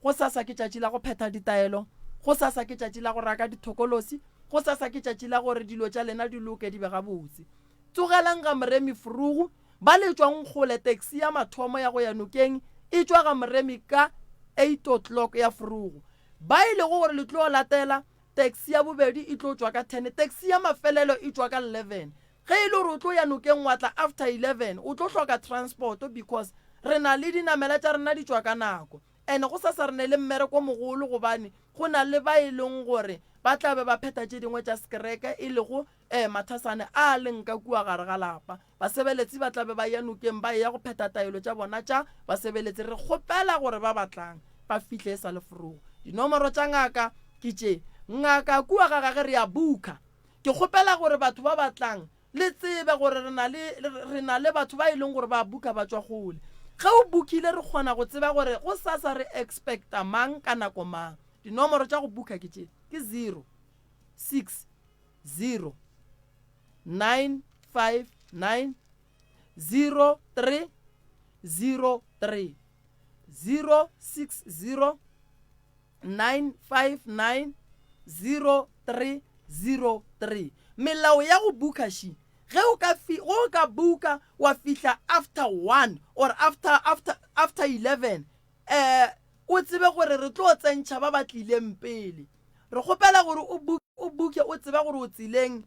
gosasa ke tšatši la go phetha ditaelo, gosasa ke tšatši la go raka dithokolosi, gosasa ke tšatši la gore dilo tša lena di loke di be gabotse. Tsogelang ga Moremi Frugu, ba le tšwang kgole taxi ya mathomo ya go ya nokeng e tšwa ga Moremi ka 8 o'clock ya frugu. Ba e lego gore le tlo latela, taxi ya bobedi e tlo tšwa ka 10, taxi ya mafelelo e tšwa ka 11. Ge e le gore o tlo ya nokeng wa tla after 11, o tlo hloka transport because re na le dinamela tša rena di tšwa ka nako. And gosasa re ne le mmereko o mogolo gobane go na le ba e leng gore ba tla be ba phetha tše dingwe tša sekereke e lego um mathasane a leng ka kua gare ga lapa. Basebeletsi ba tla be ba eya nokeng ba eya go phetha taelo tša bona tša basebeletsi. Re kgopela gore ba ba tlang ba fihle e sa le forogo. Dinomoro tša ngaka ke tše. Ngaka kua ga gage re a bukha. Ke kgopela gore batho ba ba tlang le tsebe gore re na le, re na le batho ba e leng gore ba bukha ba tšwa kgole. Ge o bukhile re kgona go tseba gore gosasa re expecta mang ka nako mang. Dinomoro tša go bukha ke tše, ke 0, 6, 0, 9, 5, 9, 0, 3, 0, 3, 0, 6, 0, 9590303. Melao ya go booka še, Ge o ka fi, ge o ka booka wa fihla after one or after, after, after 11, eh, o tsebe gore re tlo tsentšha ba ba tlileng pele. Re kgopela gore o bu, o booke o tseba gore o tseleng.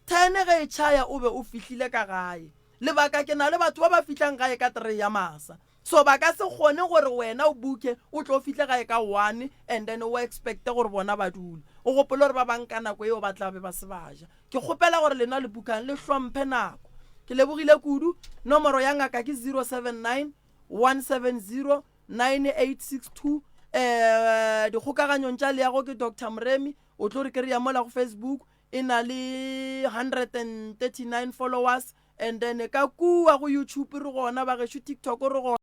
Ten ge e tšhaya o be o fihlile ka gae. Lebaka ke na le batho ba ba fihlang gae ka three ya masa. So ba ka se kgone gore wena o booke o tlo fihle gae ka one and then o expecte gore bona ba dule. O gopole gore ba bang ka nako eo ba tla be ba se ba ja. Ke kgopela gore lena le bookang le hlomphe nako. Ke lebogile kudu. Nomoro ya ngaka ke 079 170 9862. Eh, dikgokaganyong tša leago ke Doctor Moremi. O tlo re kry-a mola go Facebook e na le 139 followers and then ka kua go YouTube re gona, bagešo TikTok re gona.